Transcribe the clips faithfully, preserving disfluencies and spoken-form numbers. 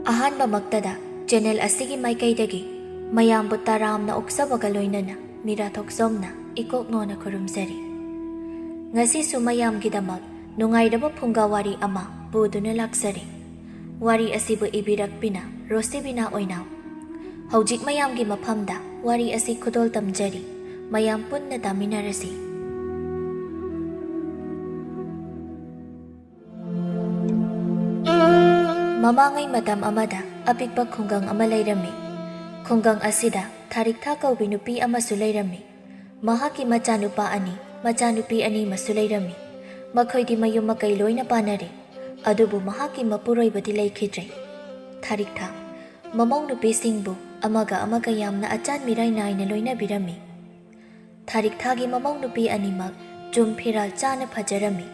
ꯑꯍꯥꯟꯕꯃꯛꯇꯗ channel ꯑꯁꯤꯒꯤ ꯃꯥꯏꯀꯩꯗꯒꯤ ꯃꯌꯥꯝꯕꯨ ꯇꯔꯥꯝꯅ ꯑꯣꯛꯆꯕꯒ ꯂꯣꯏꯅꯅ ꯃꯤꯔꯥ ꯊꯣꯛꯆꯣꯝꯅ ꯏꯀꯣꯛ ꯅꯣꯟꯅ ꯈꯨꯔꯨꯝꯖꯔꯤ꯫ ꯉꯁꯤꯁꯨ ꯃꯌꯥꯝꯒꯤꯗꯃꯛ ꯅꯨꯡꯉꯥꯏꯔꯕ ꯐꯨꯡꯒꯥ ꯋꯥꯔꯤ ꯑꯃ ꯄꯨꯗꯨꯅ ꯂꯥꯛꯆꯔꯤ꯫ ꯋꯥꯔꯤ ꯑꯁꯤꯕꯨ ꯏꯕꯤꯔꯛꯄꯤꯅ ꯔꯣꯁꯤꯕꯤꯅꯥ ꯑꯣꯏꯅꯥꯝ꯫ ꯍꯧꯖꯤꯛ ꯃꯌꯥꯝꯒꯤ ꯃꯐꯝꯗ ꯋꯥꯔꯤ ꯑꯁꯤ ꯈꯨꯗꯣꯜ ꯇꯝꯖꯔꯤ꯫ ꯃꯌꯥꯝ ꯄꯨꯟꯅ ꯇꯥꯃꯤꯟꯅꯔꯁꯤ꯫ ꯃꯃꯥꯡꯉꯩ ꯃꯇꯝ ꯑꯃꯗ ꯑꯄꯤꯛꯄ ꯈꯨꯡꯒꯪ ꯑꯃ ꯂꯩꯔꯝꯃꯤ꯫ ꯈꯨꯡꯒꯪ ꯑꯁꯤꯗ ꯊꯥꯔꯤꯛꯊꯥ ꯀꯧꯕꯤ ꯅꯨꯄꯤ ꯑꯃꯁꯨ ꯂꯩꯔꯝꯃꯤ꯫ ꯃꯍꯥꯛꯀꯤ ꯃꯆꯥꯅꯨꯄꯥ ꯑꯅꯤ, ꯃꯆꯥꯅꯨꯄꯤ ꯑꯅꯤ ꯑꯃꯁꯨ ꯂꯩꯔꯝꯃꯤ꯫ ꯃꯈꯣꯏꯗꯤ ꯃꯌꯨꯝ ꯃꯀꯩ ꯂꯣꯏꯅ ꯄꯥꯟꯅꯔꯦ꯫ ꯑꯗꯨꯕꯨ ꯃꯍꯥꯛꯀꯤ ꯃꯄꯨꯔꯣꯏꯕꯗꯤ ꯂꯩꯈꯤꯗ꯭ꯔꯦ꯫ ꯊꯥꯔꯤꯛꯊꯥ ꯃꯃꯧ ꯅꯨꯄꯤꯁꯤꯡꯕꯨ ꯑꯃꯒ ꯑꯃꯒ ꯌꯥꯝꯅ ꯑꯆꯥꯟ ꯃꯤꯔꯥꯏ ꯅꯥꯏꯅ ꯂꯣꯏꯅꯕꯤꯔꯝꯃꯤ꯫ ꯊꯥꯔꯤꯛꯊꯥꯒꯤ ꯃꯃꯧ ꯅꯨꯄꯤ ꯑꯅꯤꯃꯛ ꯆꯨꯝ ꯐꯤꯔꯥꯜ ꯆꯥꯅ ꯐꯖꯔꯝꯃꯤ꯫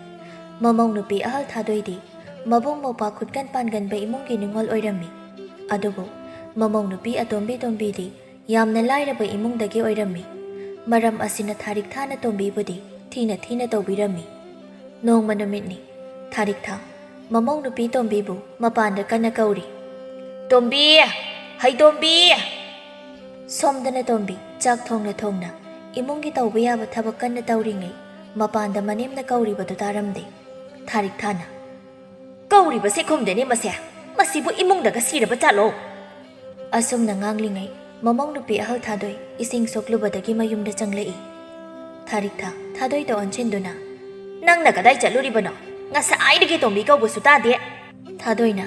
ꯃꯃꯧ ꯅꯨꯄꯤ ꯑꯍꯜ ꯊꯥꯗꯣꯏꯗꯤ ꯃꯕꯨꯡ ꯃꯧꯄ꯭ꯋꯥ ꯈꯨꯠꯀꯟ ꯄꯥꯟꯒꯟꯕ ꯏꯃꯨꯡꯒꯤ ꯅꯤꯉꯣꯜ ꯑꯣꯏꯔꯝꯃꯤ꯫ ꯑꯗꯨꯕꯨ ꯃꯃꯧ ꯅꯨꯄꯤ ꯑꯇꯣꯝꯕꯤ ꯇꯣꯝꯕꯤꯗꯤ ꯌꯥꯝꯅ ꯂꯥꯏꯔꯕ ꯏꯃꯨꯡꯗꯒꯤ ꯑꯣꯏꯔꯝꯃꯤ꯫ ꯃꯔꯝ ꯑꯁꯤꯅ ꯊꯥꯔꯤꯛꯊꯥꯅ ꯇꯣꯝꯕꯤꯕꯨꯗꯤ ꯊꯤꯅ ꯊꯤꯅ ꯇꯧꯕꯤꯔꯝꯃꯤ꯫ ꯅꯣꯡꯃ ꯅꯨꯃꯤꯠꯅꯤ꯫ ꯊꯥꯔꯤꯛꯊꯥ ꯃꯃꯧ ꯅꯨꯄꯤ ꯇꯣꯝꯕꯤꯕꯨ ꯃꯄꯥꯟꯗ ꯀꯟꯅ ꯀꯧꯔꯤ꯫ "ꯇꯣꯝꯕꯤ! ꯍꯩ ꯇꯣꯝꯕꯤ!" ꯁꯣꯝꯗꯅ ꯇꯣꯝꯕꯤ ꯆꯥꯛ ꯊꯣꯡꯅ ꯊꯣꯡꯅ ꯏꯃꯨꯡꯒꯤ ꯇꯧꯕ ꯌꯥꯕ ꯊꯕꯛ ꯀꯟꯅ ꯇꯧꯔꯤꯉꯩ ꯃꯄꯥꯟꯗ ꯃꯅꯦꯝꯅ ꯀꯧꯔꯤꯕꯗꯨ ꯇꯥꯔꯝꯗꯦ꯫ ꯊꯥꯔꯤꯛꯊꯥꯅ, "ꯀꯧꯔꯤꯕꯁꯦ ꯈꯨꯝꯗꯦꯅꯦ ꯃꯁꯦ꯫ ꯃꯁꯤꯕꯨ ꯏꯃꯨꯡꯗꯒ ꯁꯤꯔꯕ ꯖꯥꯠꯂꯣ?" ꯑꯁꯨꯝꯅ ꯉꯥꯡꯂꯤꯉꯩ ꯃꯃꯧ ꯅꯨꯄꯤ ꯑꯍꯜ ꯊꯥꯗꯣꯏ ꯏꯁꯤꯡ ꯁꯣꯛꯂꯨꯕꯗꯒꯤ ꯃꯌꯨꯝꯗ ꯆꯪꯂꯛꯏ꯫ ꯊꯥꯔꯤꯛꯊꯥ ꯊꯥꯗꯣꯏꯗ ꯑꯣꯟꯁꯤꯟꯗꯨꯅ, "ꯅꯪꯅ ꯀꯗꯥꯏ ꯆꯠꯂꯨꯔꯤꯕꯅꯣ? ꯉꯁꯥꯏꯗꯒꯤ ꯇꯣꯝꯕꯤ ꯀꯧꯕꯁꯨ ꯇꯥꯗꯦ꯫" ꯊꯥꯗꯣꯏꯅ,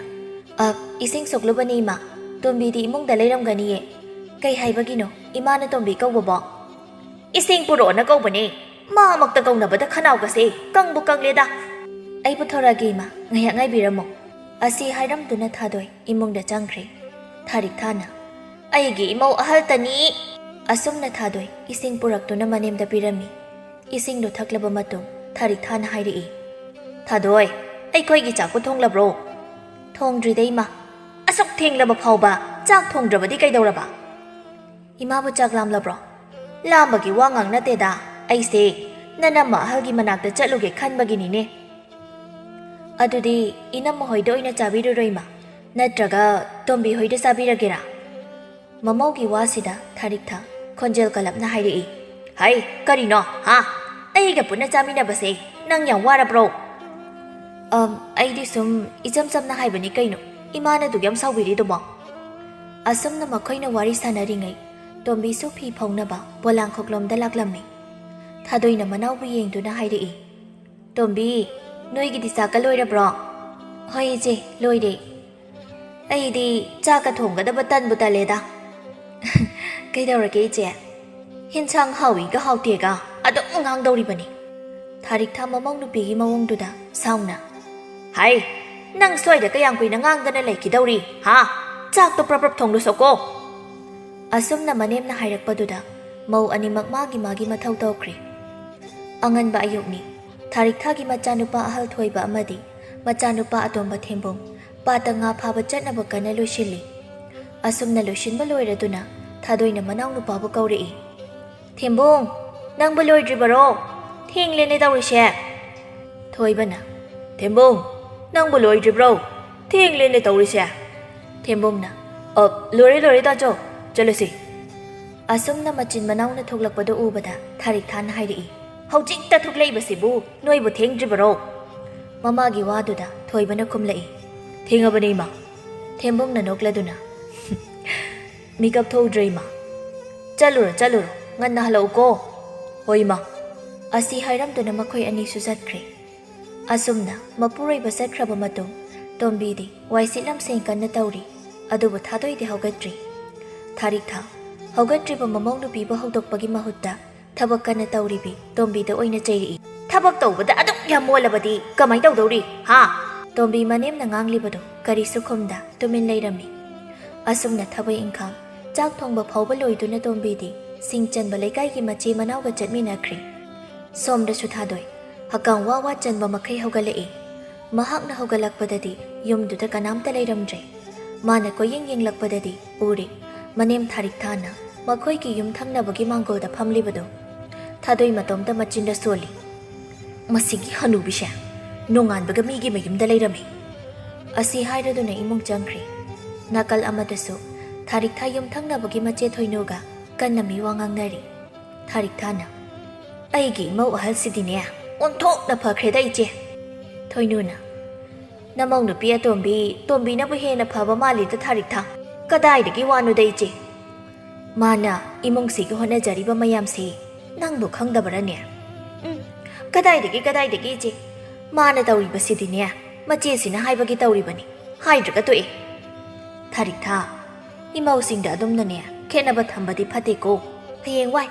"ꯑ, ꯏꯁꯤꯡ ꯁꯣꯛꯂꯨꯕꯅꯤ ꯏꯃꯥ꯫ ꯇꯣꯝꯕꯤꯗꯤ ꯏꯃꯨꯡꯗ ꯂꯩꯔꯝꯒꯅꯤꯌꯦ꯫ ꯀꯩ ꯍꯥꯏꯕꯒꯤꯅꯣ ꯏꯃꯥꯅ ꯇꯣꯝꯕꯤ ꯀꯧꯕꯕꯣ?" "ꯏꯁꯤꯡ ꯄꯨꯔꯛꯑꯣꯅ ꯀꯧꯕꯅꯦ꯫ ꯃꯥꯃꯛꯇ ꯀꯧꯅꯕꯗ ꯈꯅꯥꯎꯒꯁꯦ ꯀꯪꯕꯨ ꯀꯪꯂꯦꯗ꯫" "ꯑꯩ ꯄꯨꯊꯣꯔꯛꯑꯒꯦ ꯏꯃꯥ, ꯉꯥꯏꯍꯥꯛ ꯉꯥꯏꯕꯤꯔꯝꯃꯣ꯫" ꯑꯁꯤ ꯍꯥꯏꯔꯝꯗꯨꯅ ꯊꯥꯗꯣꯏ ꯏꯃꯨꯡꯗ ꯆꯪꯈ꯭ꯔꯦ꯫ ꯊꯥꯔꯤꯛꯊꯥꯅ, "ꯑꯩꯒꯤ ꯏꯃꯧ ꯑꯍꯜꯇꯅꯤ!" ꯑꯁꯨꯝꯅ ꯊꯥꯗꯣꯏ ꯏꯁꯤꯡ ꯄꯨꯔꯛꯇꯨꯅ ꯃꯅꯦꯝꯗ ꯄꯤꯔꯝꯃꯤ꯫ ꯏꯁꯤꯡꯗꯨ ꯊꯛꯂꯕ ꯃꯇꯨꯡ ꯊꯥꯔꯤꯛꯊꯥꯅ ꯍꯥꯏꯔꯛꯏ, "ꯊꯥꯗꯣꯏ, ꯑꯩꯈꯣꯏꯒꯤ ꯆꯥꯛꯄꯨ ꯊꯣꯡꯂꯕ꯭ꯔꯣ?" "ꯊꯣꯡꯗ꯭ꯔꯤꯗ ꯏꯃꯥ꯫" "ꯑꯁꯨꯛ ꯊꯦꯡꯂꯕ ꯐꯥꯎꯕ ꯆꯥꯛ ꯊꯣꯡꯗ꯭ꯔꯕꯗꯤ ꯀꯩꯗꯧꯔꯕ?" "ꯏꯃꯥꯕꯨ ꯆꯥꯛ ꯂꯥꯝꯂꯕ꯭ꯔꯣ?" "ꯂꯥꯝꯕꯒꯤ ꯋꯥ ꯉꯥꯡ ꯅꯠꯇꯦꯗ, ꯑꯩꯁꯦ ꯅꯅꯝꯃ ꯑꯍꯜꯒꯤ ꯃꯅꯥꯛꯇ ꯆꯠꯂꯨꯒꯦ ꯈꯟꯕꯒꯤꯅꯤꯅꯦ꯫" "ꯑꯗꯨꯗꯤ ꯏꯅꯝꯃ ꯍꯣꯏꯗ ꯑꯣꯏꯅ ꯆꯥꯕꯤꯔꯨꯔꯣ ꯏꯃꯥ꯫ "ꯅꯠꯇ꯭ꯔꯒ ꯇꯣꯝꯕꯤ ꯍꯣꯏꯗ ꯆꯥꯕꯤꯔꯒꯦꯔꯥ?" ꯃꯃꯧꯒꯤ ꯋꯥꯁꯤꯗ ꯊꯥꯔꯤꯛꯊ ꯈꯣꯟꯖꯦꯜ ꯀꯜꯂꯞꯅ ꯍꯥꯏꯔꯛꯏ꯫ "ꯍꯩ, ꯀꯔꯤꯅꯣ, ꯍꯥ? ꯑꯩꯒ ꯄꯨꯟꯅ ꯆꯥꯃꯤꯟꯅꯕꯁꯦ ꯅꯪ ꯌꯥꯝ ꯋꯥꯔꯕ꯭ꯔꯣ?" "ꯑꯝ, ꯑꯩꯗꯤ ꯁꯨꯝ ꯏꯆꯝ ꯆꯝꯅ ꯍꯥꯏꯕꯅꯤ ꯀꯩꯅꯣ꯫ ꯏꯃꯥꯅ ꯑꯗꯨꯛ ꯌꯥꯝ ꯁꯥꯎꯕꯤꯔꯤꯗꯨꯕꯣ?" ꯑꯁꯨꯝꯅ ꯃꯈꯣꯏꯅ ꯋꯥꯔꯤ ꯁꯥꯟꯅꯔꯤꯉꯩ, ꯇꯣꯝꯕꯤꯁꯨ ꯐꯤ ꯐꯧꯅꯕ ꯄꯣꯂꯥꯡꯈꯣꯛꯂꯣꯝꯗ ꯂꯥꯛꯂꯝꯃꯤ꯫ ꯊꯥꯗꯣꯏꯅ ꯃꯅꯥꯎꯕꯨ ꯌꯦꯡꯗꯨꯅ ꯍꯥꯏꯔꯛꯏ, "ꯇꯣꯝꯕꯤ, ꯅꯣꯏꯒꯤꯗꯤ ꯆꯥꯛꯀ ꯂꯣꯏꯔꯕ꯭ꯔꯣ?" "ꯍꯣꯏ ꯏꯆꯦ, ꯂꯣꯏꯔꯦ꯫ ꯑꯩꯗꯤ ꯆꯥꯛꯀ ꯊꯣꯡꯒꯗꯕ ꯇꯟꯕꯨ ꯇꯜꯂꯦꯗ꯫" "ꯀꯩꯗꯧꯔꯒꯦ ꯏꯆꯦ? ꯍꯤꯟꯁꯥꯡ ꯍꯥꯎꯏꯒ ꯍꯥꯎꯇꯦꯒ ꯑꯗꯨꯝ ꯉꯥꯡꯗꯧꯔꯤꯕꯅꯤ꯫" ꯊꯥꯔꯤꯛꯊꯥ ꯃꯃꯧ ꯅꯨꯄꯤꯒꯤ ꯃꯑꯣꯡꯗꯨꯗ ꯁꯥꯎꯅ, "ꯍꯥꯏ, ꯅꯪ ꯁ꯭ꯋꯥꯏꯗ ꯀꯌꯥꯝ ꯀꯨꯏꯅ ꯉꯥꯡꯗꯅ ꯂꯩꯈꯤꯗꯧꯔꯤ, ꯍꯥ? ꯆꯥꯛꯇꯣ ꯄ꯭ꯔꯞ ꯄ꯭ꯔꯞ ꯊꯣꯡꯂꯨꯁꯣꯀꯣ꯫" ꯑꯁꯨꯝꯅ ꯃꯅꯦꯝꯅ ꯍꯥꯏꯔꯛꯄꯗꯨꯗ ꯃꯧ ꯑꯅꯤꯃꯛ ꯃꯥꯒꯤ ꯃꯥꯒꯤ ꯃꯊꯧ ꯇꯧꯈ꯭ꯔꯦ꯫ ꯑꯉꯟꯕ ꯑꯌꯨꯛꯅꯤ꯫ ꯊꯥꯔꯤꯛꯊꯥꯒꯤ ꯃꯆꯥꯅꯨꯄꯥ ꯑꯍꯜ ꯊꯣꯏꯕ ꯑꯃꯗꯤ ꯃꯆꯥꯅꯨꯄꯥ ꯑꯇꯣꯝꯕ ꯊꯦꯝꯕꯨꯡ ꯄꯥꯠꯇ ꯉꯥ ꯐꯥꯕ ꯆꯠꯅꯕ ꯀꯟꯅ ꯂꯣꯏꯁꯤꯜꯂꯤ꯫ ꯑꯁꯨꯝꯅ ꯂꯣꯏꯁꯤꯟꯕ ꯂꯣꯏꯔꯗꯨꯅ ꯊꯥꯗꯣꯏꯅ ꯃꯅꯥꯎꯅꯨꯄꯥꯕꯨ ꯀꯧꯔꯛꯏ꯫ "ꯊꯦꯝꯕꯨꯡ, ꯅꯪꯕꯨ ꯂꯣꯏꯗ꯭ꯔꯤꯕꯔꯣ? ꯊꯦꯡꯂꯦꯅꯦ ꯇꯧꯔꯤꯁꯦ꯫" ꯊꯣꯏꯕꯅ, "ꯊꯦꯝꯕꯨꯡ, ꯅꯪꯕꯨ ꯂꯣꯏꯗ꯭ꯔꯤꯕ꯭ꯔꯣ? ꯊꯦꯡꯂꯦꯅꯦ ꯇꯧꯔꯤꯁꯦ꯫" ꯊꯦꯝꯕꯨꯡꯅ, "ꯑ, ꯂꯣꯏꯔꯦ, ꯂꯣꯏꯔꯦ ꯇꯥꯆꯧ, ꯆꯠꯂꯁꯤ꯫" ꯑꯁꯨꯝꯅ ꯃꯆꯤꯟ ꯃꯅꯥꯎꯅ ꯊꯣꯛꯂꯛꯄꯗꯨ ꯎꯕꯗ ꯊꯥꯔꯤꯛꯊꯥꯅ ꯍꯥꯏꯔꯛꯏ, "ꯍꯧꯖꯤꯛꯇ ꯊꯣꯛꯂꯛꯏꯕꯁꯤꯕꯨ ꯅꯣꯏꯕꯨ ꯊꯦꯡꯗ꯭ꯔꯤꯕꯔꯣ?" ꯃꯃꯥꯒꯤ ꯋꯥꯗꯨꯗ ꯊꯣꯏꯕꯅ ꯈꯨꯝꯂꯛꯏ, "ꯊꯦꯡꯉꯕꯅꯤ ꯏꯃꯥ꯫" ꯊꯦꯝꯕꯨꯡꯅ ꯅꯣꯛꯂꯗꯨꯅ, "ꯃꯤꯀꯞ ꯊꯣꯛꯎꯗ꯭ꯔꯦ ꯏꯃꯥ꯫ ꯆꯠꯂꯨꯔꯣ, ꯆꯠꯂꯨꯔꯣ, ꯉꯟꯅ ꯍꯜꯂꯛꯎꯀꯣ꯫" "ꯍꯣꯏ ꯏꯃꯥ꯫" ꯑꯁꯤ ꯍꯥꯏꯔꯝꯗꯨꯅ ꯃꯈꯣꯏ ꯑꯅꯤꯁꯨ ꯆꯠꯈ꯭ꯔꯦ꯫ ꯑꯁꯨꯝꯅ ꯃꯄꯨꯔꯣꯏꯕ ꯆꯠꯈ꯭ꯔꯕ ꯃꯇꯨꯡ ꯇꯣꯝꯕꯤꯗꯤ ꯋꯥꯏꯁꯤꯠ ꯂꯝꯁꯦꯡ ꯀꯟꯅ ꯇꯧꯔꯤ꯫ ꯑꯗꯨꯕꯨ ꯊꯥꯗꯣꯏꯗꯤ ꯍꯧꯒꯠꯇ꯭ꯔꯤ꯫ ꯊꯥꯔꯤꯛꯊꯥ ꯍꯧꯒꯠꯇ꯭ꯔꯤꯕ ꯃꯃꯧ ꯅꯨꯄꯤꯕꯨ ꯍꯧꯗꯣꯛꯄꯒꯤ ꯃꯍꯨꯠꯇ ꯊꯕꯛ ꯀꯟꯅ ꯇꯧꯔꯤꯕꯤ ꯇꯣꯝꯕꯤꯗ ꯑꯣꯏꯅ ꯆꯩꯔꯛꯏ꯫ "ꯊꯕꯛ ꯇꯧꯕꯗ ꯑꯗꯨꯛ ꯌꯥꯝ ꯃꯣꯜꯂꯕꯗꯤ ꯀꯃꯥꯏ ꯇꯧꯗꯧꯔꯤ, ꯍꯥ?" ꯇꯣꯝꯕꯤ ꯃꯅꯦꯝꯅ ꯉꯥꯡꯂꯤꯕꯗꯨ ꯀꯔꯤꯁꯨ ꯈꯨꯝꯗ ꯇꯨꯃꯤꯟ ꯂꯩꯔꯝꯃꯤ꯫ ꯑꯁꯨꯝꯅ ꯊꯕꯛ ꯏꯪꯈꯥꯡ, ꯆꯥꯛ ꯊꯣꯡꯕ ꯐꯥꯎꯕ ꯂꯣꯏꯗꯨꯅ ꯇꯣꯝꯕꯤꯗꯤ ꯁꯤꯡ ꯆꯟꯕ ꯂꯩꯀꯥꯏꯒꯤ ꯃꯆꯦ ꯃꯅꯥꯎꯒ ꯆꯠꯃꯤꯟꯅꯈ꯭ꯔꯦ꯫ ꯁꯣꯝꯗꯁꯨ ꯊꯥꯗꯣꯏ ꯍꯀꯥꯝ ꯋꯥ ꯋꯥ ꯆꯟꯕ ꯃꯈꯩ ꯍꯧꯒꯠꯂꯛꯏ꯫ ꯃꯍꯥꯛꯅ ꯍꯧꯒꯠꯂꯛꯄꯗꯗꯤ ꯌꯨꯝꯗꯨꯗ ꯀꯅꯥꯝꯇ ꯂꯩꯔꯝꯗ꯭ꯔꯦ꯫ ꯃꯥꯅ ꯀꯣꯏꯌꯦꯡ ꯌꯦꯡꯂꯛꯄꯗꯗꯤ ꯎꯔꯦ, ꯃꯅꯦꯝ ꯊꯥꯔꯤꯛꯊꯥꯅ ꯃꯈꯣꯏꯒꯤ ꯌꯨꯝ ꯊꯪꯅꯕꯒꯤ ꯃꯥꯡꯒꯣꯜꯗ ꯐꯝꯂꯤꯕꯗꯨ꯫ ꯊꯥꯗꯣꯏ ꯃꯇꯣꯝꯇ ꯃꯆꯤꯟꯗ ꯁꯣꯜꯂꯤ꯫ "ꯃꯁꯤꯒꯤ ꯍꯅꯨꯕꯤꯁꯦ ꯅꯣꯡꯉꯥꯟꯕꯒ ꯃꯤꯒꯤ ꯃꯌꯨꯝꯗ ꯂꯩꯔꯝꯃꯤ꯫" ꯑꯁꯤ ꯍꯥꯏꯔꯗꯨꯅ ꯏꯃꯨꯡ ꯆꯪꯈ꯭ꯔꯦ꯫ ꯅꯥꯀꯜ ꯑꯃꯗꯁꯨ ꯊꯥꯔꯤꯛꯊꯥ ꯌꯨꯝꯊꯪꯅꯕꯒꯤ ꯃꯆꯦ ꯊꯣꯏꯅꯨꯒ ꯀꯟꯅ ꯃꯤꯋꯥ ꯉꯥꯡꯅꯔꯤ꯫ ꯊꯥꯔꯤꯛꯊꯥꯅ, "ꯑꯩꯒꯤ ꯏꯃꯧ ꯑꯍꯜꯁꯤꯗꯤꯅꯦ ꯑꯣꯟꯊꯣꯛꯅ ꯐꯈ꯭ꯔꯦꯗ ꯏꯆꯦ꯫" ꯊꯣꯏꯅꯨꯅ, "ꯅꯃꯧ ꯅꯨꯄꯤ ꯑꯇꯣꯝꯕꯤ ꯇꯣꯝꯕꯤꯅꯕꯨ ꯍꯦꯟꯅ ꯐꯕ ꯃꯥꯜꯂꯤꯗ ꯊꯥꯔꯤꯛꯊꯥ꯫ ꯀꯗꯥꯏꯗꯒꯤ ꯋꯥꯅꯣꯗ ꯏꯆꯦ? ꯃꯥꯅ ꯏꯃꯨꯡꯁꯤꯒꯤ ꯍꯣꯠꯅꯖꯔꯤꯕ ꯃꯌꯥꯝꯁꯤ ꯅꯪꯕꯨ ꯈꯪꯗꯕꯔꯅꯦ?" "ꯎꯝ, ꯀꯗꯥꯏꯗꯒꯤ, ꯀꯗꯥꯏꯗꯒꯤ ꯏꯆꯦ? ꯃꯥꯅ ꯇꯧꯔꯤꯕꯁꯤꯗꯤꯅꯦ ꯃꯆꯦꯁꯤꯅ ꯍꯥꯏꯕꯒꯤ ꯇꯧꯔꯤꯕꯅꯤ, ꯍꯥꯏꯗ꯭ꯔꯒ ꯇꯣꯛꯑꯦ꯫" ꯊꯥꯔꯤꯛꯊꯥ, "ꯏꯃꯧꯁꯤꯡꯗ ꯑꯗꯨꯝꯅꯅꯦ ꯈꯦꯠꯅꯕ ꯊꯝꯕꯗꯤ ꯐꯠꯇꯦꯀꯣ꯫ ꯍꯌꯦꯡꯋꯥꯏ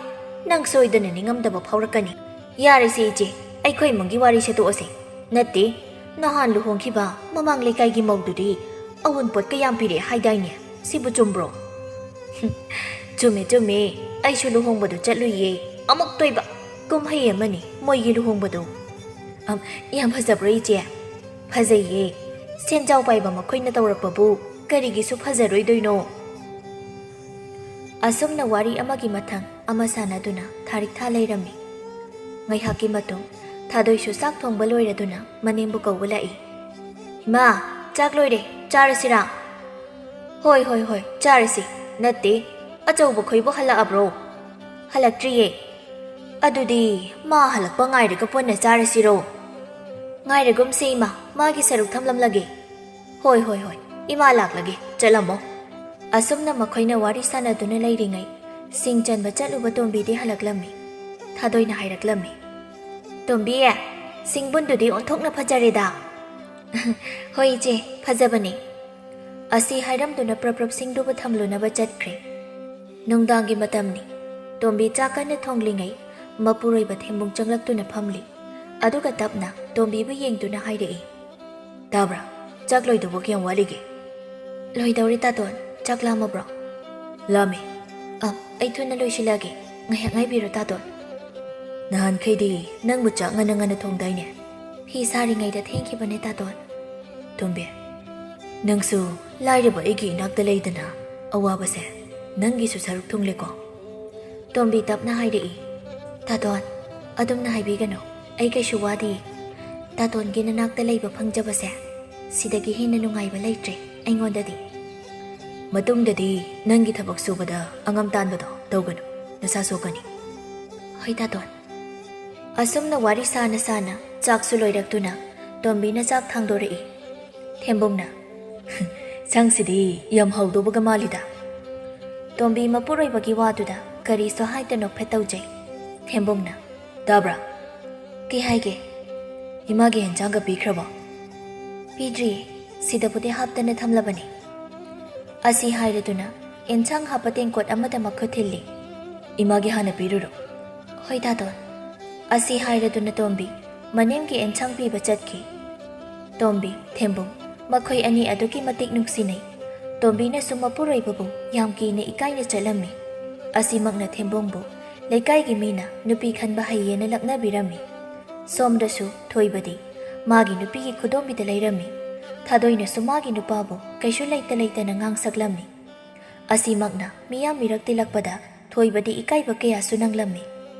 ꯅꯪ ꯁꯣꯏꯗꯅ ꯅꯤꯡꯉꯝꯗꯕ ꯐꯥꯎꯔꯛꯀꯅꯤ꯫ ꯌꯥꯔꯦꯁꯦ ꯏꯆꯦ, ꯑꯩꯈꯣꯏ ꯏꯃꯨꯡꯒꯤ ꯋꯥꯔꯤꯁꯦ ꯇꯣꯛꯑꯁꯦ꯫ ꯅꯠꯇꯦ, ꯅꯍꯥꯟ ꯂꯨꯍꯣꯡꯈꯤꯕ ꯃꯃꯥꯡ ꯂꯩꯀꯥꯏꯒꯤ ꯃꯧꯗꯨꯗꯤ ꯑꯋꯨꯟꯄꯣꯠꯀ ꯌꯥꯝ ꯄꯤꯔꯛꯑꯦ ꯍꯥꯏꯗꯥꯏꯅꯦ? ꯁꯤꯕꯨ ꯆꯨꯝꯕ꯭ꯔꯣ?" "ꯆꯨꯝꯃꯦ, ꯆꯨꯝꯃꯦ꯫ ꯑꯩꯁꯨ ꯂꯨꯍꯣꯡꯕꯗꯣ ꯆꯠꯂꯨꯏꯌꯦ꯫ ꯑꯃꯨꯛꯇꯣꯏꯕ ꯀꯨꯝꯍꯩ ꯑꯃꯅꯤ ꯃꯣꯏꯒꯤ ꯂꯨꯍꯣꯡꯕꯗꯣ꯫" "ꯑꯝ, ꯌꯥꯝ ꯐꯖꯕ꯭ꯔꯣ ꯏꯆꯦ?" "ꯐꯖꯩꯌꯦ꯫ ꯁꯦꯟꯖꯥꯎ ꯄꯥꯏꯕ ꯃꯈꯣꯏꯅ ꯇꯧꯔꯛꯄꯕꯨ ꯀꯔꯤꯒꯤꯁꯨ ꯐꯖꯔꯣꯏꯗꯣꯏꯅꯣ?" ꯑꯁꯨꯝꯅ ꯋꯥꯔꯤ ꯑꯃꯒꯤ ꯃꯊꯪ ꯑꯃ ꯁꯥꯟꯅꯗꯨꯅ ꯊꯥꯔꯤꯛꯊꯥ ꯂꯩꯔꯝꯃꯤ꯫ ꯉꯥꯏꯍꯥꯛꯀꯤ ꯃꯇꯨꯡ ꯊꯥꯗꯣꯏꯁꯨ ꯆꯥꯛ ꯊꯣꯡꯕ ꯂꯣꯏꯔꯗꯨꯅ ꯃꯅꯦꯝꯕꯨ ꯀꯧꯕ ꯂꯥꯛꯏ꯫ "ꯏꯃꯥ, ꯆꯥꯛ ꯂꯣꯏꯔꯦ, ꯆꯥꯔꯁꯤꯔꯥ?" "ꯍꯣꯏ, ꯍꯣꯏ, ꯍꯣꯏ, ꯆꯥꯔꯁꯤ꯫ ꯅꯠꯇꯦ, ꯑꯆꯧꯕ ꯈꯣꯏꯕꯨ ꯍꯜꯂꯛꯑꯕ꯭ꯔꯣ?" "ꯍꯜꯂꯛꯇ꯭ꯔꯤꯌꯦ꯫" "ꯑꯗꯨꯗꯤ ꯃꯥ ꯍꯜꯂꯛꯄ ꯉꯥꯏꯔꯒ ꯄꯨꯟꯅ ꯆꯥꯔꯁꯤꯔꯣ?" "ꯉꯥꯏꯔꯒꯨꯝꯁꯦ ꯏꯃꯥ, ꯃꯥꯒꯤ ꯁꯔꯨꯛ ꯊꯝꯂꯝꯂꯒꯦ꯫" "ꯍꯣꯏ, ꯍꯣꯏ, ꯍꯣꯏ, ꯏꯃꯥ ꯂꯥꯛꯂꯒꯦ, ꯆꯠꯂꯝꯃꯣ꯫" ꯑꯁꯨꯝꯅ ꯃꯈꯣꯏꯅ ꯋꯥꯔꯤ ꯁꯥꯟꯅꯗꯨꯅ ꯂꯩꯔꯤꯉꯩ ꯁꯤꯡ ꯆꯟꯕ ꯆꯠꯂꯨꯕ ꯇꯣꯝꯕꯤꯗꯤ ꯍꯜꯂꯛꯂꯝꯃꯤ꯫ ꯊꯥꯗꯣꯏꯅ ꯍꯥꯏꯔꯛꯂꯝꯃꯤ, "ꯇꯣꯝꯕꯤ, ꯁꯤꯡꯕꯨꯟꯗꯨꯗꯤ ꯑꯣꯟꯊꯣꯛꯅ ꯐꯖꯔꯦꯗ꯫" "ꯍꯣꯏ ꯏꯆꯦ, ꯐꯖꯕꯅꯦ꯫" ꯑꯁꯤ ꯍꯥꯏꯔꯝꯗꯨꯅ ꯄ꯭ꯔꯞ ꯄ꯭ꯔꯞ ꯁꯤꯡꯗꯨꯕꯨ ꯊꯝꯂꯨꯅꯕ ꯆꯠꯈ꯭ꯔꯦ꯫ ꯅꯨꯡꯗꯥꯡꯒꯤ ꯃꯇꯝꯅꯤ꯫ ꯇꯣꯝꯕꯤ ꯆꯥꯛ ꯀꯟꯅ ꯊꯣꯡꯂꯤꯉꯩ ꯃꯄꯨꯔꯣꯏꯕ ꯊꯦꯝꯕꯨꯡ ꯆꯪꯂꯛꯇꯨꯅ ꯐꯝꯂꯤ꯫ ꯑꯗꯨꯒ ꯇꯞꯅ ꯇꯣꯝꯕꯤꯕꯨ ꯌꯦꯡꯗꯨꯅ ꯍꯥꯏꯔꯛꯏ, "ꯇꯥꯕ꯭ꯔꯥ? ꯆꯥꯛ ꯂꯣꯏꯗꯧꯕ ꯀꯌꯥꯝ ꯋꯥꯠꯂꯤꯒꯦ?" "ꯂꯣꯏꯗꯧꯔꯦ ꯇꯥꯇꯣꯟ꯫ ꯆꯥꯛ ꯂꯥꯝꯃꯕ꯭ꯔꯣ?" "ꯂꯥꯝꯃꯦ꯫" "ꯑ, ꯑꯩ ꯊꯨꯅ ꯂꯣꯏꯁꯤꯜꯂꯛꯑꯒꯦ꯫ ꯉꯥꯏꯍꯥꯛ ꯉꯥꯏꯕꯤꯔꯣ ꯇꯥꯇꯣꯟ꯫" "ꯅꯍꯥꯟꯈꯩꯗꯤ ꯅꯪꯕꯨ ꯆꯥꯛ ꯉꯟꯅ ꯉꯟꯅ ꯊꯣꯡꯗꯥꯏꯅꯦ?" "ꯐꯤ ꯁꯥꯔꯤꯉꯩꯗ ꯊꯦꯡꯈꯤꯕꯅꯦ ꯇꯥꯇꯣꯟ꯫" "ꯇꯣꯝꯕꯤ, ꯅꯪꯁꯨ ꯂꯥꯏꯔꯕ ꯑꯩꯒꯤ ꯏꯅꯥꯛꯇ ꯂꯩꯗꯅ ꯑꯋꯥꯕꯁꯦ ꯅꯪꯒꯤꯁꯨ ꯁꯔꯨꯛ ꯊꯨꯡꯂꯦꯀꯣ꯫" ꯇꯣꯝꯕꯤ ꯇꯞꯅ ꯍꯥꯏꯔꯛꯏ, "ꯇꯥꯇꯣꯟ, ꯑꯗꯨꯝꯅ ꯍꯥꯏꯕꯤꯒꯅꯨ꯫ ꯑꯩ ꯀꯩꯁꯨ ꯋꯥꯗꯤꯌꯦ꯫ ꯇꯥꯇꯣꯟꯒꯤ ꯅꯅꯥꯛꯇ ꯂꯩꯕ ꯐꯪꯖꯕꯁꯦ ꯁꯤꯗꯒꯤ ꯍꯦꯟꯅ ꯅꯨꯡꯉꯥꯏꯕ ꯂꯩꯇ꯭ꯔꯦ ꯑꯩꯉꯣꯟꯗꯗꯤ꯫ ꯃꯇꯨꯡꯗꯗꯤ ꯅꯪꯒꯤ ꯊꯕꯛ ꯁꯨꯕꯗ ꯑꯉꯝ ꯇꯥꯟꯕꯗꯣ ꯇꯧꯒꯅꯨ, ꯅꯁꯥ ꯁꯣꯛꯀꯅꯤ꯫ ꯍꯣꯏ ꯇꯥꯇꯣꯟ꯫ ꯑꯁꯨꯝꯅ ꯋꯥꯔꯤ ꯁꯥꯅ ꯁꯥꯅ ꯆꯥꯛꯁꯨ ꯂꯣꯏꯔꯛꯇꯨꯅ ꯇꯣꯝꯕꯤꯅ ꯆꯥꯛ ꯊꯥꯡꯗꯣꯔꯛꯏ꯫ ꯊꯦꯝꯕꯨꯡꯅ, "ꯁꯪꯁꯤꯗꯤ ꯌꯥꯝ ꯍꯥꯎꯗꯧꯕꯒ ꯃꯥꯜꯂꯤꯗ꯫" ꯇꯣꯝꯕꯤ ꯃꯄꯨꯔꯣꯏꯕꯒꯤ ꯋꯥꯗꯨꯗ ꯀꯔꯤꯁꯨ ꯍꯥꯏꯗ ꯅꯣꯛꯐꯦꯠ ꯇꯧꯖꯩ꯫ ꯊꯦꯝꯕꯨꯡꯅ, "ꯇꯥꯕ꯭ꯔꯥ?" "ꯀꯩ ꯍꯥꯏꯒꯦ?" "ꯏꯃꯥꯒꯤ ꯍꯦꯟꯖꯥꯡꯒ ꯄꯤꯈ꯭ꯔꯕꯣ?" "ꯄꯤꯗ꯭ꯔꯤꯌꯦ, ꯁꯤꯗꯕꯨꯗꯤ ꯍꯥꯞꯇꯅ ꯊꯝꯂꯕꯅꯤ꯫" ꯑꯁꯤ ꯍꯥꯏꯔꯗꯨꯅ ꯑꯦꯟꯁꯥꯡ ꯍꯥꯞꯄ ꯇꯦꯡꯀꯣꯠ ꯑꯃꯗ ꯃꯈꯨꯠ ꯊꯤꯜꯂꯤ꯫ "ꯏꯃꯥꯒꯤ ꯍꯥꯟꯅ ꯄꯤꯔꯨꯔꯣ꯫" "ꯍꯣꯏ ꯇꯥꯇꯣꯟ꯫" ꯑꯁꯤ ꯍꯥꯏꯔꯗꯨꯅ ꯇꯣꯝꯕꯤ ꯃꯅꯦꯝꯒꯤ ꯑꯦꯟꯁꯥꯡ ꯄꯤꯕ ꯆꯠꯈꯤ꯫ ꯇꯣꯝꯕꯤ, ꯊꯦꯝꯕꯨꯡ ꯃꯈꯣꯏ ꯑꯅꯤ ꯑꯗꯨꯛꯀꯤ ꯃꯇꯤꯛ ꯅꯨꯡꯁꯤꯅꯩ꯫ ꯇꯣꯝꯕꯤꯅꯁꯨ ꯃꯄꯨꯔꯣꯏꯕꯕꯨ ꯌꯥꯝ ꯀꯤꯅ ꯏꯀꯥꯏꯅ ꯆꯠꯂꯝꯃꯤ꯫ ꯑꯁꯤꯃꯛꯅ ꯊꯦꯝꯕꯨꯡꯕꯨ ꯂꯩꯀꯥꯏꯒꯤ ꯃꯤꯅ ꯅꯨꯄꯤ ꯈꯟꯕ ꯍꯩꯌꯦꯅ ꯂꯛꯅꯕꯤꯔꯝꯃꯤ꯫ ꯁꯣꯝꯗꯁꯨ ꯊꯣꯏꯕꯗꯤ ꯃꯥꯒꯤ ꯅꯨꯄꯤꯒꯤ ꯈꯨꯗꯣꯝꯕꯤꯗ ꯂꯩꯔꯝꯃꯤ꯫ ꯊꯥꯗꯣꯏꯅꯁꯨ ꯃꯥꯒꯤ ꯅꯨꯄꯥꯕꯨ ꯀꯩꯁꯨ ꯂꯩꯇ ꯂꯩꯇꯅ ꯉꯥꯡꯁꯛꯂꯝꯃꯤ꯫ ꯑꯁꯤꯃꯛꯅ ꯃꯤꯌꯥꯝ ꯃꯤꯔꯛ ꯇꯤꯜꯂꯛꯄꯗ ꯊꯣꯏꯕꯗꯤ ꯏꯀꯥꯏꯕ ꯀꯌꯥꯁꯨ ꯅꯪꯂꯝꯃꯤ꯫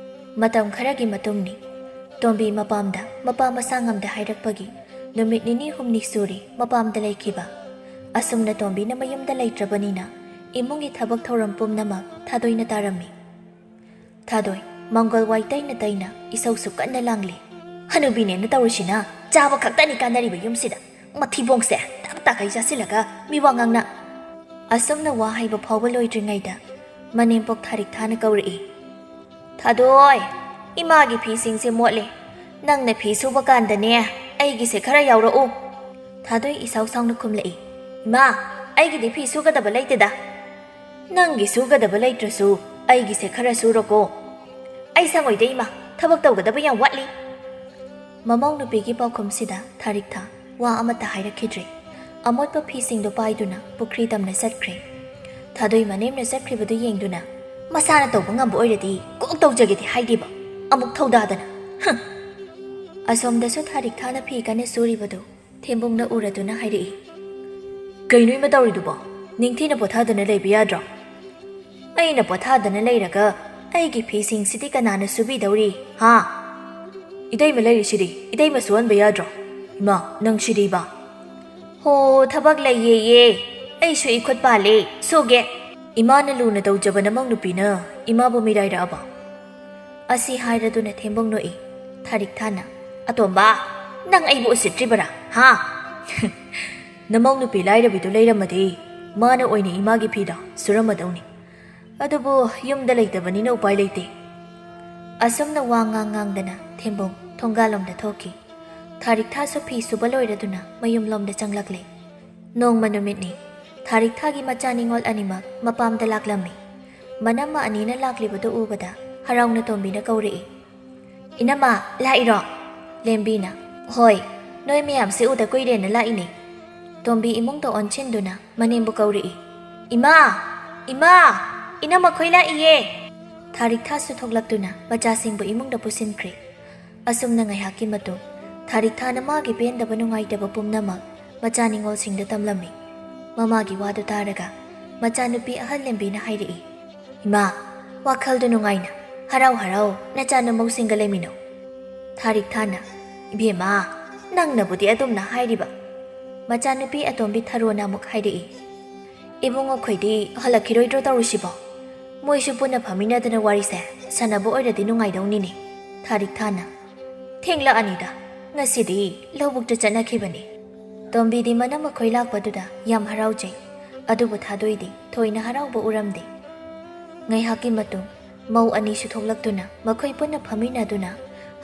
ꯃꯇꯝ ꯈꯔꯒꯤ ꯃꯇꯨꯡꯅꯤ꯫ ꯇꯣꯝꯕꯤ ꯃꯄꯥꯝꯗ ꯃꯄꯥ ꯃꯁꯥ ꯉꯝꯗ ꯍꯥꯏꯔꯛꯄꯒꯤ ꯅꯨꯃꯤꯠ ꯅꯤꯅꯤ ꯍꯨꯝꯅꯤ ꯁꯨꯔꯦ ꯃꯄꯥꯝꯗ ꯂꯩꯈꯤꯕ꯫ ꯑꯁꯨꯝꯅ ꯇꯣꯝꯕꯤꯅ ꯃꯌꯨꯝꯗ ꯂꯩꯇ꯭ꯔꯕꯅꯤꯅ ꯏꯃꯨꯡꯒꯤ ꯊꯕꯛ ꯊꯧꯔꯝ ꯄꯨꯝꯅꯃꯛ ꯊꯥꯗꯣꯏꯅ ꯇꯥꯔꯝꯃꯤ꯫ ꯊꯥꯗꯣꯏ, ꯃꯪꯒꯣꯜ ꯋꯥꯏ ꯇꯩꯅ ꯇꯩꯅ ꯏꯁꯧꯁꯨ ꯀꯟꯅ ꯂꯥꯡꯂꯤ꯫ "ꯍꯅꯨꯕꯤꯅꯦꯅ ꯇꯧꯔꯤꯁꯤꯅ ꯆꯥꯕ ꯈꯛꯇꯅꯤ ꯀꯥꯟꯅꯔꯤꯕ ꯌꯨꯝꯁꯤꯗ꯫ ꯃꯊꯤꯕꯣꯡꯁꯦ ꯇꯥꯛ ꯇꯥꯛꯈꯩ ꯆꯥꯁꯤꯜꯂꯒ ꯃꯤꯋꯥ ꯉꯥꯡꯅ꯫" ꯑꯁꯨꯝꯅ ꯋꯥ ꯍꯥꯏꯕ ꯐꯥꯎꯕ ꯂꯣꯏꯗ꯭ꯔꯤꯉꯩꯗ ꯃꯅꯦꯝꯄꯣꯛ ꯊꯥꯔꯤꯛ ꯊꯥꯅ ꯀꯧꯔꯛꯏ꯫ "ꯊꯥꯗꯣꯏ, ꯏꯃꯥꯒꯤ ꯐꯤꯁꯤꯡꯁꯦ ꯃꯣꯠꯂꯦ꯫ ꯅꯪꯅ ꯐꯤ ꯁꯨꯕ ꯀꯥꯟꯗꯅꯦ ꯑꯩꯒꯤꯁꯦ ꯈꯔ ꯌꯥꯎꯔꯛꯎ꯫" ꯊꯥꯗꯣꯏ ꯏꯁꯥꯎ ꯁꯥꯎꯅ ꯈꯨꯝꯂꯛꯏ꯫ "ꯏꯃꯥ, ꯑꯩꯒꯤꯗꯤ ꯐꯤ ꯁꯨꯒꯗꯕ ꯂꯩꯇꯦꯗ꯫" "ꯅꯪꯒꯤ ꯁꯨꯒꯗꯕ ꯂꯩꯇ꯭ꯔꯁꯨ ꯑꯩꯒꯤꯁꯦ ꯈꯔ ꯁꯨꯔꯣꯀꯣ꯫" "ꯑꯩ ꯁꯪꯉꯣꯏꯗ ꯏꯃꯥ, ꯊꯕꯛ ꯇꯧꯒꯗꯕ ꯌꯥꯝ ꯋꯥꯠꯂꯤ꯫" ꯃꯃꯧ ꯅꯨꯄꯤꯒꯤ ꯄꯥꯎꯈꯨꯝꯁꯤꯗ ꯊꯥꯔꯤꯛ ꯊꯥ ꯋꯥ ꯑꯃꯠꯇ ꯍꯥꯏꯔꯛꯈꯤꯗ꯭ꯔꯦ꯫ ꯑꯃꯣꯠꯄ ꯐꯤꯁꯤꯡꯗꯨ ꯄꯥꯏꯗꯨꯅ ꯄꯨꯈ꯭ꯔꯤ ꯇꯝꯅ ꯆꯠꯈ꯭ꯔꯦ꯫ ꯊꯥꯗꯣꯏ ꯃꯅꯦꯝꯅ ꯆꯠꯈ꯭ꯔꯤꯕꯗꯨ ꯌꯦꯡꯗꯨꯅ, "ꯃꯁꯥꯅ ꯇꯧꯕ ꯉꯝꯕ ꯑꯣꯏꯔꯗꯤ ꯀꯣꯛ ꯇꯧꯖꯒꯦꯗꯤ ꯍꯥꯏꯗꯦꯕ, ꯑꯃꯨꯛ ꯊꯧꯗꯥꯗꯅ꯫ ꯍꯨꯝ!" ꯑꯁꯣꯝꯗꯁꯨ ꯊꯥꯔꯤꯛ ꯊꯥꯅ ꯐꯤ ꯀꯟꯅ ꯁꯨꯔꯤꯕꯗꯨ ꯊꯦꯝꯕꯨꯡꯅ ꯎꯔꯗꯨꯅ ꯍꯥꯏꯔꯛꯏ꯫ "ꯀꯩꯅꯣ ꯏꯃ ꯇꯧꯔꯤꯗꯨꯕꯣ? ꯅꯤꯡꯊꯤꯅ ꯄꯣꯊꯥꯗꯅ ꯂꯩꯕ ꯌꯥꯗ꯭ꯔꯣ?" "ꯑꯩꯅ ꯄꯣꯊꯥꯗꯅ ꯂꯩꯔꯒ ꯑꯩꯒꯤ ꯐꯤꯁꯤꯡꯁꯤꯗꯤ ꯀꯅꯥꯅ ꯁꯨꯕꯤꯗꯧꯔꯤ, ꯍꯥ?" "ꯏꯇꯩꯃ ꯂꯩꯔꯤꯁꯤꯗꯤ, ꯏꯇꯩꯃ ꯁꯨꯍꯟꯕ ꯌꯥꯗ꯭ꯔꯣ? ꯏꯃꯥ, ꯅꯪ ꯁꯤꯗꯤꯕ!" ꯍꯣ, ꯊꯕꯛ ꯂꯩꯌꯦꯌꯦ꯫ ꯑꯩꯁꯨ ꯏꯈꯨꯠ ꯄꯥꯜꯂꯦ, ꯁꯨꯒꯦ꯫ ꯏꯃꯥꯅ ꯂꯨꯅ ꯇꯧꯖꯕ ꯅꯃꯧ ꯅꯨꯄꯤꯅ ꯏꯃꯥꯕꯨ ꯃꯤꯔꯥꯏꯔꯛꯑꯕ? ꯑꯁꯤ ꯍꯥꯏꯔꯗꯨꯅ ꯊꯦꯝꯕꯣꯡ ꯅꯣꯛꯏ꯫ ꯊꯥꯔꯤꯛ ꯊꯥꯅ, "ꯑꯇꯣꯝꯕ, ꯅꯪ ꯑꯩꯕꯨ ꯎꯁꯤꯠꯇ꯭ꯔꯤꯕꯔꯥ? ꯍꯥ?" "ꯅꯃꯧ ꯅꯨꯄꯤ ꯂꯥꯏꯔꯕꯤꯗꯨ ꯂꯩꯔꯝꯃꯗꯤ ꯃꯥꯅ ꯑꯣꯏꯅ ꯏꯃꯥꯒꯤ ꯐꯤꯗ ꯁꯨꯔꯝꯃꯗꯧꯅꯤ꯫ ꯑꯗꯨꯕꯨ ꯌꯨꯝꯗ ꯂꯩꯇꯕꯅꯤꯅ ꯎꯄꯥꯏ ꯂꯩꯇꯦ꯫" ꯑꯁꯨꯝꯅ ꯋꯥ ꯉꯥꯡ ꯉꯥꯡꯗꯅ ꯊꯦꯝꯕꯣꯡ ꯊꯣꯡꯒꯥꯜꯂꯣꯝꯗ ꯊꯣꯛꯈꯤ꯫ ꯊꯥꯔꯤꯛ ꯊꯥꯁꯨ ꯐꯤ ꯁꯨꯕ ꯂꯣꯏꯔꯗꯨꯅ ꯃꯌꯨꯝꯂꯣꯝꯗ ꯆꯪꯂꯛꯂꯦ꯫ ꯅꯣꯡꯃ ꯅꯨꯃꯤꯠꯅꯤ꯫ ꯊꯥꯔꯤꯛ ꯊꯥꯒꯤ ꯃꯆꯥ ꯅꯤꯉꯣꯜ ꯑꯅꯤꯃꯛ ꯃꯄꯥꯝꯗ ꯂꯥꯛꯂꯝꯃꯤ꯫ ꯃꯅꯝꯃ ꯑꯅꯤꯅ ꯂꯥꯛꯂꯤꯕꯗꯨ ꯎꯕꯗ ꯍꯔꯥꯎꯅ ꯇꯣꯝꯕꯤꯅ ꯀꯧꯔꯛꯏ, "ꯏꯅꯝꯃ, ꯂꯥꯛꯏꯔꯣ?" ꯂꯦꯝꯕꯤꯅ, "ꯍꯣꯏ, ꯅꯣꯏ ꯃꯌꯥꯝꯁꯦ ꯎꯗ ꯀꯨꯏꯔꯦꯅ ꯂꯥꯛꯏꯅꯦ꯫" ꯇꯣꯝꯕꯤ ꯏꯃꯨꯡꯗ ꯑꯣꯟꯁꯤꯟꯗꯨꯅ ꯃꯅꯦꯝꯕꯨ ꯀꯧꯔꯛꯏ, "ꯏꯃꯥ! ꯏꯃꯥ! ꯏꯅꯝꯃ ꯈꯣꯏ ꯂꯥꯛꯏꯌꯦ!" ꯊꯥꯔꯤꯛ ꯊꯥꯁꯨ ꯊꯣꯛꯂꯛꯇꯨꯅ ꯃꯆꯥꯁꯤꯡꯕꯨ ꯏꯃꯨꯡꯗ ꯄꯨꯁꯤꯟꯈ꯭ꯔꯦ꯫ ꯑꯁꯨꯝꯅ ꯉꯥꯏꯍꯥꯛꯀꯤ ꯃꯇꯨꯡ ꯊꯥꯔꯤꯛ ꯊꯥꯅ ꯃꯥꯒꯤ ꯄꯦꯟꯗꯕ ꯅꯨꯡꯉꯥꯏꯇꯕ ꯄꯨꯝꯅꯃꯛ ꯃꯆꯥ ꯅꯤꯉꯣꯜꯁꯤꯡꯗ ꯇꯝꯂꯝꯃꯤ꯫ ꯃꯃꯥꯒꯤ ꯋꯥꯗꯨ ꯇꯥꯔꯒ ꯃꯆꯥꯅꯨꯄꯤ ꯑꯍꯜ ꯂꯦꯝꯕꯤꯅ ꯍꯥꯏꯔꯛꯏ, "ꯏꯃꯥ, ꯋꯥꯈꯜꯗꯨ ꯅꯨꯡꯉꯥꯏꯅ ꯍꯔꯥꯎ ꯍꯔꯥꯎ ꯅꯆꯥ ꯅꯃꯧꯁꯤꯡꯒ ꯂꯩꯃꯤꯟꯅꯧ꯫" ꯊꯥꯔꯤꯛ ꯊꯥꯅ, "ꯏꯕꯦꯝꯃ, ꯅꯪꯅꯕꯨꯗꯤ ꯑꯗꯨꯝꯅ ꯍꯥꯏꯔꯤꯕ꯫" ꯃꯆꯥꯅꯨꯄꯤ ꯑꯇꯣꯝꯕꯤ ꯊꯔꯣꯅ ꯑꯃꯨꯛ ꯍꯥꯏꯔꯛꯏ, "ꯏꯕꯨꯡꯉꯣ ꯈꯣꯏꯗꯤ ꯍꯜꯂꯛꯈꯤꯔꯣꯏꯗ꯭ꯔꯣ ꯇꯧꯔꯤꯁꯤꯕꯣ? ꯃꯣꯏꯁꯨ ꯄꯨꯟꯅ ꯐꯝꯃꯤꯟꯅꯗꯅ ꯋꯥꯔꯤꯁꯦ ꯁꯥꯟꯅꯕ ꯑꯣꯏꯔꯗꯤ ꯅꯨꯡꯉꯥꯏꯗꯧꯅꯤꯅꯦ꯫" ꯊꯥꯔꯤꯛ ꯊꯥꯅ, "ꯊꯦꯡꯂꯛꯑꯅꯤꯗ, ꯉꯁꯤꯗꯤ ꯂꯧꯕꯨꯛꯇ ꯆꯠꯅꯈꯤꯕꯅꯤ꯫" ꯇꯣꯝꯕꯤꯗꯤ ꯃꯅꯝꯃ ꯈꯣꯏ ꯂꯥꯛꯄꯗꯨꯗ ꯌꯥꯝ ꯍꯔꯥꯎꯖꯩ꯫ ꯑꯗꯨꯕꯨ ꯊꯥꯗꯣꯏꯗꯤ ꯊꯣꯏꯅ ꯍꯔꯥꯎꯕ ꯎꯔꯝꯗꯦ꯫ ꯉꯥꯏꯍꯥꯛꯀꯤ ꯃꯇꯨꯡ ꯃꯧ ꯑꯅꯤꯁꯨ ꯊꯣꯛꯂꯛꯇꯨꯅ ꯃꯈꯣꯏ ꯄꯨꯟꯅ ꯐꯝꯃꯤꯟꯅꯗꯨꯅ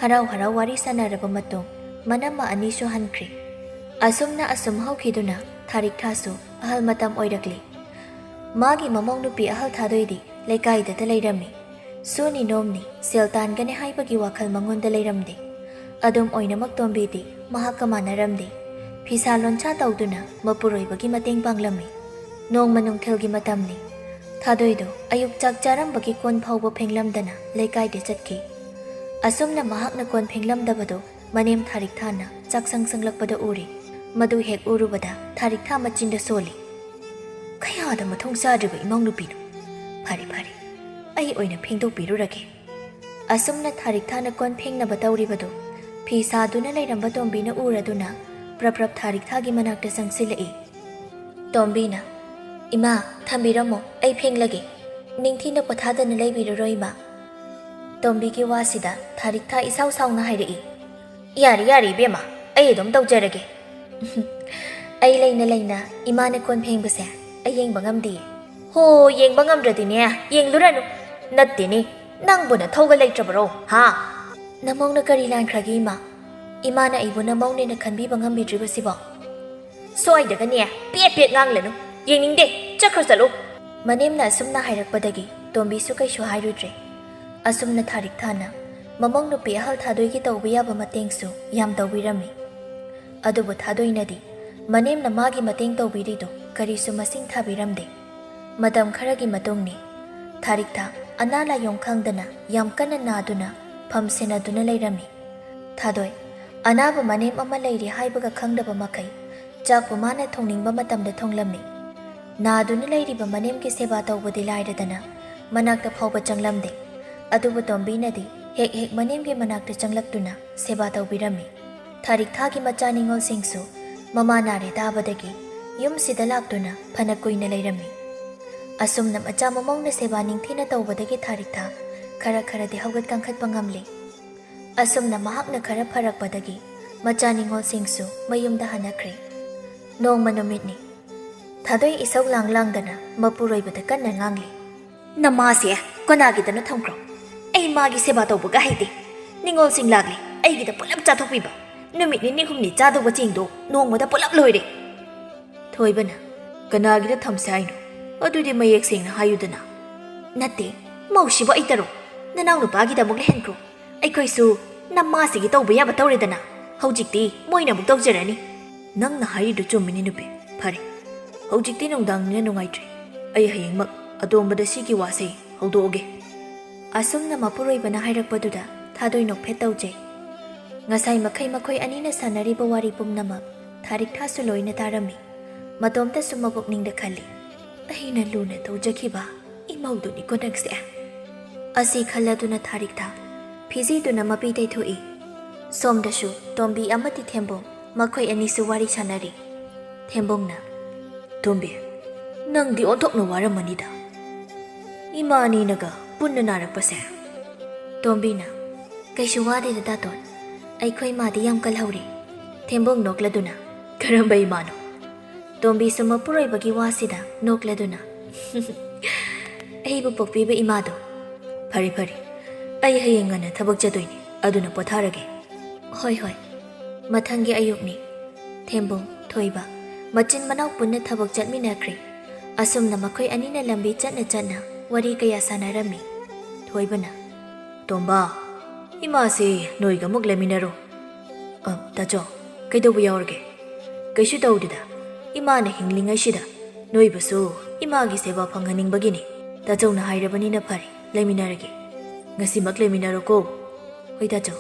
ꯍꯔꯥꯎ ꯍꯔꯥꯎ ꯋꯥꯔꯤ ꯁꯥꯟꯅꯔꯕ ꯃꯇꯨꯡ ꯃꯅꯝꯃ ꯑꯅꯤꯁꯨ ꯍꯟꯈ꯭ꯔꯦ꯫ ꯑꯁꯨꯝꯅ ꯑꯁꯨꯝ ꯍꯧꯈꯤꯗꯨꯅ ꯊꯥꯔꯤꯛ ꯊꯥꯁꯨ ꯑꯍꯜ ꯃꯇꯝ ꯑꯣꯏꯔꯛꯂꯤ꯫ ꯃꯥꯒꯤ ꯃꯃꯧ ꯅꯨꯄꯤ ꯑꯍꯜ ꯊꯥꯗꯣꯏꯗꯤ ꯂꯩꯀꯥꯏꯗꯇ ꯂꯩꯔꯝꯃꯤ꯫ ꯁꯨꯅꯤ ꯅꯣꯝꯅꯤ, ꯁꯦꯜ ꯇꯥꯟꯒꯅꯤ ꯍꯥꯏꯕꯒꯤ ꯋꯥꯈꯜ ꯃꯉꯣꯟꯗ ꯂꯩꯔꯝꯗꯦ꯫ ꯑꯗꯨꯝ ꯑꯣꯏꯅꯃꯛ ꯇꯣꯝꯕꯤꯗꯤ ꯃꯍꯥꯛꯀ ꯃꯥꯟꯅꯔꯝꯗꯦ꯫ ꯐꯤꯁꯥ ꯂꯣꯟꯁꯥ ꯇꯧꯗꯨꯅ ꯃꯄꯨꯔꯣꯏꯕꯒꯤ ꯃꯇꯦꯡ ꯄꯥꯡꯂꯝꯃꯤ꯫ ꯅꯣꯡꯃ ꯅꯨꯡꯊꯤꯜꯒꯤ ꯃꯇꯝꯅꯤ꯫ ꯊꯥꯗꯣꯏꯗꯣ ꯑꯌꯨꯛ ꯆꯥꯛ ꯆꯥꯔꯝꯕꯒꯤ ꯀꯣꯟ ꯐꯥꯎꯕ ꯐꯦꯡꯂꯝꯗꯅ ꯂꯩꯀꯥꯏꯗ ꯆꯠꯈꯤ꯫ ꯑꯁꯨꯝꯅ ꯃꯍꯥꯛꯅ ꯀꯣꯟ ꯐꯦꯡꯂꯝꯗꯕꯗꯣ ꯃꯅꯦꯝ ꯊꯥꯔꯤꯛ ꯊꯥꯅ ꯆꯥꯛꯁꯪ ꯆꯪꯂꯛꯄꯗ ꯎꯔꯦ꯫ ꯃꯗꯨ ꯍꯦꯛ ꯎꯔꯨꯕꯗ ꯊꯥꯔꯤꯛ ꯊꯥ ꯃꯆꯤꯟꯗ ꯁꯣꯜꯂꯤ꯫ "ꯀꯌꯥꯗ ꯃꯊꯣꯡ ꯆꯥꯗ꯭ꯔꯤꯕ ꯏꯃꯧ ꯅꯨꯄꯤꯅꯣ! ꯐꯔꯦ, ꯐꯔꯦ, ꯑꯩ ꯑꯣꯏꯅ ꯐꯦꯡꯗꯣꯛꯄꯤꯔꯨꯔꯒꯦ꯫" ꯑꯁꯨꯝꯅ ꯊꯥꯔꯤꯛ ꯊꯥꯅ ꯀꯣꯟ ꯐꯦꯡꯅꯕ ꯇꯧꯔꯤꯕꯗꯨ ꯐꯤ ꯁꯥꯗꯨꯅ ꯂꯩꯔꯝꯕ ꯇꯣꯝꯕꯤꯅ ꯎꯔꯗꯨꯅ ꯄ꯭ꯔꯞ ꯄ꯭ꯔꯞ ꯊꯥꯔꯤꯛꯊꯥꯒꯤ ꯃꯅꯥꯛꯇ ꯆꯪꯁꯤꯜꯂꯛꯏ꯫ ꯇꯣꯝꯕꯤꯅ, "ꯏꯃꯥ, ꯊꯝꯕꯤꯔꯝꯃꯣ, ꯑꯩ ꯐꯦꯡꯂꯒꯦ꯫ ꯅꯤꯡꯊꯤꯅ ꯄꯣꯊꯥꯗꯅ ꯂꯩꯕꯤꯔꯔꯣ, ꯏꯃꯥ?" ꯇꯣꯝꯕꯤꯒꯤ ꯋꯥꯁꯤꯗ ꯊꯥꯔꯤꯛꯊꯥ ꯏꯁꯥꯎ ꯁꯥꯎꯅ ꯍꯥꯏꯔꯛꯏ꯫ "ꯌꯥꯔꯦ, ꯌꯥꯔꯦ, ꯏꯕꯦꯝꯃ, ꯑꯩ ꯑꯗꯨꯝ ꯇꯧꯖꯔꯒꯦ꯫" "ꯑꯩ ꯂꯩꯅ ꯂꯩꯅ ꯏꯃꯥꯅ ꯀꯣꯟ ꯐꯦꯡꯕꯁꯦ ꯑꯩ ꯌꯦꯡꯕ ꯉꯝꯗꯤꯌꯦ꯫" "ꯍꯣ, ꯌꯦꯡꯕ ꯉꯝꯗ꯭ꯔꯗꯤꯅꯦ, ꯌꯦꯡꯂꯨꯔꯅꯨ꯫ ꯅꯠꯇꯦꯅꯦ, ꯅꯪꯕꯨ ꯅꯊꯧꯒ ꯂꯩꯇ꯭ꯔꯕꯔꯣ, ꯍꯥ?" "ꯅꯃꯧꯅ ꯀꯔꯤ ꯂꯥꯟꯈ꯭ꯔꯒꯦ, ꯏꯃꯥ? ꯏꯃꯥꯅ ꯑꯩꯕꯨ ꯅꯃꯧꯅꯦꯅ ꯈꯟꯕꯤꯕ ꯉꯝꯕꯤꯗ꯭ꯔꯤꯕꯁꯤꯕꯣ?" "ꯁ꯭ꯋꯥꯏꯗꯒꯅꯦ ꯄꯦꯠ ꯄꯦꯠ ꯉꯥꯡꯂꯅꯨ꯫ ꯌꯦꯡꯅꯤꯡꯗꯦ꯫ ꯆꯠꯈ꯭ꯔꯣ, ꯆꯠꯂꯣ꯫" ꯃꯅꯦꯝꯅ ꯑꯁꯨꯝꯅ ꯍꯥꯏꯔꯛꯄꯗꯒꯤ ꯇꯣꯝꯕꯤꯁꯨ ꯀꯩꯁꯨ ꯍꯥꯏꯔꯨꯗ꯭ꯔꯦ꯫ ꯑꯁꯨꯝꯅ ꯊꯥꯔꯤꯛꯊꯥꯅ ꯃꯃꯧ ꯅꯨꯄꯤ ꯑꯍꯜ ꯊꯥꯗꯣꯏꯒꯤ ꯇꯧꯕ ꯌꯥꯕ ꯃꯇꯦꯡꯁꯨ ꯌꯥꯝ ꯇꯧꯕꯤꯔꯝꯃꯤ꯫ ꯑꯗꯨꯕꯨ ꯊꯥꯗꯣꯏꯅꯗꯤ ꯃꯅꯦꯝꯅ ꯃꯥꯒꯤ ꯃꯇꯦꯡ ꯇꯧꯕꯤꯔꯤꯗꯨ ꯀꯔꯤꯁꯨ ꯃꯁꯤꯡ ꯊꯥꯕꯤꯔꯝꯗꯦ꯫ ꯃꯇꯝ ꯈꯔꯒꯤ ꯃꯇꯨꯡꯅꯤ꯫ ꯊꯥꯔꯤꯛꯊꯥ ꯑꯅꯥ ꯂꯥꯏꯌꯣꯡ ꯈꯪꯗꯅ ꯌꯥꯝ ꯀꯟꯅ ꯅꯥꯗꯨꯅ ꯐꯝ ꯁꯦꯟꯅꯗꯨꯅ ꯂꯩꯔꯝꯃꯤ꯫ ꯊꯥꯗꯣꯏ, ꯑꯅꯥꯕ ꯃꯅꯦꯝ ꯑꯃ ꯂꯩꯔꯤ ꯍꯥꯏꯕꯒ ꯈꯪꯗꯕ ꯃꯈꯩ ꯆꯥꯛꯄꯨ ꯃꯥꯅ ꯊꯣꯡꯅꯤꯡꯕ ꯃꯇꯝꯗ ꯊꯣꯡꯂꯝꯃꯤ꯫ ꯅꯥꯗꯨꯅ ꯂꯩꯔꯤꯕ ꯃꯅꯦꯝꯒꯤ ꯁꯦꯕꯥ ꯇꯧꯕꯗꯤ ꯂꯥꯏꯔꯗꯅ ꯃꯅꯥꯛꯇ ꯐꯥꯎꯕ ꯆꯪꯂꯝꯗꯦ꯫ ꯑꯗꯨꯕꯨ ꯇꯣꯝꯕꯤꯅꯗꯤ ꯍꯦꯛ ꯍꯦꯛ ꯃꯅꯦꯝꯒꯤ ꯃꯅꯥꯛꯇ ꯆꯪꯂꯛꯇꯨꯅ ꯁꯦꯕꯥ ꯇꯧꯕꯤꯔꯝꯃꯤ꯫ ꯊꯥꯔꯤꯛꯊꯥꯒꯤ ꯃꯆꯥ ꯅꯤꯉꯣꯜꯁꯤꯡꯁꯨ ꯃꯃꯥ ꯅꯥꯔꯦ ꯇꯥꯕꯗꯒꯤ ꯌꯨꯝꯁꯤꯗ ꯂꯥꯛꯇꯨꯅ ꯐꯅ ꯀꯨꯏꯅ ꯂꯩꯔꯝꯃꯤ꯫ ꯑꯁꯨꯝꯅ ꯃꯆꯥ ꯃꯃꯧꯅ ꯁꯦꯕꯥ ꯅꯤꯡꯊꯤꯅ ꯇꯧꯕꯗꯒꯤ ꯊꯥꯔꯤꯛꯊꯥ ꯈꯔ ꯈꯔꯗꯤ ꯍꯧꯒꯠ ꯀꯥꯡꯈꯠꯄ ꯉꯝꯂꯤ꯫ ꯑꯁꯨꯝꯅ ꯃꯍꯥꯛꯅ ꯈꯔ ꯐꯔꯛꯄꯗꯒꯤ ꯃꯆꯥ ꯅꯤꯉꯣꯜꯁꯤꯡꯁꯨ ꯃꯌꯨꯝꯗ ꯍꯟꯅꯈ꯭ꯔꯦ꯫ ꯅꯣꯡꯃ ꯅꯨꯃꯤꯠꯅꯤ꯫ ꯊꯥꯗꯣꯏ ꯏꯁꯧ ꯂꯥꯡ ꯂꯥꯡꯗꯅ ꯃꯄꯨꯔꯣꯏꯕꯗ ꯀꯟꯅ ꯉꯥꯡꯂꯤ꯫ "ꯅꯃꯥꯁꯦ ꯀꯅꯥꯒꯤꯗꯅꯣ ꯊꯝꯈ꯭ꯔꯣ꯫ ꯑꯩ ꯃꯥꯒꯤ ꯁꯦꯕꯥ ꯇꯧꯕꯒ ꯍꯩꯇꯦ꯫ ꯅꯤꯉꯣꯜꯁꯤꯡ ꯂꯥꯛꯂꯦ, ꯑꯩꯒꯤꯗ ꯄꯨꯂꯞ ꯆꯥꯊꯣꯛꯄꯤꯕ꯫ ꯅꯨꯃꯤꯠ ꯅꯤꯅꯤ ꯍꯨꯝꯅꯤ ꯆꯥꯗꯧꯕ ꯆꯦꯡꯗꯣ ꯅꯣꯡꯃꯗ ꯄꯨꯂꯞ ꯂꯣꯏꯔꯦ꯫" ꯊꯣꯏꯕꯅ, "ꯀꯅꯥꯒꯤꯗ ꯊꯝꯁꯦ ꯍꯥꯏꯅꯣ? ꯑꯗꯨꯗꯤ ꯃꯌꯦꯛ ꯁꯦꯡꯅ ꯍꯥꯏꯌꯨꯗꯅ꯫" "ꯅꯠꯇꯦ, ꯃꯧꯁꯤꯕꯨ ꯑꯩꯇꯔꯣ? ꯅꯅꯥꯎ ꯅꯨꯄꯥꯒꯤꯗ ꯑꯃꯨꯛ ꯂꯩꯍꯟꯈ꯭ꯔꯣ꯫ ꯑꯩꯈꯣꯏꯁꯨ ꯅꯃꯥꯁꯤꯒꯤ ꯇꯧꯕ ꯌꯥꯕ ꯇꯧꯔꯦꯗꯅ꯫ ꯍꯧꯖꯤꯛꯇꯤ ꯃꯣꯏꯅ ꯑꯃꯨꯛ ꯇꯧꯖꯔꯅꯤ꯫" "ꯅꯪꯅ ꯍꯥꯏꯔꯤꯗꯨ ꯆꯨꯝꯃꯤꯅꯤ ꯅꯨꯄꯤ꯫ ꯐꯔꯦ, ꯍꯧꯖꯤꯛꯇꯤ ꯅꯨꯡꯗꯥꯡꯅꯤꯅ ꯅꯨꯡꯉꯥꯏꯇ꯭ꯔꯦ꯫ ꯑꯩ ꯍꯌꯦꯡꯃꯛ ꯑꯇꯣꯝꯕꯗ ꯁꯤꯒꯤ ꯋꯥꯁꯦ ꯍꯧꯗꯣꯛꯑꯒꯦ꯫" ꯑꯁꯨꯝꯅ ꯃꯄꯨꯔꯣꯏꯕꯅ ꯍꯥꯏꯔꯛꯄꯗꯨꯗ ꯊꯥꯗꯣꯏ ꯅꯣꯛꯐꯦꯠ ꯇꯧꯖꯩ꯫ ꯉꯁꯥꯏ ꯃꯈꯩ ꯃꯈꯣꯏ ꯑꯅꯤꯅ ꯁꯥꯟꯅꯔꯤꯕ ꯋꯥꯔꯤ ꯄꯨꯝꯅꯃꯛ ꯊꯥꯔꯤꯛꯊꯥꯁꯨ ꯂꯣꯏꯅ ꯇꯥꯔꯝꯃꯤ꯫ ꯃꯇꯣꯝꯇꯁꯨ ꯃꯄꯨꯛꯅꯤꯡꯗ ꯈꯜꯂꯤ, "ꯑꯩꯅ ꯂꯨꯅ ꯇꯧꯖꯈꯤꯕ ꯏꯃꯧꯗꯨꯅꯤꯀꯣ ꯅꯪꯁꯦ꯫" ꯑꯁꯤ ꯈꯜꯂꯗꯨꯅ ꯊꯥꯔꯤꯛꯊꯥ ꯐꯤꯖꯤꯗꯨꯅ ꯃꯄꯤ ꯇꯩꯊꯣꯛꯏ꯫ ꯁꯣꯝꯗꯁꯨ ꯇꯣꯝꯕꯤ ꯑꯃꯗꯤ ꯊꯦꯝꯕꯣꯝ ꯃꯈꯣꯏ ꯑꯅꯤꯁꯨ ꯋꯥꯔꯤ ꯁꯥꯟꯅꯔꯤ꯫ ꯊꯦꯝꯕꯣꯡꯅ, "ꯇꯣꯝꯕꯤ, ꯅꯪꯗꯤ ꯑꯣꯟꯊꯣꯛꯅ ꯋꯥꯔꯝꯃꯅꯤꯗ, ꯏꯃꯥ ꯑꯅꯤꯅꯒ ꯄꯨꯟꯅ ꯅꯥꯔꯛꯄꯁꯦ?" ꯇꯣꯝꯕꯤꯅ, "ꯀꯩꯁꯨ ꯋꯥꯗꯦꯗ ꯇꯥꯇꯣꯟ, ꯑꯩꯈꯣꯏ ꯃꯥꯗꯤ ꯌꯥꯝ ꯀꯜꯍꯧꯔꯦ꯫" ꯊꯦꯝꯕꯣꯡ ꯅꯣꯛꯂꯗꯨꯅ, "ꯀꯔꯝꯕ ꯏꯃꯥꯅꯣ?" ꯇꯣꯝꯕꯤꯁꯨ ꯃꯄꯨꯔꯣꯏꯕꯒꯤ ꯋꯥꯁꯤꯗ ꯅꯣꯛꯂꯗꯨꯅ, "ꯑꯩꯕꯨ ꯄꯣꯛꯄꯤꯕ ꯏꯃꯥꯗꯣ꯫ ꯐꯔꯦ, ꯐꯔꯦ, ꯑꯩ ꯍꯌꯦꯡ ꯉꯟꯅ ꯊꯕꯛ ꯆꯠꯇꯣꯏꯅꯤ, ꯑꯗꯨꯅ ꯄꯣꯊꯥꯔꯒꯦ꯫" "ꯍꯣꯏ, ꯍꯣꯏ꯫" ꯃꯊꯪꯒꯤ ꯑꯌꯨꯛꯅꯤ꯫ ꯊꯦꯝꯕꯣꯡ, ꯊꯣꯏꯕ, ꯃꯆꯤꯟ ꯃꯅꯥꯎ ꯄꯨꯟꯅ ꯊꯕꯛ ꯆꯠꯃꯤꯟꯅꯈ꯭ꯔꯦ꯫ ꯑꯁꯨꯝꯅ ꯃꯈꯣꯏ ꯑꯅꯤꯅ ꯂꯝꯕꯤ ꯆꯠꯅ ꯆꯠꯅ ꯋꯥꯔꯤ ꯀꯌꯥ ꯁꯥꯟꯅꯔꯝꯃꯤ꯫ ꯊꯣꯏꯕꯅ, "ꯇꯣꯝꯕ, ꯏꯃꯥꯁꯦ ꯅꯣꯏꯒ ꯑꯃꯨꯛ ꯂꯩꯃꯤꯟꯅꯔꯣ꯫" "ꯑ, ꯇꯥꯆꯧ, ꯀꯩꯗꯧꯕ ꯌꯥꯎꯔꯒꯦ?" "ꯀꯩꯁꯨ ꯇꯧꯗꯦꯗ, ꯏꯃꯥꯅ ꯍꯤꯡꯂꯤꯉꯩꯁꯤꯗ ꯅꯣꯏꯕꯨꯁꯨ ꯏꯃꯥꯒꯤ ꯁꯦꯕꯥ ꯐꯪꯍꯟꯅꯤꯡꯕꯒꯤꯅꯤ꯫ ꯇꯥꯆꯧꯅ ꯍꯥꯏꯔꯕꯅꯤꯅ ꯐꯔꯦ, ꯂꯩꯃꯤꯟꯅꯔꯒꯦ꯫ ꯉꯁꯤꯃꯛ ꯂꯩꯃꯤꯟꯅꯔꯣꯀꯣ꯫" "ꯍꯣꯏ ꯇꯥꯆꯧ꯫"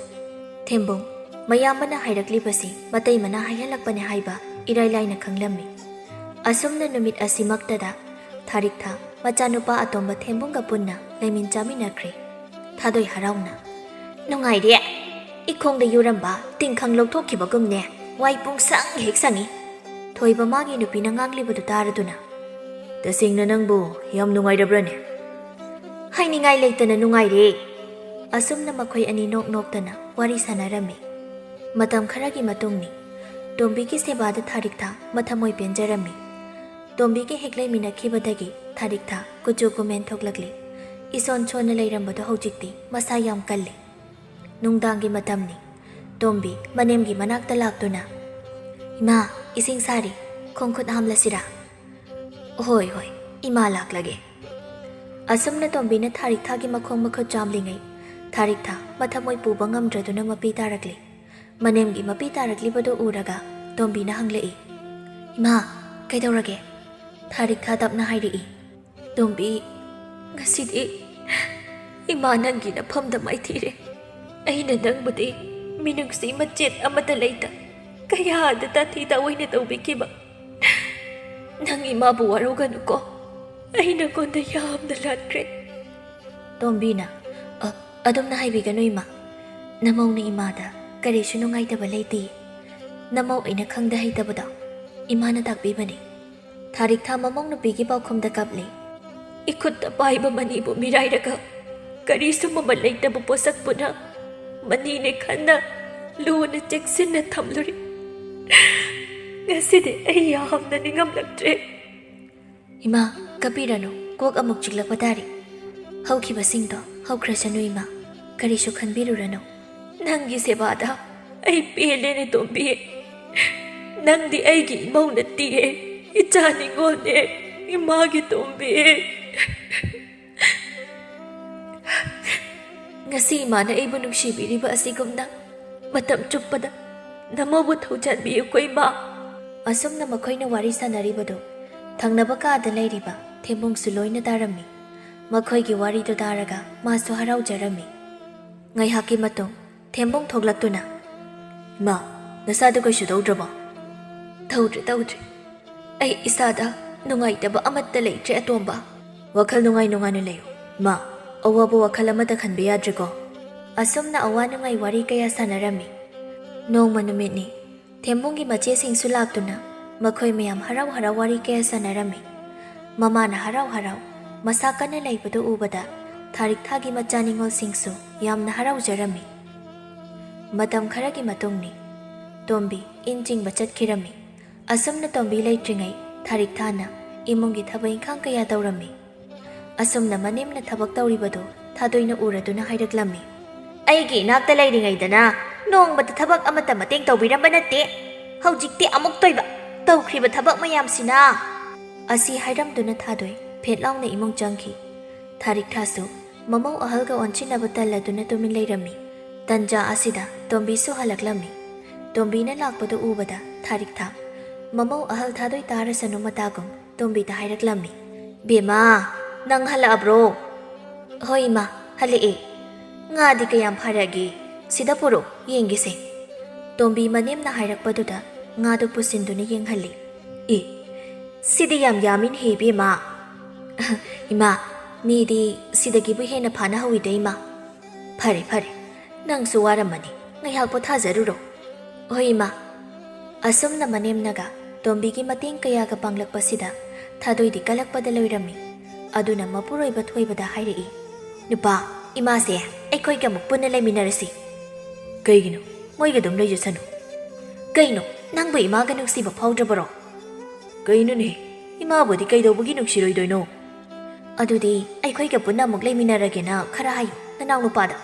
ꯊꯦꯝꯕꯣꯡ, ꯃꯌꯥꯝꯕꯅ ꯍꯥꯏꯔꯛꯂꯤꯕꯁꯤ ꯃꯇꯩ ꯃꯅꯥ ꯍꯥꯏꯍꯜꯂꯛꯄꯅꯦ ꯍꯥꯏꯕ ꯏꯔꯥꯏ ꯂꯥꯏꯅ ꯈꯪꯂꯝꯃꯤ꯫ ꯑꯁꯨꯝꯅ ꯅꯨꯃꯤꯠ ꯑꯁꯤꯃꯛꯇꯗ ꯊꯥꯔꯤꯛꯊꯥ ꯃꯆꯥꯅꯨꯄꯥ ꯑꯇꯣꯝꯕ ꯊꯦꯝꯕꯣꯡꯒ ꯄꯨꯟꯅ ꯂꯩꯃꯤꯟ ꯆꯥꯃꯤꯟꯅꯈ꯭ꯔꯦ꯫ ꯊꯥꯗꯣꯏ ꯍꯔꯥꯎꯅ, "ꯅꯨꯡꯉꯥꯏꯔꯦ꯫ ꯏꯈꯣꯡꯗ ꯌꯨꯔꯝꯕ ꯇꯤꯡꯈꯪ ꯂꯧꯊꯣꯛꯈꯤꯕꯒꯨꯝꯅꯦ꯫ ꯋꯥꯏ ꯄꯨꯡ ꯁꯪ ꯍꯦꯛ ꯁꯪꯉꯤ꯫" ꯊꯣꯏꯕ ꯃꯥꯒꯤ ꯅꯨꯄꯤꯅ ꯉꯥꯡꯂꯤꯕꯗꯨ ꯇꯥꯔꯗꯨꯅ, "ꯇꯁꯦꯡꯅ ꯅꯪꯕꯨ ꯌꯥꯝ ꯅꯨꯡꯉꯥꯏꯔꯕ꯭ꯔꯅꯦ?" "ꯍꯥꯏꯅꯤꯡꯉꯥꯏ ꯂꯩꯇꯅ ꯅꯨꯡꯉꯥꯏꯔꯦ꯫" ꯑꯁꯨꯝꯅ ꯃꯈꯣꯏ ꯑꯅꯤ ꯅꯣꯛ ꯅꯣꯛꯇꯅ ꯋꯥꯔꯤ ꯁꯥꯟꯅꯔꯝꯃꯤ꯫ ꯃꯇꯝ ꯈꯔꯒꯤ ꯃꯇꯨꯡꯅꯤ꯫ ꯇꯣꯝꯕꯤꯒꯤ ꯁꯦꯕꯥꯗ ꯊꯥꯔꯤꯛꯊꯥ ꯃꯊꯃꯣꯏ ꯄꯦꯟꯖꯔꯝꯃꯤ꯫ ꯇꯣꯝꯕꯤꯒ ꯍꯦꯛ ꯂꯩꯃꯤꯟꯅꯈꯤꯕꯗꯒꯤ ꯊꯥꯔꯤꯛꯊꯥ ꯀꯨꯆꯨ ꯀꯨꯃꯦꯟ ꯊꯣꯛꯂꯛꯂꯤ꯫ ꯏꯁꯣꯟ ꯁꯣꯟꯅ ꯂꯩꯔꯝꯕꯗꯣ ꯍꯧꯖꯤꯛꯇꯤ ꯃꯁꯥ ꯌꯥꯝ ꯀꯜꯂꯤ꯫ ꯅꯨꯡꯗꯥꯡꯒꯤ ꯃꯇꯝꯅꯤ꯫ ꯇꯣꯝꯕꯤ ꯃꯅꯦꯝꯒꯤ ꯃꯅꯥꯛꯇ ꯂꯥꯛꯇꯨꯅ, "ꯏꯃꯥ, ꯏꯁꯤꯡ ꯁꯥꯔꯤ, ꯈꯣꯡ ꯈꯨꯠ ꯍꯥꯝꯂꯁꯤꯔꯥ?" "ꯍꯣꯏ, ꯍꯣꯏ, ꯏꯃꯥ ꯂꯥꯛꯂꯒꯦ꯫" ꯑꯁꯨꯝꯅ ꯇꯣꯝꯕꯤꯅ ꯊꯥꯔꯤꯛꯊꯥꯒꯤ ꯃꯈꯣꯡ ꯃꯈꯨꯠ ꯆꯥꯝꯂꯤꯉꯩ, ꯊꯥꯔꯤꯛꯊꯥ ꯃꯊꯃꯣꯏ ꯄꯨꯕ ꯉꯝꯗ꯭ꯔꯗꯨꯅ ꯃꯄꯤ ꯇꯥꯔꯛꯂꯤ꯫ ꯃꯅꯦꯝꯒꯤ ꯃꯄꯤ ꯇꯥꯔꯛꯂꯤꯕꯗꯨ ꯎꯔꯒ ꯇꯣꯝꯕꯤꯅ ꯍꯪꯂꯛꯏ, "ꯏꯃꯥ, ꯀꯩꯗꯧꯔꯒꯦ?" ꯊꯥꯔꯤꯛꯊꯥ ꯇꯞꯅ ꯍꯥꯏꯔꯛꯏ, "ꯇꯣꯝꯕꯤ, ꯉꯁꯤꯗꯤ ꯏꯃꯥ ꯅꯪꯒꯤ ꯅꯐꯝꯗ ꯃꯥꯏꯊꯤꯔꯦ꯫ ꯑꯩꯅ ꯅꯪꯕꯨꯗꯤ ꯃꯤꯅꯨꯡꯁꯤ ꯃꯆꯦꯠ ꯑꯃꯠꯇ ꯂꯩꯇ ꯀꯌꯥꯗ ꯇꯥꯊꯤ ꯇꯥꯑꯣꯏꯅ ꯇꯧꯕꯤꯈꯤꯕ꯫ ꯅꯪ ꯏꯃꯥꯕꯨ ꯋꯥꯔꯧꯒꯅꯨꯀꯣ꯫ ꯑꯩ ꯅꯉꯣꯟꯗ ꯌꯥꯝꯅ ꯂꯥꯟꯈ꯭ꯔꯦ꯫" ꯇꯣꯝꯕꯤꯅ, "ꯑ, ꯑꯗꯨꯝꯅ ꯍꯥꯏꯕꯤꯒꯅꯨ ꯏꯃꯥ꯫ ꯅꯃꯧꯅ ꯏꯃꯥꯗ ꯀꯔꯤꯁꯨ ꯅꯨꯡꯉꯥꯏꯇꯕ ꯂꯩꯇꯦ꯫" "ꯅꯃꯧ ꯑꯩꯅ ꯈꯪꯗ ꯍꯩꯇꯕꯗꯣ ꯏꯃꯥꯅ ꯇꯥꯛꯄꯤꯕꯅꯤ꯫" ꯊꯥꯔꯤꯛꯊꯥ ꯃꯃꯧ ꯅꯨꯄꯤꯒꯤ ꯄꯥꯎꯈꯨꯝꯗ ꯀꯞꯂꯤ꯫ "ꯏꯈꯨꯠꯇ ꯄꯥꯏꯕ ꯃꯅꯤꯕꯨ ꯃꯤꯔꯥꯏꯔꯒ ꯀꯔꯤꯁꯨ ꯃꯃꯜ ꯂꯩꯇꯕ ꯄꯣꯠꯁꯛꯄꯨꯅ ꯃꯅꯤꯅꯦ ꯈꯟꯅ ꯂꯨꯅ ꯆꯦꯛꯁꯤꯟꯅ ꯊꯝꯂꯨꯔꯤ꯫ ꯉꯁꯤꯗꯤ ꯑꯩ ꯌꯥꯝꯅ ꯅꯤꯡꯉꯝꯂꯛꯇ꯭ꯔꯦ꯫" "ꯏꯃꯥ, ꯀꯞꯄꯤꯔꯅꯨ, ꯀꯣꯛ ꯑꯃꯨꯛ ꯆꯤꯛꯂꯛꯄ ꯇꯥꯔꯤ꯫ ꯍꯧꯈꯤꯕꯁꯤꯡꯗꯣ ꯍꯧꯈ꯭ꯔꯁꯅꯨ ꯏꯃꯥ, ꯀꯔꯤꯁꯨ ꯈꯟꯕꯤꯔꯨꯔꯅꯨ꯫" "ꯅꯪꯒꯤ ꯁꯦꯕꯥꯗ ꯑꯩ ꯄꯦꯜꯂꯦꯅꯦ ꯇꯣꯝꯕꯤ꯫ ꯅꯪꯗꯤ ꯑꯩꯒꯤ ꯏꯃꯧ ꯅꯠꯇꯤꯌꯦ, ꯏꯆꯥ ꯅꯤꯉꯣꯜꯅꯦ, ꯏꯃꯥꯒꯤ ꯇꯣꯝꯕꯤ꯫" "ꯉꯁꯤ ꯏꯃꯥꯅ ꯑꯩꯕꯨ ꯅꯨꯡꯁꯤꯕꯤꯔꯤꯕ ꯑꯁꯤꯒꯨꯝꯅ ꯃꯇꯝ ꯆꯨꯞꯄꯗ ꯅꯃꯧꯕꯨ ꯊꯧꯖꯥꯟꯕꯤꯌꯨꯀꯣ ꯏꯃꯥ꯫" ꯑꯁꯨꯝꯅ ꯃꯈꯣꯏꯅ ꯋꯥꯔꯤ ꯁꯥꯟꯅꯔꯤꯕꯗꯨ ꯊꯪꯅꯕ ꯀꯥꯗ ꯂꯩꯔꯤꯕ ꯊꯦꯝꯕꯨꯡꯁꯨ ꯂꯣꯏꯅ ꯇꯥꯔꯝꯃꯤ꯫ ꯃꯈꯣꯏꯒꯤ ꯋꯥꯔꯤꯗꯨ ꯇꯥꯔꯒ ꯃꯥꯁꯨ ꯍꯔꯥꯎꯖꯔꯝꯃꯤ꯫ ꯉꯥꯏꯍꯥꯛꯀꯤ ꯃꯇꯨꯡ ꯊꯦꯝꯕꯨꯡ ꯊꯣꯛꯂꯛꯇꯨꯅ, "ꯏꯃꯥ, ꯅꯁꯥꯗꯨ ꯀꯩꯁꯨ ꯇꯧꯗ꯭ꯔꯕꯣ?" "ꯇꯧꯗ꯭ꯔꯦ, ꯇꯧꯗ꯭ꯔꯦ꯫ ꯑꯩ ꯏꯁꯥꯗ ꯅꯨꯡꯉꯥꯏꯇꯕ ꯑꯃꯠꯇ ꯂꯩꯇ꯭ꯔꯦ ꯑꯇꯣꯝꯕ꯫" "ꯋꯥꯈꯜ ꯅꯨꯡꯉꯥꯏ ꯅꯨꯡꯉꯥꯏꯅ ꯂꯩꯌꯨ ꯏꯃꯥ, ꯑꯋꯥꯕ ꯋꯥꯈꯜ ꯑꯃꯠꯇ ꯈꯟꯕ ꯌꯥꯗ꯭ꯔꯦꯀꯣ꯫" ꯑꯁꯨꯝꯅ ꯑꯋꯥ ꯅꯨꯡꯉꯥꯏ ꯋꯥꯔꯤ ꯀꯌꯥ ꯁꯥꯟꯅꯔꯝꯃꯤ꯫ ꯅꯣꯡꯃ ꯅꯨꯃꯤꯠꯅꯤ, ꯊꯦꯝꯕꯨꯡꯒꯤ ꯃꯆꯦꯁꯤꯡꯁꯨ ꯂꯥꯛꯇꯨꯅ ꯃꯈꯣꯏ ꯃꯌꯥꯝ ꯍꯔꯥꯎ ꯍꯔꯥꯎ ꯋꯥꯔꯤ ꯀꯌꯥ ꯁꯥꯟꯅꯔꯝꯃꯤ꯫ ꯃꯃꯥꯅ ꯍꯔꯥꯎ ꯍꯔꯥꯎ ꯃꯁꯥ ꯀꯟꯅ ꯂꯩꯕꯗꯨ ꯎꯕꯗ ꯊꯥꯔꯤꯛꯊꯥꯒꯤ ꯃꯆꯥ ꯅꯤꯉꯣꯜꯁꯤꯡꯁꯨ ꯌꯥꯝꯅ ꯍꯔꯥꯎꯖꯔꯝꯃꯤ꯫ ꯃꯇꯝ ꯈꯔꯒꯤ ꯃꯇꯨꯡꯅꯤ꯫ ꯇꯣꯝꯕꯤ ꯏꯟ ꯆꯤꯡꯕ ꯆꯠꯈꯤꯔꯝꯃꯤ꯫ ꯑꯁꯨꯝꯅ ꯇꯣꯝꯕꯤ ꯂꯩꯇ꯭ꯔꯤꯉꯩ ꯊꯥꯔꯤꯛꯊꯥꯅ ꯏꯃꯨꯡꯒꯤ ꯊꯕꯛ ꯏꯪꯈꯥꯡ ꯀꯌꯥ ꯇꯧꯔꯝꯃꯤ꯫ ꯑꯁꯨꯝꯅ ꯃꯅꯦꯝꯅ ꯊꯕꯛ ꯇꯧꯔꯤꯕꯗꯨ ꯊꯥꯗꯣꯏꯅ ꯎꯔꯗꯨꯅ ꯍꯥꯏꯔꯛꯂꯝꯃꯤ, "ꯑꯩꯒꯤ ꯏꯅꯥꯛꯇ ꯂꯩꯔꯤꯉꯩꯗꯅ ꯅꯣꯡꯃꯇ ꯊꯕꯛ ꯑꯃꯠꯇ ꯃꯇꯦꯡ ꯇꯧꯕꯤꯔꯝꯕ ꯅꯠꯇꯦ꯫ ꯍꯧꯖꯤꯛꯇꯤ ꯑꯃꯨꯛꯇꯣꯏꯕ ꯇꯧꯈ꯭ꯔꯤꯕ ꯊꯕꯛ ꯃꯌꯥꯝꯁꯤꯅ!" ꯑꯁꯤ ꯍꯥꯏꯔꯝꯗꯨꯅ ꯊꯥꯗꯣꯏ ꯐꯦꯠ ꯂꯥꯎꯅ ꯏꯃꯨꯡ ꯆꯪꯈꯤ꯫ ꯊꯥꯔꯤꯛꯊꯥꯁꯨ ꯃꯃꯧ ꯑꯍꯜꯒ ꯑꯣꯟꯁꯤꯟꯅꯕ ꯇꯜꯂꯗꯨꯅ ꯇꯨꯃꯤꯟ ꯂꯩꯔꯝꯃꯤ꯫ ꯇꯟꯖꯥ ꯑꯁꯤꯗ ꯇꯣꯝꯕꯤꯁꯨ ꯍꯜꯂꯛꯂꯝꯃꯤ꯫ ꯇꯣꯝꯕꯤꯅ ꯂꯥꯛꯄꯗꯨ ꯎꯕꯗ ꯊꯥꯔꯤꯛꯊꯥ ꯃꯃꯧ ꯑꯍꯜ ꯊꯥꯗꯣꯏ ꯇꯥꯔꯁꯅꯨ ꯃꯇꯥꯒꯨꯝ ꯇꯣꯝꯕꯤꯗ ꯍꯥꯏꯔꯛꯂꯝꯃꯤ, "ꯕꯦꯝꯃ, ꯅꯪ ꯍꯜꯂꯛꯑꯕ꯭ꯔꯣ?" "ꯍꯣꯏ ꯏꯃꯥ, ꯍꯜꯂꯛꯑꯦ꯫ ꯉꯥꯗꯤ ꯀꯌꯥꯝ ꯐꯥꯔꯛꯑꯒꯦ? ꯁꯤꯗ ꯄꯨꯔꯛꯑꯣ, ꯌꯦꯡꯒꯦꯁꯦ꯫" ꯇꯣꯝꯕꯤ ꯃꯅꯦꯝꯅ ꯍꯥꯏꯔꯛꯄꯗꯨꯗ ꯉꯥꯗꯨ ꯄꯨꯁꯤꯟꯗꯨꯅ ꯌꯦꯡꯍꯜꯂꯤ꯫ "ꯑꯦ, ꯁꯤꯗꯤ ꯌꯥꯝ ꯌꯥꯝꯃꯤꯅꯦꯍꯦ ꯏꯕꯦꯝꯃ꯫" "ꯏꯃꯥ, ꯃꯤꯗꯤ ꯁꯤꯗꯒꯤꯕꯨ ꯍꯦꯟꯅ ꯐꯥꯅ ꯍꯧꯋꯤꯗ ꯏꯃꯥ꯫" "ꯐꯔꯦ, ꯐꯔꯦ, ꯅꯪꯁꯨ ꯋꯥꯔꯝꯃꯅꯤ, ꯉꯥꯏꯍꯥꯛ ꯄꯣꯊꯥꯖꯔꯨꯔꯣ꯫" "ꯍꯣꯏ ꯏꯃꯥ꯫" ꯑꯁꯨꯝꯅ ꯃꯅꯦꯝꯅꯒ ꯇꯣꯝꯕꯤꯒꯤ ꯃꯇꯦꯡ ꯀꯌꯥꯒ ꯄꯥꯡꯂꯛꯄꯁꯤꯗ ꯊꯥꯗꯣꯏꯗꯤ ꯀꯜꯂꯛꯄꯗ ꯂꯣꯏꯔꯝꯃꯤ꯫ ꯑꯗꯨꯅ ꯃꯄꯨꯔꯣꯏꯕ ꯊꯣꯏꯕꯗ ꯍꯥꯏꯔꯛꯏ, "ꯅꯨꯄꯥ, ꯏꯃꯥꯁꯦ ꯑꯩꯈꯣꯏꯒ ꯑꯃꯨꯛ ꯄꯨꯟꯅ ꯂꯩꯃꯤꯟꯅꯔꯁꯤ꯫" "ꯀꯩꯒꯤꯅꯣ? ꯃꯣꯏꯒ ꯑꯗꯨꯝ ꯂꯩꯖꯁꯅꯨ꯫" "ꯀꯩꯅꯣ, ꯅꯪꯕꯨ ꯏꯃꯥꯒ ꯅꯨꯡꯁꯤꯕ ꯐꯥꯎꯗ꯭ꯔꯕꯔꯣ?" "ꯀꯩꯅꯣꯅꯦ, ꯏꯃꯥꯕꯨꯗꯤ ꯀꯩꯗꯧꯕꯒꯤ ꯅꯨꯡꯁꯤꯔꯣꯏꯗꯣꯏꯅꯣ?" "ꯑꯗꯨꯗꯤ ꯑꯩꯈꯣꯏꯒ ꯄꯨꯟꯅ ꯑꯃꯨꯛ ꯂꯩꯃꯤꯟꯅꯔꯒꯦꯅ ꯈꯔ ꯍꯥꯏꯌꯨ ꯅꯅꯥꯎꯅꯨꯄꯥꯗ꯫"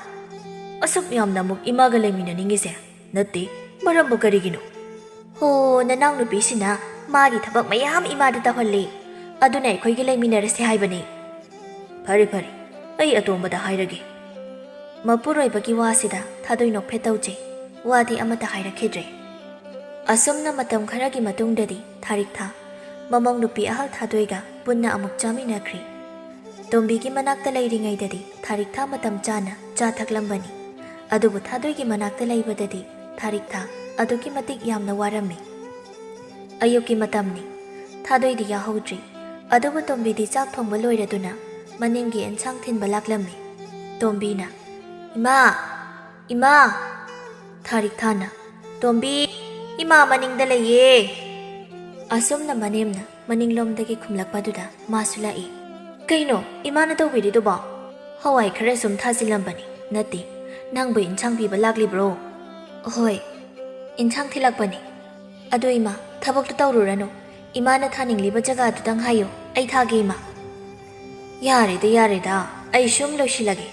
"ꯑꯁꯨꯛ ꯌꯥꯝꯅ ꯑꯃꯨꯛ ꯏꯃꯥꯒ ꯂꯩꯃꯤꯟꯅꯅꯤꯡꯉꯤꯁꯦ? ꯅꯠꯇꯦ, ꯃꯔꯝꯕꯨ ꯀꯔꯤꯒꯤꯅꯣ?" "ꯍꯣ, ꯅꯅꯥꯎꯅꯨꯄꯤꯁꯤꯅ ꯃꯥꯒꯤ ꯊꯕꯛ ꯃꯌꯥꯝ ꯏꯃꯥꯗ ꯇꯧꯍꯜꯂꯤ, ꯑꯗꯨꯅ ꯑꯩꯈꯣꯏꯒꯤ ꯂꯩꯃꯤꯟꯅꯔꯁꯦ ꯍꯥꯏꯕꯅꯤ꯫" "ꯐꯔꯦ ꯐꯔꯦ, ꯑꯩ ꯑꯇꯣꯝꯕꯗ ꯍꯥꯏꯔꯒꯦ꯫" ꯃꯄꯨꯔꯣꯏꯕꯒꯤ ꯋꯥꯁꯤꯗ ꯊꯥꯗꯣꯏ ꯅꯣꯛꯐꯦꯠ ꯇꯧꯖꯩ꯫ ꯋꯥꯗꯤ ꯑꯃꯠꯇ ꯍꯥꯏꯔꯛꯈꯤꯗ꯭ꯔꯦ꯫ ꯑꯁꯨꯝꯅ ꯃꯇꯝ ꯈꯔꯒꯤ ꯃꯇꯨꯡꯗꯗꯤ ꯊꯥꯔꯤꯛꯊꯥ ꯃꯃꯧ ꯅꯨꯄꯤ ꯑꯍꯜ ꯊꯥꯗꯣꯏꯒ ꯄꯨꯟꯅ ꯑꯃꯨꯛ ꯆꯥꯃꯤꯟꯅꯈ꯭ꯔꯤ꯫ ꯇꯣꯝꯕꯤꯒꯤ ꯃꯅꯥꯛꯇ ꯂꯩꯔꯤꯉꯩꯗꯗꯤ ꯊꯥꯔꯤꯛꯊꯥ ꯃꯇꯝ ꯆꯥꯅ ꯆꯥ ꯊꯛꯂꯝꯕꯅꯤ꯫ ꯑꯗꯨꯕꯨ ꯊꯥꯗꯣꯏꯒꯤ ꯃꯅꯥꯛꯇ ꯂꯩꯕꯗꯗꯤ ꯊꯥꯔꯤꯛꯊꯥ ꯑꯗꯨꯛꯀꯤ ꯃꯇꯤꯛ ꯌꯥꯝꯅ ꯋꯥꯔꯝꯃꯤ꯫ ꯑꯌꯨꯛꯀꯤ ꯃꯇꯝꯅꯤ꯫ ꯊꯥꯗꯣꯏꯗꯤ ꯌꯥꯍꯧꯗ꯭ꯔꯤ꯫ ꯑꯗꯨꯕꯨ ꯇꯣꯝꯕꯤꯗꯤ ꯆꯥꯛ ꯊꯣꯡꯕ ꯂꯣꯏꯔꯗꯨꯅ ꯃꯅꯤꯡꯒꯤ ꯑꯦꯟꯁꯥꯡ ꯊꯤꯟꯕ ꯂꯥꯛꯂꯝꯃꯤ꯫ ꯇꯣꯝꯕꯤꯅ, "ꯏꯃꯥ! ꯏꯃꯥ!" ꯊꯥꯔꯤꯛꯊꯥꯅ, "ꯇꯣꯝꯕꯤ, ꯏꯃꯥ ꯃꯅꯤꯡꯗ ꯂꯩꯌꯦ!" ꯑꯁꯨꯝꯅ ꯃꯅꯦꯝꯅ ꯃꯅꯤꯡꯂꯣꯝꯗꯒꯤ ꯈꯨꯝꯂꯛꯄꯗꯨꯗ ꯃꯥꯁꯨ ꯂꯥꯛꯏ꯫ "ꯀꯩꯅꯣ ꯏꯃꯥꯅ ꯇꯧꯕꯤꯔꯤꯗꯨꯕꯣ?" "ꯍꯋꯥꯏ ꯈꯔ ꯁꯨꯝ ꯊꯥꯖꯤꯜꯂꯝꯕꯅꯤ꯫ ꯅꯠꯇꯦ, ꯅꯪꯕꯨ ꯏꯟꯁꯥꯡ ꯄꯤꯕ ꯂꯥꯛꯂꯤꯕ꯭ꯔꯣ?" "ꯍꯣꯏ, ꯏꯟꯁꯥꯡ ꯊꯤꯜꯂꯛꯄꯅꯤ꯫ ꯑꯗꯨ ꯏꯃꯥ, ꯊꯕꯛꯇꯨ ꯇꯧꯔꯨꯔꯅꯨ꯫ ꯏꯃꯥꯅ ꯊꯥꯅꯤꯡꯂꯤꯕ ꯖꯒꯥꯗꯨꯗꯪ ꯍꯥꯏꯌꯨ, ꯑꯩ ꯊꯥꯒꯦ ꯏꯃꯥ꯫" "ꯌꯥꯔꯦꯗ, ꯌꯥꯔꯦꯗ, ꯑꯩ ꯁꯨꯝ ꯂꯣꯏꯁꯤꯜꯂꯒꯦ꯫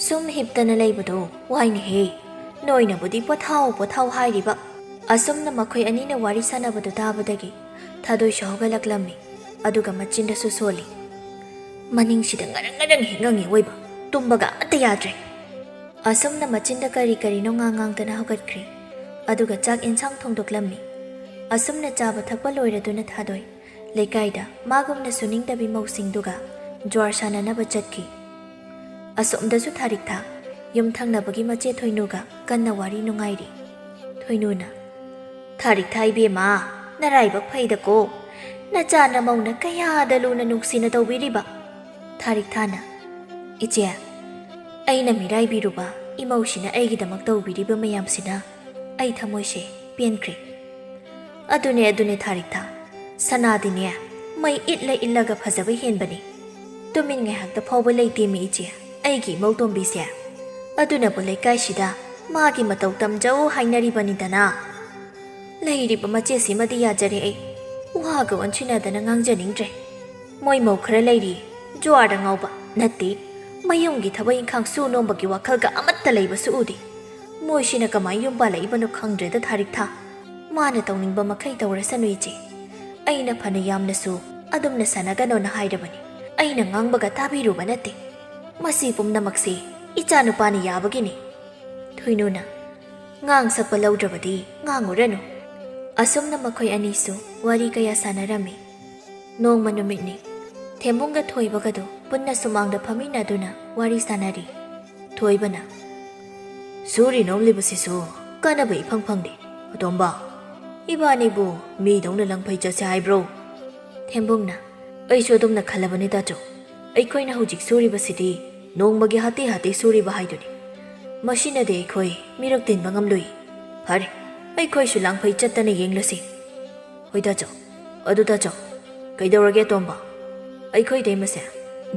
ꯁꯨꯝ ꯍꯤꯞꯇꯅ ꯂꯩꯕꯗꯣ ꯋꯥꯏꯅꯦꯍꯦ꯫ ꯅꯣꯏꯅꯕꯨꯗꯤ ꯄꯣꯊꯥꯎ, ꯄꯣꯊꯥꯎ ꯍꯥꯏꯔꯤꯕ꯫" ꯑꯁꯨꯝꯅ ꯃꯈꯣꯏ ꯑꯅꯤꯅ ꯋꯥꯔꯤ ꯁꯥꯟꯅꯕꯗꯨ ꯇꯥꯕꯗꯒꯤ ꯊꯥꯗꯣꯏꯁꯨ ꯍꯧꯒꯠꯂꯛꯂꯝꯃꯤ꯫ ꯑꯗꯨꯒ ꯃꯆꯤꯟꯗꯁꯨ ꯁꯣꯜꯂꯤ꯫ "ꯃꯅꯤꯡꯁꯤꯗ ꯉꯔꯪ ꯉꯔꯪ ꯍꯦꯛ ꯉꯪꯉꯤ ꯑꯣꯏꯕ, ꯇꯨꯝꯕꯒ ꯑꯃꯠꯇ ꯌꯥꯗ꯭ꯔꯦ꯫" ꯑꯁꯨꯝꯅ ꯃꯆꯤꯟꯗ ꯀꯔꯤ ꯀꯔꯤꯅꯣ ꯉꯥꯡ ꯉꯥꯡꯗꯅ ꯍꯧꯒꯠꯈ꯭ꯔꯦ꯫ ꯑꯗꯨꯒ ꯆꯥꯛ ꯌꯦꯟꯁꯥꯡ ꯊꯣꯡꯗꯣꯛꯂꯝꯃꯤ꯫ ꯑꯁꯨꯝꯅ ꯆꯥꯕ ꯊꯛꯄ ꯂꯣꯏꯔꯗꯨꯅ ꯊꯥꯗꯣꯏ ꯂꯩꯀꯥꯏꯗ ꯃꯥꯒꯨꯝꯅ ꯁꯨꯅꯤꯡꯗꯕꯤ ꯃꯧꯁꯤꯡꯗꯨꯒ ꯖ꯭ꯋꯥꯔ ꯁꯥꯟꯅꯅꯕ ꯆꯠꯈꯤ꯫ ꯑꯁꯣꯝꯗꯁꯨ ꯊꯥꯔꯤꯛꯊꯥ ꯌꯨꯝ ꯊꯪꯅꯕꯒꯤ ꯃꯆꯦ ꯊꯣꯏꯅꯨꯒ ꯀꯟꯅ ꯋꯥꯔꯤ ꯅꯨꯡꯉꯥꯏꯔꯤ꯫ ꯊꯣꯏꯅꯨꯅ, "ꯊꯥꯔꯤꯛꯊꯥ ꯏꯕꯦꯝꯃ, ꯅꯔꯥꯏꯕꯛ ꯐꯩꯗꯀꯣ꯫ ꯅꯆꯥ ꯅꯃꯧꯅ ꯀꯌꯥꯗ ꯂꯨꯅ ꯅꯨꯡꯁꯤꯅ ꯇꯧꯕꯤꯔꯤꯕ꯫" ꯊꯥꯔꯤꯛꯊꯥꯅ, "ꯏꯆꯦ, ꯑꯩꯅ ꯃꯤꯔꯥꯏꯕꯤꯔꯨꯕ ꯏꯃꯧꯁꯤꯅ ꯑꯩꯒꯤꯗꯃꯛ ꯇꯧꯕꯤꯔꯤꯕ ꯃꯌꯥꯝꯁꯤꯅ ꯑꯩ ꯊꯃꯣꯏꯁꯦ ꯄꯦꯟꯈ꯭ꯔꯦ꯫ ꯑꯗꯨꯅꯦ, ꯑꯗꯨꯅꯦ ꯊꯥꯔꯤꯛꯊꯥ, ꯁꯅꯥꯗꯤꯅꯦ ꯃꯩ ꯏꯠꯂ ꯏꯠꯂꯒ ꯐꯖꯕ ꯍꯦꯟꯕꯅꯤ꯫ ꯇꯨꯃꯤꯟ ꯉꯥꯏꯍꯥꯛꯇ ꯐꯥꯎꯕ ꯂꯩꯇꯦꯃꯤ ꯏꯆꯦ, ꯑꯩꯒꯤ ꯏꯃꯧ ꯇꯣꯝꯕꯤꯁꯦ꯫ ꯑꯗꯨꯅꯕꯨ ꯂꯩꯀꯥꯏꯁꯤꯗ ꯃꯥꯒꯤ ꯃꯇꯧ ꯇꯝꯖꯧ ꯍꯥꯏꯅꯔꯤꯕꯅꯤꯗꯅ꯫ ꯂꯩꯔꯤꯕ ꯃꯆꯦꯁꯤꯃꯗꯤ ꯌꯥꯖꯔꯦ ꯑꯩ꯫ ꯋꯥꯒ ꯑꯣꯟꯁꯤꯟꯅꯗꯅ ꯉꯥꯡꯖꯅꯤꯡꯗ꯭ꯔꯦ꯫ ꯃꯣꯏ ꯃꯧ ꯈꯔ ꯂꯩꯔꯤ, ꯖꯨꯋꯥꯔꯗ ꯉꯥꯎꯕ ꯅꯠꯇꯦ, ꯃꯌꯨꯝꯒꯤ ꯊꯕꯛ ꯏꯪꯈꯥꯡ ꯁꯨ ꯅꯣꯝꯕꯒꯤ ꯋꯥꯈꯜꯒ ꯑꯃꯠꯇ ꯂꯩꯕꯁꯨ ꯎꯗꯦ꯫ ꯃꯣꯏꯁꯤꯅ ꯀꯃꯥꯏ ꯌꯨꯝ ꯄꯥꯜꯂꯛꯏꯕꯅꯣ ꯈꯪꯗ꯭ꯔꯦꯗ ꯊꯥꯔꯤꯛꯊꯥ꯫ ꯃꯥꯅ ꯇꯧꯅꯤꯡꯕ ꯃꯈꯩ ꯇꯧꯔꯁꯅꯨ ꯏꯆꯦ꯫ ꯑꯩꯅ ꯐꯅ ꯌꯥꯝꯅꯁꯨ ꯑꯗꯨꯝꯅ ꯁꯥꯟꯅꯒꯅꯣꯅ ꯍꯥꯏꯔꯕꯅꯤ꯫ ꯑꯩꯅ ꯉꯥꯡꯕꯒ ꯇꯥꯕꯤꯔꯨꯕ ꯅꯠꯇꯦ꯫ ꯃꯁꯤ ꯄꯨꯝꯅꯃꯛꯁꯤ ꯏꯆꯥꯅꯨꯄꯥꯅ ꯌꯥꯕꯒꯤꯅꯤ꯫ ꯊꯣꯏꯅꯨꯅ, "ꯉꯥꯡ ꯁꯛꯄ ꯂꯧꯗ꯭ꯔꯕꯗꯤ ꯉꯥꯡꯉꯨꯔꯅꯨ"꯫ ꯑꯁꯨꯝꯅ ꯃꯈꯣꯏ ꯑꯅꯤꯁꯨ ꯋꯥꯔꯤ ꯀꯌꯥ ꯁꯥꯟꯅꯔꯝꯃꯤ꯫ ꯅꯣꯡꯃ ꯅꯨꯃꯤꯠꯅꯤ꯫ ꯊꯦꯝꯕꯨꯡꯒ ꯊꯣꯏꯕꯒꯗꯨ ꯄꯨꯟꯅ ꯁꯨꯃꯥꯡꯗ ꯐꯝꯃꯤꯟꯅꯗꯨꯅ ꯋꯥꯔꯤ ꯁꯥꯟꯅꯔꯤ꯫ ꯊꯣꯏꯕꯅ, "ꯁꯨꯔꯤ ꯅꯣꯝꯂꯤꯕꯁꯤꯁꯨ ꯀꯥꯟꯅꯕ ꯏꯐꯪ ꯐꯪꯗꯦ꯫ ꯑꯇꯣꯝꯕ, ꯏꯕꯥꯅꯤꯕꯨ ꯃꯤꯗꯧꯅ ꯂꯪꯐꯩ ꯆꯠꯁꯦ ꯍꯥꯏꯕ꯭ꯔꯣ?" ꯊꯦꯝꯕꯨꯡꯅ, "ꯑꯩꯁꯨ ꯑꯗꯨꯝꯅ ꯈꯜꯂꯕꯅꯤ ꯇꯥꯆꯧ꯫ ꯑꯩꯈꯣꯏꯅ ꯍꯧꯖꯤꯛ ꯁꯨꯔꯤꯕꯁꯤꯗꯤ ꯅꯣꯡꯃꯒꯤ ꯍꯥꯇꯦ ꯍꯥꯇꯦ ꯁꯨꯔꯤꯕ ꯍꯥꯏꯗꯨꯅꯤ꯫ ꯃꯁꯤꯅꯗꯤ ꯑꯩꯈꯣꯏ ꯃꯤꯔꯛ ꯇꯤꯟꯕ ꯉꯝꯂꯨꯏ꯫ ꯐꯔꯦ, ꯑꯩꯈꯣꯏꯁꯨ ꯂꯥꯡꯐꯩ ꯆꯠꯇꯅ ꯌꯦꯡꯂꯁꯤ"꯫ "ꯍꯣꯏ ꯇꯥꯆꯧ꯫ ꯑꯗꯨ ꯇꯥꯆꯧ, ꯀꯩꯗꯧꯔꯒꯦ ꯑꯇꯣꯝꯕ? ꯑꯩꯈꯣꯏ ꯏꯇꯩꯃꯁꯦ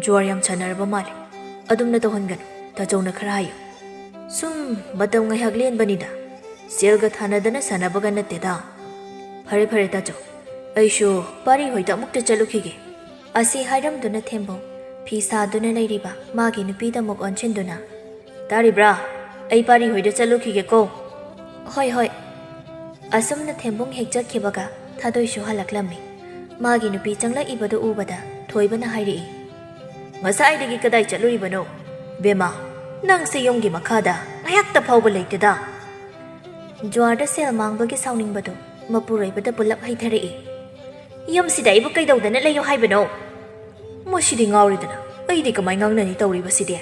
ꯖꯨꯋꯥꯔ ꯌꯥꯝ ꯁꯥꯟꯅꯔꯕ ꯃꯥꯜꯂꯦ꯫ ꯑꯗꯨꯝꯅ ꯇꯧꯍꯟꯒꯅꯨ, ꯇꯥꯆꯧꯅ ꯈꯔ ꯍꯥꯏꯌꯨ꯫ ꯁꯨꯝ ꯃꯇꯝ ꯉꯥꯏꯍꯥꯛ ꯂꯦꯟꯕꯅꯤꯗ꯫ ꯁꯦꯜꯒ ꯊꯥꯅꯗꯅ ꯁꯥꯟꯅꯕꯒ ꯅꯠꯇꯦꯗ꯫ ꯐꯔꯦ ꯐꯔꯦ ꯇꯥꯆꯧ, ꯑꯩꯁꯨ ꯄꯥꯔꯤ ꯍꯣꯏꯗ ꯑꯃꯨꯛꯇ ꯆꯠꯂꯨꯈꯤꯒꯦ"꯫ ꯑꯁꯤ ꯍꯥꯏꯔꯝꯗꯨꯅ ꯊꯦꯝꯕꯨꯡ ꯐꯤ ꯁꯥꯗꯨꯅ ꯂꯩꯔꯤꯕ ꯃꯥꯒꯤ ꯅꯨꯄꯤꯗ ꯑꯃꯨꯛ ꯑꯣꯟꯁꯤꯟꯗꯨꯅ, "ꯇꯥꯔꯤꯕ꯭ꯔꯥ? ꯑꯩ ꯄꯥꯔꯤ ꯍꯣꯏꯗ ꯆꯠꯂꯨꯈꯤꯒꯦꯀꯣ"꯫ "ꯍꯣꯏ, ꯍꯣꯏ"꯫ ꯑꯁꯨꯝꯅ ꯊꯦꯝꯕꯨꯡ ꯍꯦꯛ ꯆꯠꯈꯤꯕꯒ ꯊꯥꯗꯣꯏꯁꯨ ꯍꯜꯂꯛꯂꯝꯃꯤ꯫ ꯃꯥꯒꯤ ꯅꯨꯄꯤ ꯆꯪꯂꯛꯏꯕꯗꯨ ꯎꯕꯗ ꯊꯣꯏꯕꯅ ꯍꯥꯏꯔꯛꯏ, "ꯉꯁꯥꯏꯗꯒꯤ ꯀꯗꯥꯏ ꯆꯠꯂꯨꯔꯤꯕꯅꯣ? ꯕꯦꯝꯃ, ꯅꯪꯁꯦ ꯌꯨꯝꯒꯤ ꯃꯈꯥꯗ ꯉꯥꯏꯍꯥꯛꯇ ꯐꯥꯎꯕ ꯂꯩꯇꯦꯗ"꯫ ꯖ꯭ꯋꯥꯔꯗ ꯁꯦꯜ ꯃꯥꯡꯕꯒꯤ ꯁꯥꯎꯅꯤꯡꯕꯗꯨ ꯃꯄꯨꯔꯣꯏꯕꯗ ꯄꯨꯂꯞ ꯍꯩꯊꯔꯛꯏ꯫ "ꯌꯨꯝꯁꯤꯗ ꯑꯩꯕꯨ ꯀꯩꯗꯧꯗꯅ ꯂꯩꯌꯨ ꯍꯥꯏꯕꯅꯣ? ꯃꯁꯤꯗꯤ ꯉꯥꯎꯔꯦꯗꯅ, ꯑꯩꯗꯤ ꯀꯃꯥꯏ ꯉꯥꯡꯅꯅꯤ ꯇꯧꯔꯤꯕꯁꯤꯗꯤ?"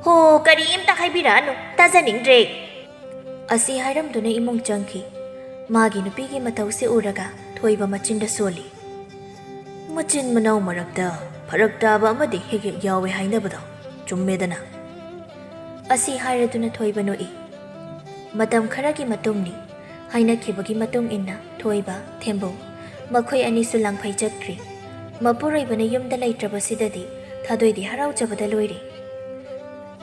"ꯍꯣ, ꯀꯔꯤꯝꯇ ꯍꯥꯏꯕꯤꯔꯛꯑꯅꯨ, ꯇꯥꯖꯅꯤꯡꯗ꯭ꯔꯦ"꯫ ꯑꯁꯤ ꯍꯥꯏꯔꯝꯗꯨꯅ ꯏꯃꯨꯡ ꯆꯪꯈꯤ꯫ ꯃꯥꯒꯤ ꯅꯨꯄꯤꯒꯤ ꯃꯇꯧꯁꯤ ꯎꯔꯒ ꯊꯣꯏꯕ ꯃꯆꯤꯟꯗ ꯁꯣꯜꯂꯤ꯫ "ꯃꯆꯤꯟ ꯃꯅꯥꯎ ꯃꯔꯛꯇ ꯐꯔꯛ ꯇꯥꯕ ꯑꯃꯗꯤ ꯍꯦꯛ ꯍꯦꯛ ꯌꯥꯎꯋꯦ ꯍꯥꯏꯅꯕꯗꯣ ꯆꯨꯝꯃꯦꯗꯅ"꯫ ꯑꯁꯤ ꯍꯥꯏꯔꯗꯨꯅ ꯊꯣꯏꯕ ꯅꯣꯛꯏ꯫ ꯃꯇꯝ ꯈꯔꯒꯤ ꯃꯇꯨꯡꯅꯤ꯫ ꯍꯥꯏꯅꯈꯤꯕꯒꯤ ꯃꯇꯨꯡ ꯏꯟꯅ ꯊꯣꯏꯕ, ꯊꯦꯝꯕꯧ ꯃꯈꯣꯏ ꯑꯅꯤꯁꯨ ꯂꯥꯡꯐꯩ ꯆꯠꯈ꯭ꯔꯤ꯫ ꯃꯄꯨꯔꯣꯏꯕꯅ ꯌꯨꯝꯗ ꯂꯩꯇ꯭ꯔꯕꯁꯤꯗꯗꯤ ꯊꯥꯗꯣꯏꯗꯤ ꯍꯔꯥꯎꯖꯕꯗ ꯂꯣꯏꯔꯦ꯫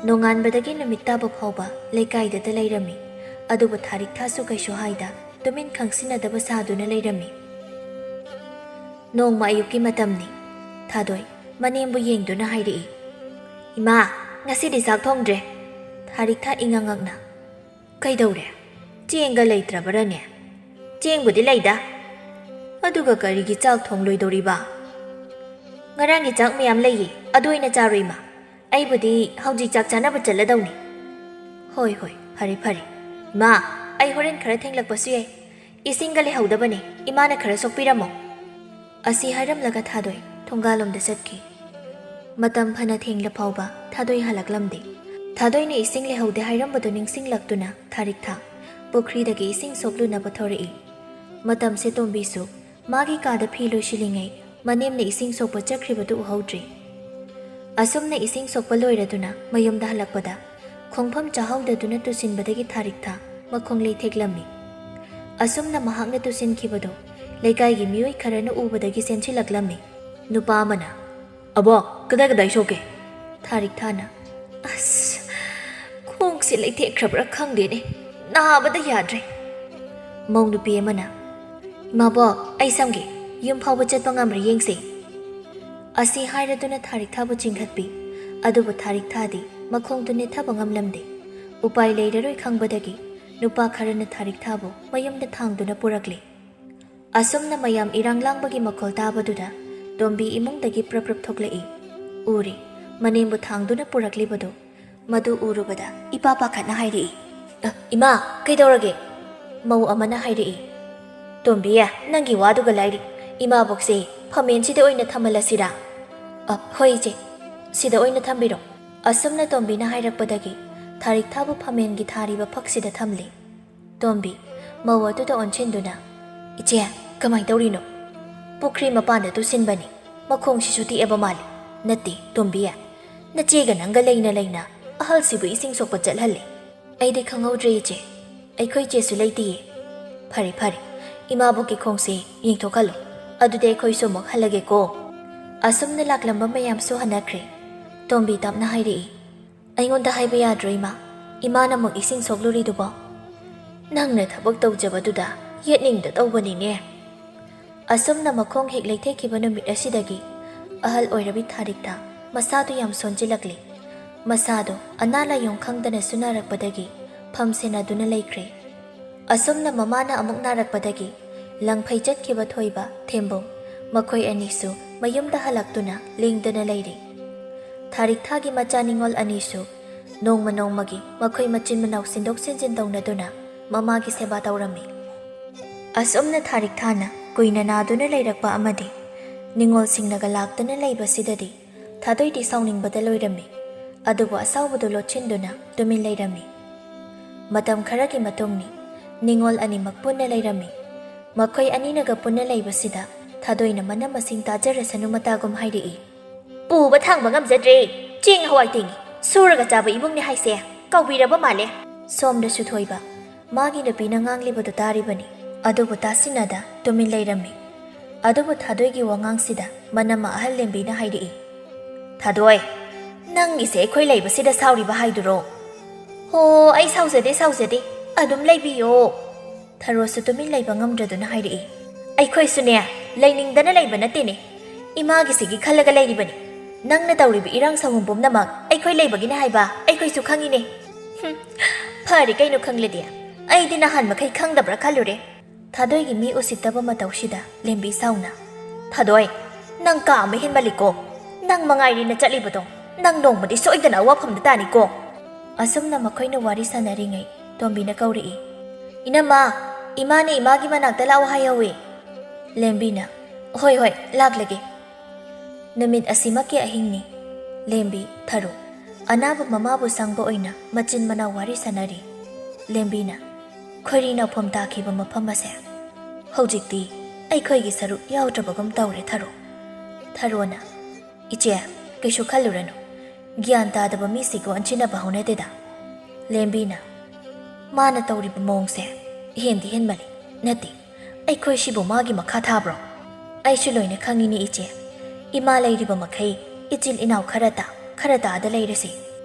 ꯅꯣꯡꯉꯥꯟꯕꯗꯒꯤ ꯅꯨꯃꯤꯠ ꯇꯥꯕ ꯐꯥꯎꯕ ꯂꯩꯀꯥꯏꯗꯇ ꯂꯩꯔꯝꯃꯤ꯫ ꯑꯗꯨꯕꯨ ꯊꯥꯔꯤꯛꯊꯥꯁꯨ ꯀꯩꯁꯨ ꯍꯥꯏꯗ ꯇꯨꯃꯤꯟ ꯈꯪꯁꯤꯟꯅꯗꯕ ꯁꯥꯗꯨꯅ ꯂꯩꯔꯝꯃꯤ꯫ ꯅꯣꯡꯃ ꯑꯌꯨꯛꯀꯤ ꯃꯇꯝꯅꯤ꯫ ꯊꯥꯗꯣꯏ ꯃꯅꯦꯝꯕꯨ ꯌꯦꯡꯗꯨꯅ ꯍꯥꯏꯔꯛꯏ, "ꯏꯃꯥ, ꯉꯁꯤꯗꯤ ꯆꯥꯛ ꯊꯣꯡꯗ꯭ꯔꯦ꯫" ꯊꯥꯔꯤꯛꯊꯥ ꯏꯉꯛ ꯉꯛꯅ, "ꯀꯩꯗꯧꯔꯦ? ꯆꯦꯡꯒ ꯂꯩꯇ꯭ꯔꯕꯔꯅꯦ?" "ꯆꯦꯡꯕꯨꯗꯤ ꯂꯩꯗ꯫" "ꯑꯗꯨꯒ ꯀꯔꯤꯒꯤ ꯆꯥꯛ ꯊꯣꯡꯂꯣꯏꯗꯧꯔꯤꯕ?" "ꯉꯔꯥꯡꯒꯤ ꯆꯥꯛ ꯃꯌꯥꯝ ꯂꯩꯌꯦ, ꯑꯗꯨ ꯑꯣꯏꯅ ꯆꯥꯔꯣ ꯏꯃꯥ꯫ ꯑꯩꯕꯨꯗꯤ ꯍꯧꯖꯤꯛ ꯆꯥꯛ ꯆꯥꯅꯕ ꯆꯠꯂꯗꯧꯅꯤ꯫" "ꯍꯣꯏ, ꯍꯣꯏ, ꯐꯔꯦ, ꯐꯔꯦ꯫ ꯏꯃꯥ, ꯑꯩ ꯍꯣꯔꯦꯟ ꯈꯔ ꯊꯦꯡꯂꯛꯄꯁꯨ ꯌꯥꯏ꯫ ꯏꯁꯤꯡꯒ ꯂꯩꯍꯧꯗꯕꯅꯦ, ꯏꯃꯥꯅ ꯈꯔ ꯁꯣꯛꯄꯤꯔꯝꯃꯣ꯫" ꯑꯁꯤ ꯍꯥꯏꯔꯝꯂꯒ ꯊꯥꯗꯣꯏ ꯊꯣꯡꯒꯥꯜꯂꯣꯝꯗ ꯆꯠꯈꯤ꯫ ꯃꯇꯝ ꯐꯅ ꯊꯦꯡꯂ ꯐꯥꯎꯕ ꯊꯥꯗꯣꯏ ꯍꯜꯂꯛꯂꯝꯗꯦ꯫ ꯊꯥꯗꯣꯏꯅ ꯏꯁꯤꯡ ꯂꯩꯍꯧꯗꯦ ꯍꯥꯏꯔꯝꯕꯗꯨ ꯅꯤꯡꯁꯤꯡꯂꯛꯇꯨꯅ ꯊꯥꯔꯤꯛꯊꯥ ꯄꯨꯈ꯭ꯔꯤꯗꯒꯤ ꯏꯁꯤꯡ ꯁꯣꯛꯂꯨꯅꯕ ꯊꯣꯔꯛꯏ꯫ ꯃꯇꯝꯁꯦ ꯇꯣꯝꯕꯤꯁꯨ ꯃꯥꯒꯤ ꯀꯥꯗ ꯐꯤ ꯂꯣꯏꯁꯤꯜꯂꯤꯉꯩ ꯃꯅꯦꯝꯅ ꯏꯁꯤꯡ ꯁꯣꯛꯄ ꯆꯠꯈ꯭ꯔꯤꯕꯗꯨ ꯎꯍꯧꯗ꯭ꯔꯤ꯫ ꯑꯁꯨꯝꯅ ꯏꯁꯤꯡ ꯁꯣꯛꯄ ꯂꯣꯏꯔꯗꯨꯅ ꯃꯌꯨꯝꯗ ꯍꯜꯂꯛꯄꯗ ꯈꯣꯡꯐꯝ ꯆꯥꯍꯧꯗꯗꯨꯅ ꯇꯨꯁꯤꯟꯕꯗꯒꯤ ꯊꯥꯔꯤꯛꯊꯥ ꯃꯈꯣꯡ ꯂꯩꯊꯦꯛꯂꯝꯃꯤ꯫ ꯑꯁꯨꯝꯅ ꯃꯍꯥꯛꯅ ꯇꯨꯁꯤꯟꯈꯤꯕꯗꯨ ꯂꯩꯀꯥꯏꯒꯤ ꯃꯤꯑꯣꯏ ꯈꯔꯅ ꯎꯕꯗꯒꯤ ꯆꯦꯟꯁꯤꯜꯂꯛꯂꯝꯃꯤ꯫ ꯅꯨꯄꯥ ꯑꯃꯅ, "ꯑꯕꯣ, ꯀꯗꯥꯏ ꯀꯗꯥꯏ ꯁꯣꯛꯀꯦ?" ꯊꯥꯔꯤꯛꯊꯥꯅ, "ꯑꯁ, ꯈꯣꯡꯁꯦ ꯂꯩꯊꯦꯛꯈ꯭ꯔꯕ꯭ꯔꯥ ꯈꯪꯗꯦꯅꯦ, ꯅꯥꯕꯗ ꯌꯥꯗ꯭ꯔꯦ꯫" ꯃꯧ ꯅꯨꯄꯤ ꯑꯃꯅ, "ꯏꯃꯥꯕꯣꯛ, ꯑꯩ ꯁꯝꯒꯦ, ꯌꯨꯝ ꯐꯥꯎꯕ ꯆꯠꯄ ꯉꯝꯕ꯭ꯔꯥ ꯌꯦꯡꯁꯦ꯫" ꯑꯁꯤ ꯍꯥꯏꯔꯗꯨꯅ ꯊꯥꯔꯤꯛꯊꯥꯕꯨ ꯆꯤꯡꯈꯠꯄꯤ꯫ ꯑꯗꯨꯕꯨ ꯊꯥꯔꯤꯛꯊꯥꯗꯤ ꯃꯈꯣꯡꯗꯨ ꯅꯦꯠꯊꯕ ꯉꯝꯂꯝꯗꯦ꯫ ꯎꯄꯥꯏ ꯂꯩꯔꯔꯣꯏ ꯈꯪꯕꯗꯒꯤ ꯅꯨꯄꯥ ꯈꯔꯅ ꯊꯥꯔꯤꯛꯊꯥꯕꯨ ꯃꯌꯨꯝꯗ ꯊꯥꯡꯗꯨꯅ ꯄꯨꯔꯛꯂꯦ꯫ ꯑꯁꯨꯝꯅ ꯃꯌꯥꯝ ꯏꯔꯥꯡ ꯂꯥꯡꯕꯒꯤ ꯃꯈꯣꯜ ꯇꯥꯕꯗꯨꯗ ꯇꯣꯝꯕꯤ ꯏꯃꯨꯡꯗꯒꯤ ꯄ꯭ꯔꯞ ꯄ꯭ꯔꯞ ꯊꯣꯛꯂꯛꯏ꯫ ꯎꯔꯦ, ꯃꯅꯦꯝꯕꯨ ꯊꯥꯡꯗꯨꯅ ꯄꯨꯔꯛꯂꯤꯕꯗꯨ꯫ ꯃꯗꯨ ꯎꯔꯨꯕꯗ ꯏꯄꯥ ꯄꯥꯈꯠꯅ ꯍꯥꯏꯔꯛꯏ, "ꯑ, ꯏꯃꯥ, ꯀꯩꯗꯧꯔꯒꯦ?" ꯃꯧ ꯑꯃꯅ ꯍꯥꯏꯔꯛꯏ, "ꯇꯣꯝꯕꯤ, ꯅꯪꯒꯤ ꯋꯥꯗꯨꯒ ꯂꯥꯏꯔꯤ꯫ ꯏꯃꯥꯕꯣꯛꯁꯦ ꯐꯝꯃꯦꯟꯁꯤꯗ ꯑꯣꯏꯅ ꯊꯝꯍꯜꯂꯁꯤꯔꯥ?" "ꯑ, ꯍꯣꯏ ꯏꯆꯦ, ꯁꯤꯗ ꯑꯣꯏꯅ ꯊꯝꯕꯤꯔꯣ꯫" ꯑꯁꯨꯝꯅ ꯇꯣꯝꯕꯤꯅ ꯍꯥꯏꯔꯛꯄꯗꯒꯤ ꯊꯥꯔꯤꯛꯊꯥꯕꯨ ꯐꯝꯃꯦꯟꯒꯤ ꯊꯥꯔꯤꯕ ꯐꯛꯁꯤꯗ ꯊꯝꯂꯦ꯫ ꯇꯣꯝꯕꯤ, ꯃꯧ ꯑꯗꯨꯗ ꯑꯣꯟꯁꯤꯟꯗꯨꯅ, "ꯏꯆꯦ, ꯀꯃꯥꯏ ꯇꯧꯔꯤꯅꯣ?" "ꯄꯨꯈ꯭ꯔꯤ ꯃꯄꯥꯟꯗ ꯇꯨꯁꯤꯟꯕꯅꯤ꯫ ꯃꯈꯣꯡꯁꯤꯁꯨ ꯇꯦꯛꯑꯕ ꯃꯥꯜꯂꯤ꯫" "ꯅꯠꯇꯦ, ꯇꯣꯝꯕꯤ, ꯅꯆꯦꯒ ꯅꯪꯒ ꯂꯩꯅ ꯂꯩꯅ ꯑꯍꯜꯁꯤꯕꯨ ꯏꯁꯤꯡ ꯁꯣꯛꯄ ꯆꯠꯍꯜꯂꯦ꯫" "ꯑꯩꯗꯤ ꯈꯪꯍꯧꯗ꯭ꯔꯦ ꯏꯆꯦ, ꯑꯩꯈꯣꯏ ꯏꯆꯦꯁꯨ ꯂꯩꯇꯤꯌꯦ꯫" "ꯐꯔꯦ, ꯐꯔꯦ, "ꯏꯃꯥꯕꯣꯛꯀꯤ ꯈꯣꯡꯁꯦ ꯌꯦꯡꯊꯣꯛꯍꯜꯂꯨ, ꯑꯗꯨꯗꯤ ꯑꯩꯈꯣꯏꯁꯨ ꯑꯃꯨꯛ ꯍꯜꯂꯒꯦꯀꯣ꯫" ꯑꯁꯨꯝꯅ ꯂꯥꯛꯂꯝꯕ ꯃꯌꯥꯝꯁꯨ ꯍꯟꯅꯈ꯭ꯔꯦ꯫ ꯇꯣꯝꯕꯤ ꯇꯞꯅ ꯍꯥꯏꯔꯛꯏ, "ꯑꯩꯉꯣꯟꯗ ꯍꯥꯏꯕ ꯌꯥꯗ꯭ꯔꯣ, ꯏꯃꯥ? ꯏꯃꯥꯅ ꯑꯃꯨꯛ ꯏꯁꯤꯡ ꯁꯣꯛꯂꯨꯔꯤꯗꯨꯕꯣ?" "ꯅꯪꯅ ꯊꯕꯛ ꯇꯧꯖꯕꯗꯨꯗ ꯌꯦꯠꯅꯤꯡꯗ ꯇꯧꯕꯅꯤꯅꯦ꯫" ꯑꯁꯨꯝꯅ ꯃꯈꯣꯡ ꯍꯦꯛ ꯂꯩꯊꯦꯛꯈꯤꯕ ꯅꯨꯃꯤꯠ ꯑꯁꯤꯗꯒꯤ ꯑꯍꯜ ꯑꯣꯏꯔꯕꯤ ꯊꯥꯔꯤꯛꯇ ꯃꯁꯥꯗꯨ ꯌꯥꯝ ꯁꯣꯟꯖꯤꯜꯂꯛꯂꯤ꯫ ꯃꯁꯥꯗꯨ ꯑꯅꯥ ꯂꯥꯏꯌꯣꯡ ꯈꯪꯗꯅꯁꯨ ꯅꯥꯔꯛꯄꯗꯒꯤ ꯐꯝ ꯁꯦꯟꯅꯗꯨꯅ ꯂꯩꯈ꯭ꯔꯦ꯫ ꯑꯁꯨꯝꯅ ꯃꯃꯥꯅ ꯑꯃꯨꯛ ꯅꯥꯔꯛꯄꯗꯒꯤ ꯂꯪꯐꯩ ꯆꯠꯈꯤꯕ ꯊꯣꯏꯕ, ꯊꯦꯝꯕꯨꯡ, ꯃꯈꯣꯏ ꯑꯅꯤꯁꯨ ꯃꯌꯨꯝꯗ ꯍꯜꯂꯛꯇꯨꯅ ꯂꯦꯡꯗꯅ ꯂꯩꯔꯤ꯫ ꯊꯥꯔꯤꯛ ꯊꯥꯒꯤ ꯃꯆꯥ ꯅꯤꯉꯣꯜ ꯑꯅꯤꯁꯨ ꯅꯣꯡꯃ ꯅꯣꯡꯃꯒꯤ ꯃꯈꯣꯏ ꯃꯆꯤꯟ ꯃꯅꯥꯎ ꯁꯤꯟꯗꯣꯛ ꯁꯤꯟꯖꯤꯟ ꯇꯧꯅꯗꯨꯅ ꯃꯃꯥꯒꯤ ꯁꯦꯕꯥ ꯇꯧꯔꯝꯃꯤ꯫ ꯑꯁꯨꯝꯅ ꯊꯥꯔꯤꯛ ꯊꯥꯅ ꯀꯨꯏꯅ ꯅꯥꯗꯨꯅ ꯂꯩꯔꯛꯄ ꯑꯃꯗꯤ ꯅꯤꯉꯣꯜꯁꯤꯡꯅꯒ ꯂꯥꯛꯇꯨꯅ ꯂꯩꯕꯁꯤꯗꯗꯤ ꯊꯥꯗꯣꯏꯗꯤ ꯁꯥꯎꯅꯤꯡꯕꯗ ꯂꯣꯏꯔꯝꯃꯤ꯫ ꯑꯗꯨꯕꯨ ꯑꯁꯥꯎꯕꯗꯨ ꯂꯣꯠꯁꯤꯟꯗꯨꯅ ꯇꯨꯃꯤꯟ ꯂꯩꯔꯝꯃꯤ꯫ ꯃꯇꯝ ꯈꯔꯒꯤ ꯃꯇꯨꯡꯅꯤ꯫ ꯅꯤꯉꯣꯜ ꯑꯅꯤꯃꯛ ꯄꯨꯟꯅ ꯂꯩꯔꯝꯃꯤ꯫ ꯃꯈꯣꯏ ꯑꯅꯤꯅꯒ ꯄꯨꯟꯅ ꯂꯩꯕꯁꯤꯗ ꯊꯥꯗꯣꯏꯅ ꯃꯅꯝ ꯃꯁꯤꯡ ꯇꯥꯖꯔꯁꯅꯨ ꯃꯇꯥꯒꯨꯝ ꯍꯥꯏꯔꯛꯏ, "ꯄꯨꯕ ꯊꯥꯡꯕ ꯉꯝꯖꯗ꯭ꯔꯦ꯫ ꯆꯦꯡ ꯍꯋꯥꯏ ꯇꯤꯡꯉꯤ꯫ ꯁꯨꯔꯒ ꯆꯥꯕ ꯏꯃꯨꯡꯅꯤ ꯍꯥꯏꯁꯦ꯫ ꯀꯥꯎꯕꯤꯔꯕ ꯃꯥꯜꯂꯦ꯫" ꯁꯣꯝꯗꯁꯨ ꯊꯣꯏꯕ ꯃꯥꯒꯤ ꯅꯨꯄꯤꯅ ꯉꯥꯡꯂꯤꯕꯗꯨ ꯇꯥꯔꯤꯕꯅꯤ꯫ ꯑꯗꯨꯕꯨ ꯇꯥꯁꯤꯟꯅꯗ ꯇꯨꯃꯤꯟ ꯂꯩꯔꯝꯃꯤ꯫ ꯑꯗꯨꯕꯨ ꯊꯥꯗꯣꯏꯒꯤ ꯋꯥꯉꯥꯡꯁꯤꯗ ꯃꯅꯝꯃ ꯑꯍꯜ ꯂꯦꯝꯕꯤꯅ ꯍꯥꯏꯔꯛꯏ, "ꯊꯥꯗꯣꯏ, ꯅꯪꯒꯤꯁꯦ ꯑꯩꯈꯣꯏ ꯂꯩꯕꯁꯤꯗ ꯁꯥꯎꯔꯤꯕ ꯍꯥꯏꯗꯨꯔꯣ?" "ꯍꯣ, ꯑꯩ ꯁꯥꯎꯖꯗꯦ, ꯁꯥꯎꯖꯗꯦ꯫ ꯑꯗꯨꯝ ꯂꯩꯕꯤꯌꯣ꯫" ꯊꯔꯣꯁꯨ ꯇꯨꯃꯤꯟ ꯂꯩꯕ ꯉꯝꯗ꯭ꯔꯗꯨꯅ ꯍꯥꯏꯔꯛꯏ, "ꯑꯩꯈꯣꯏꯁꯨꯅꯦ, ꯂꯩꯅꯤꯡꯗꯅ ꯂꯩꯕ ꯅꯠꯇꯦꯅꯦ꯫ ꯏꯃꯥꯒꯤꯁꯤꯒꯤ ꯈꯜꯂꯒ ꯂꯩꯔꯤꯕꯅꯤ꯫ ꯅꯪꯅ ꯇꯧꯔꯤꯕ ꯏꯔꯥꯡ ꯁꯥꯎꯍꯨꯝ ꯄꯨꯝꯅꯃꯛ ꯑꯩꯈꯣꯏ ꯂꯩꯕꯒꯤꯅꯦ ꯍꯥꯏꯕ ꯑꯩꯈꯣꯏꯁꯨ ꯈꯪꯉꯤꯅꯦ꯫" "ꯍꯨꯝ, ꯐꯔꯦ ꯀꯩꯅꯣ ꯈꯪꯂꯗꯤ꯫ ꯑꯩꯗꯤ ꯅꯍꯥꯟ ꯃꯈꯩ ꯈꯪꯗꯕ꯭ꯔꯥ ꯈꯜꯂꯨꯔꯦ꯫" ꯊꯥꯗꯣꯏꯒꯤ ꯃꯤ ꯎꯁꯤꯠꯇꯕ ꯃꯇꯧꯁꯤꯗ ꯂꯦꯝꯕꯤ ꯁꯥꯎꯅ, "ꯊꯥꯗꯣꯏ, ꯅꯪ ꯀꯥ ꯑꯃ ꯍꯦꯟꯃꯜꯂꯤꯀꯣ꯫ ꯅꯪ ꯃꯉꯥꯏꯔꯦꯅ ꯆꯠꯂꯤꯕꯗꯣ꯫ ꯅꯪ ꯅꯣꯡꯃꯗꯤ ꯁꯣꯏꯗꯅ ꯑꯋꯥꯐꯝꯗ ꯇꯥꯅꯤꯀꯣ꯫" ꯑꯁꯨꯝꯅ ꯃꯈꯣꯏꯅ ꯋꯥꯔꯤ ꯁꯥꯟꯅꯔꯤꯉꯩ ꯇꯣꯝꯕꯤꯅ ꯀꯧꯔꯛꯏ, "ꯏꯅꯝꯃ, ꯏꯃꯥꯅ ꯏꯃꯥꯒꯤ ꯃꯅꯥꯛꯇ ꯂꯥꯛꯑꯣ ꯍꯥꯏꯍꯧꯋꯤ꯫" ꯂꯦꯝꯕꯤꯅ, "ꯍꯣꯏ, ꯍꯣꯏ, ꯂꯥꯛꯂꯒꯦ꯫" ꯅꯨꯃꯤꯠ ꯑꯁꯤꯃꯛꯀꯤ ꯑꯍꯤꯡꯅꯤ꯫ ꯂꯦꯝꯕꯤ, ꯊꯔꯣ, ꯑꯅꯥꯕ ꯃꯃꯥꯕꯨ ꯁꯪꯕ ꯑꯣꯏꯅ ꯃꯆꯤꯟ ꯃꯅꯥꯎ ꯋꯥꯔꯤ ꯁꯥꯟꯅꯔꯤ꯫ ꯂꯦꯝꯕꯤꯅ, "ꯈꯣꯏꯔꯤ ꯅꯥꯎꯐꯝ ꯇꯥꯈꯤꯕ ꯃꯐꯝ ꯑꯁꯦ ꯍꯧꯖꯤꯛꯇꯤ ꯑꯩꯈꯣꯏꯒꯤ ꯁꯔꯨꯛ ꯌꯥꯎꯗ꯭ꯔꯕꯒꯨꯝ ꯇꯧꯔꯦ, ꯊꯔꯣ꯫" ꯊꯔꯣꯅ, "ꯏꯆꯦ, ꯀꯩꯁꯨ ꯈꯜꯂꯨꯔꯅꯨ꯫ ꯒ꯭ꯌꯥꯟ ꯇꯥꯗꯕ ꯃꯤꯁꯤꯒ ꯑꯣꯟꯁꯤꯟꯅꯕ ꯍꯧꯅꯗꯦꯗ꯫" ꯂꯦꯝꯕꯤꯅ, "ꯃꯥꯅ ꯇꯧꯔꯤꯕ ꯃꯑꯣꯡꯁꯦ ꯍꯦꯟꯗꯤ ꯍꯦꯟꯃꯜꯂꯤ꯫ ꯅꯠꯇꯦ, ꯑꯩꯈꯣꯏ ꯁꯤꯕꯨ ꯃꯥꯒꯤ ꯃꯈꯥ ꯊꯥꯕ꯭ꯔꯣ? ꯑꯩꯁꯨ ꯂꯣꯏꯅ ꯈꯪꯉꯤꯅꯦ ꯏꯆꯦ꯫ ꯏꯃꯥ ꯂꯩꯔꯤꯕ ꯃꯈꯩ ꯏꯆꯤꯜ ꯏꯅꯥꯎ ꯈꯔ ꯇꯥ, ꯈꯔ ꯇꯥꯗ ꯂꯩꯔꯁꯤ꯫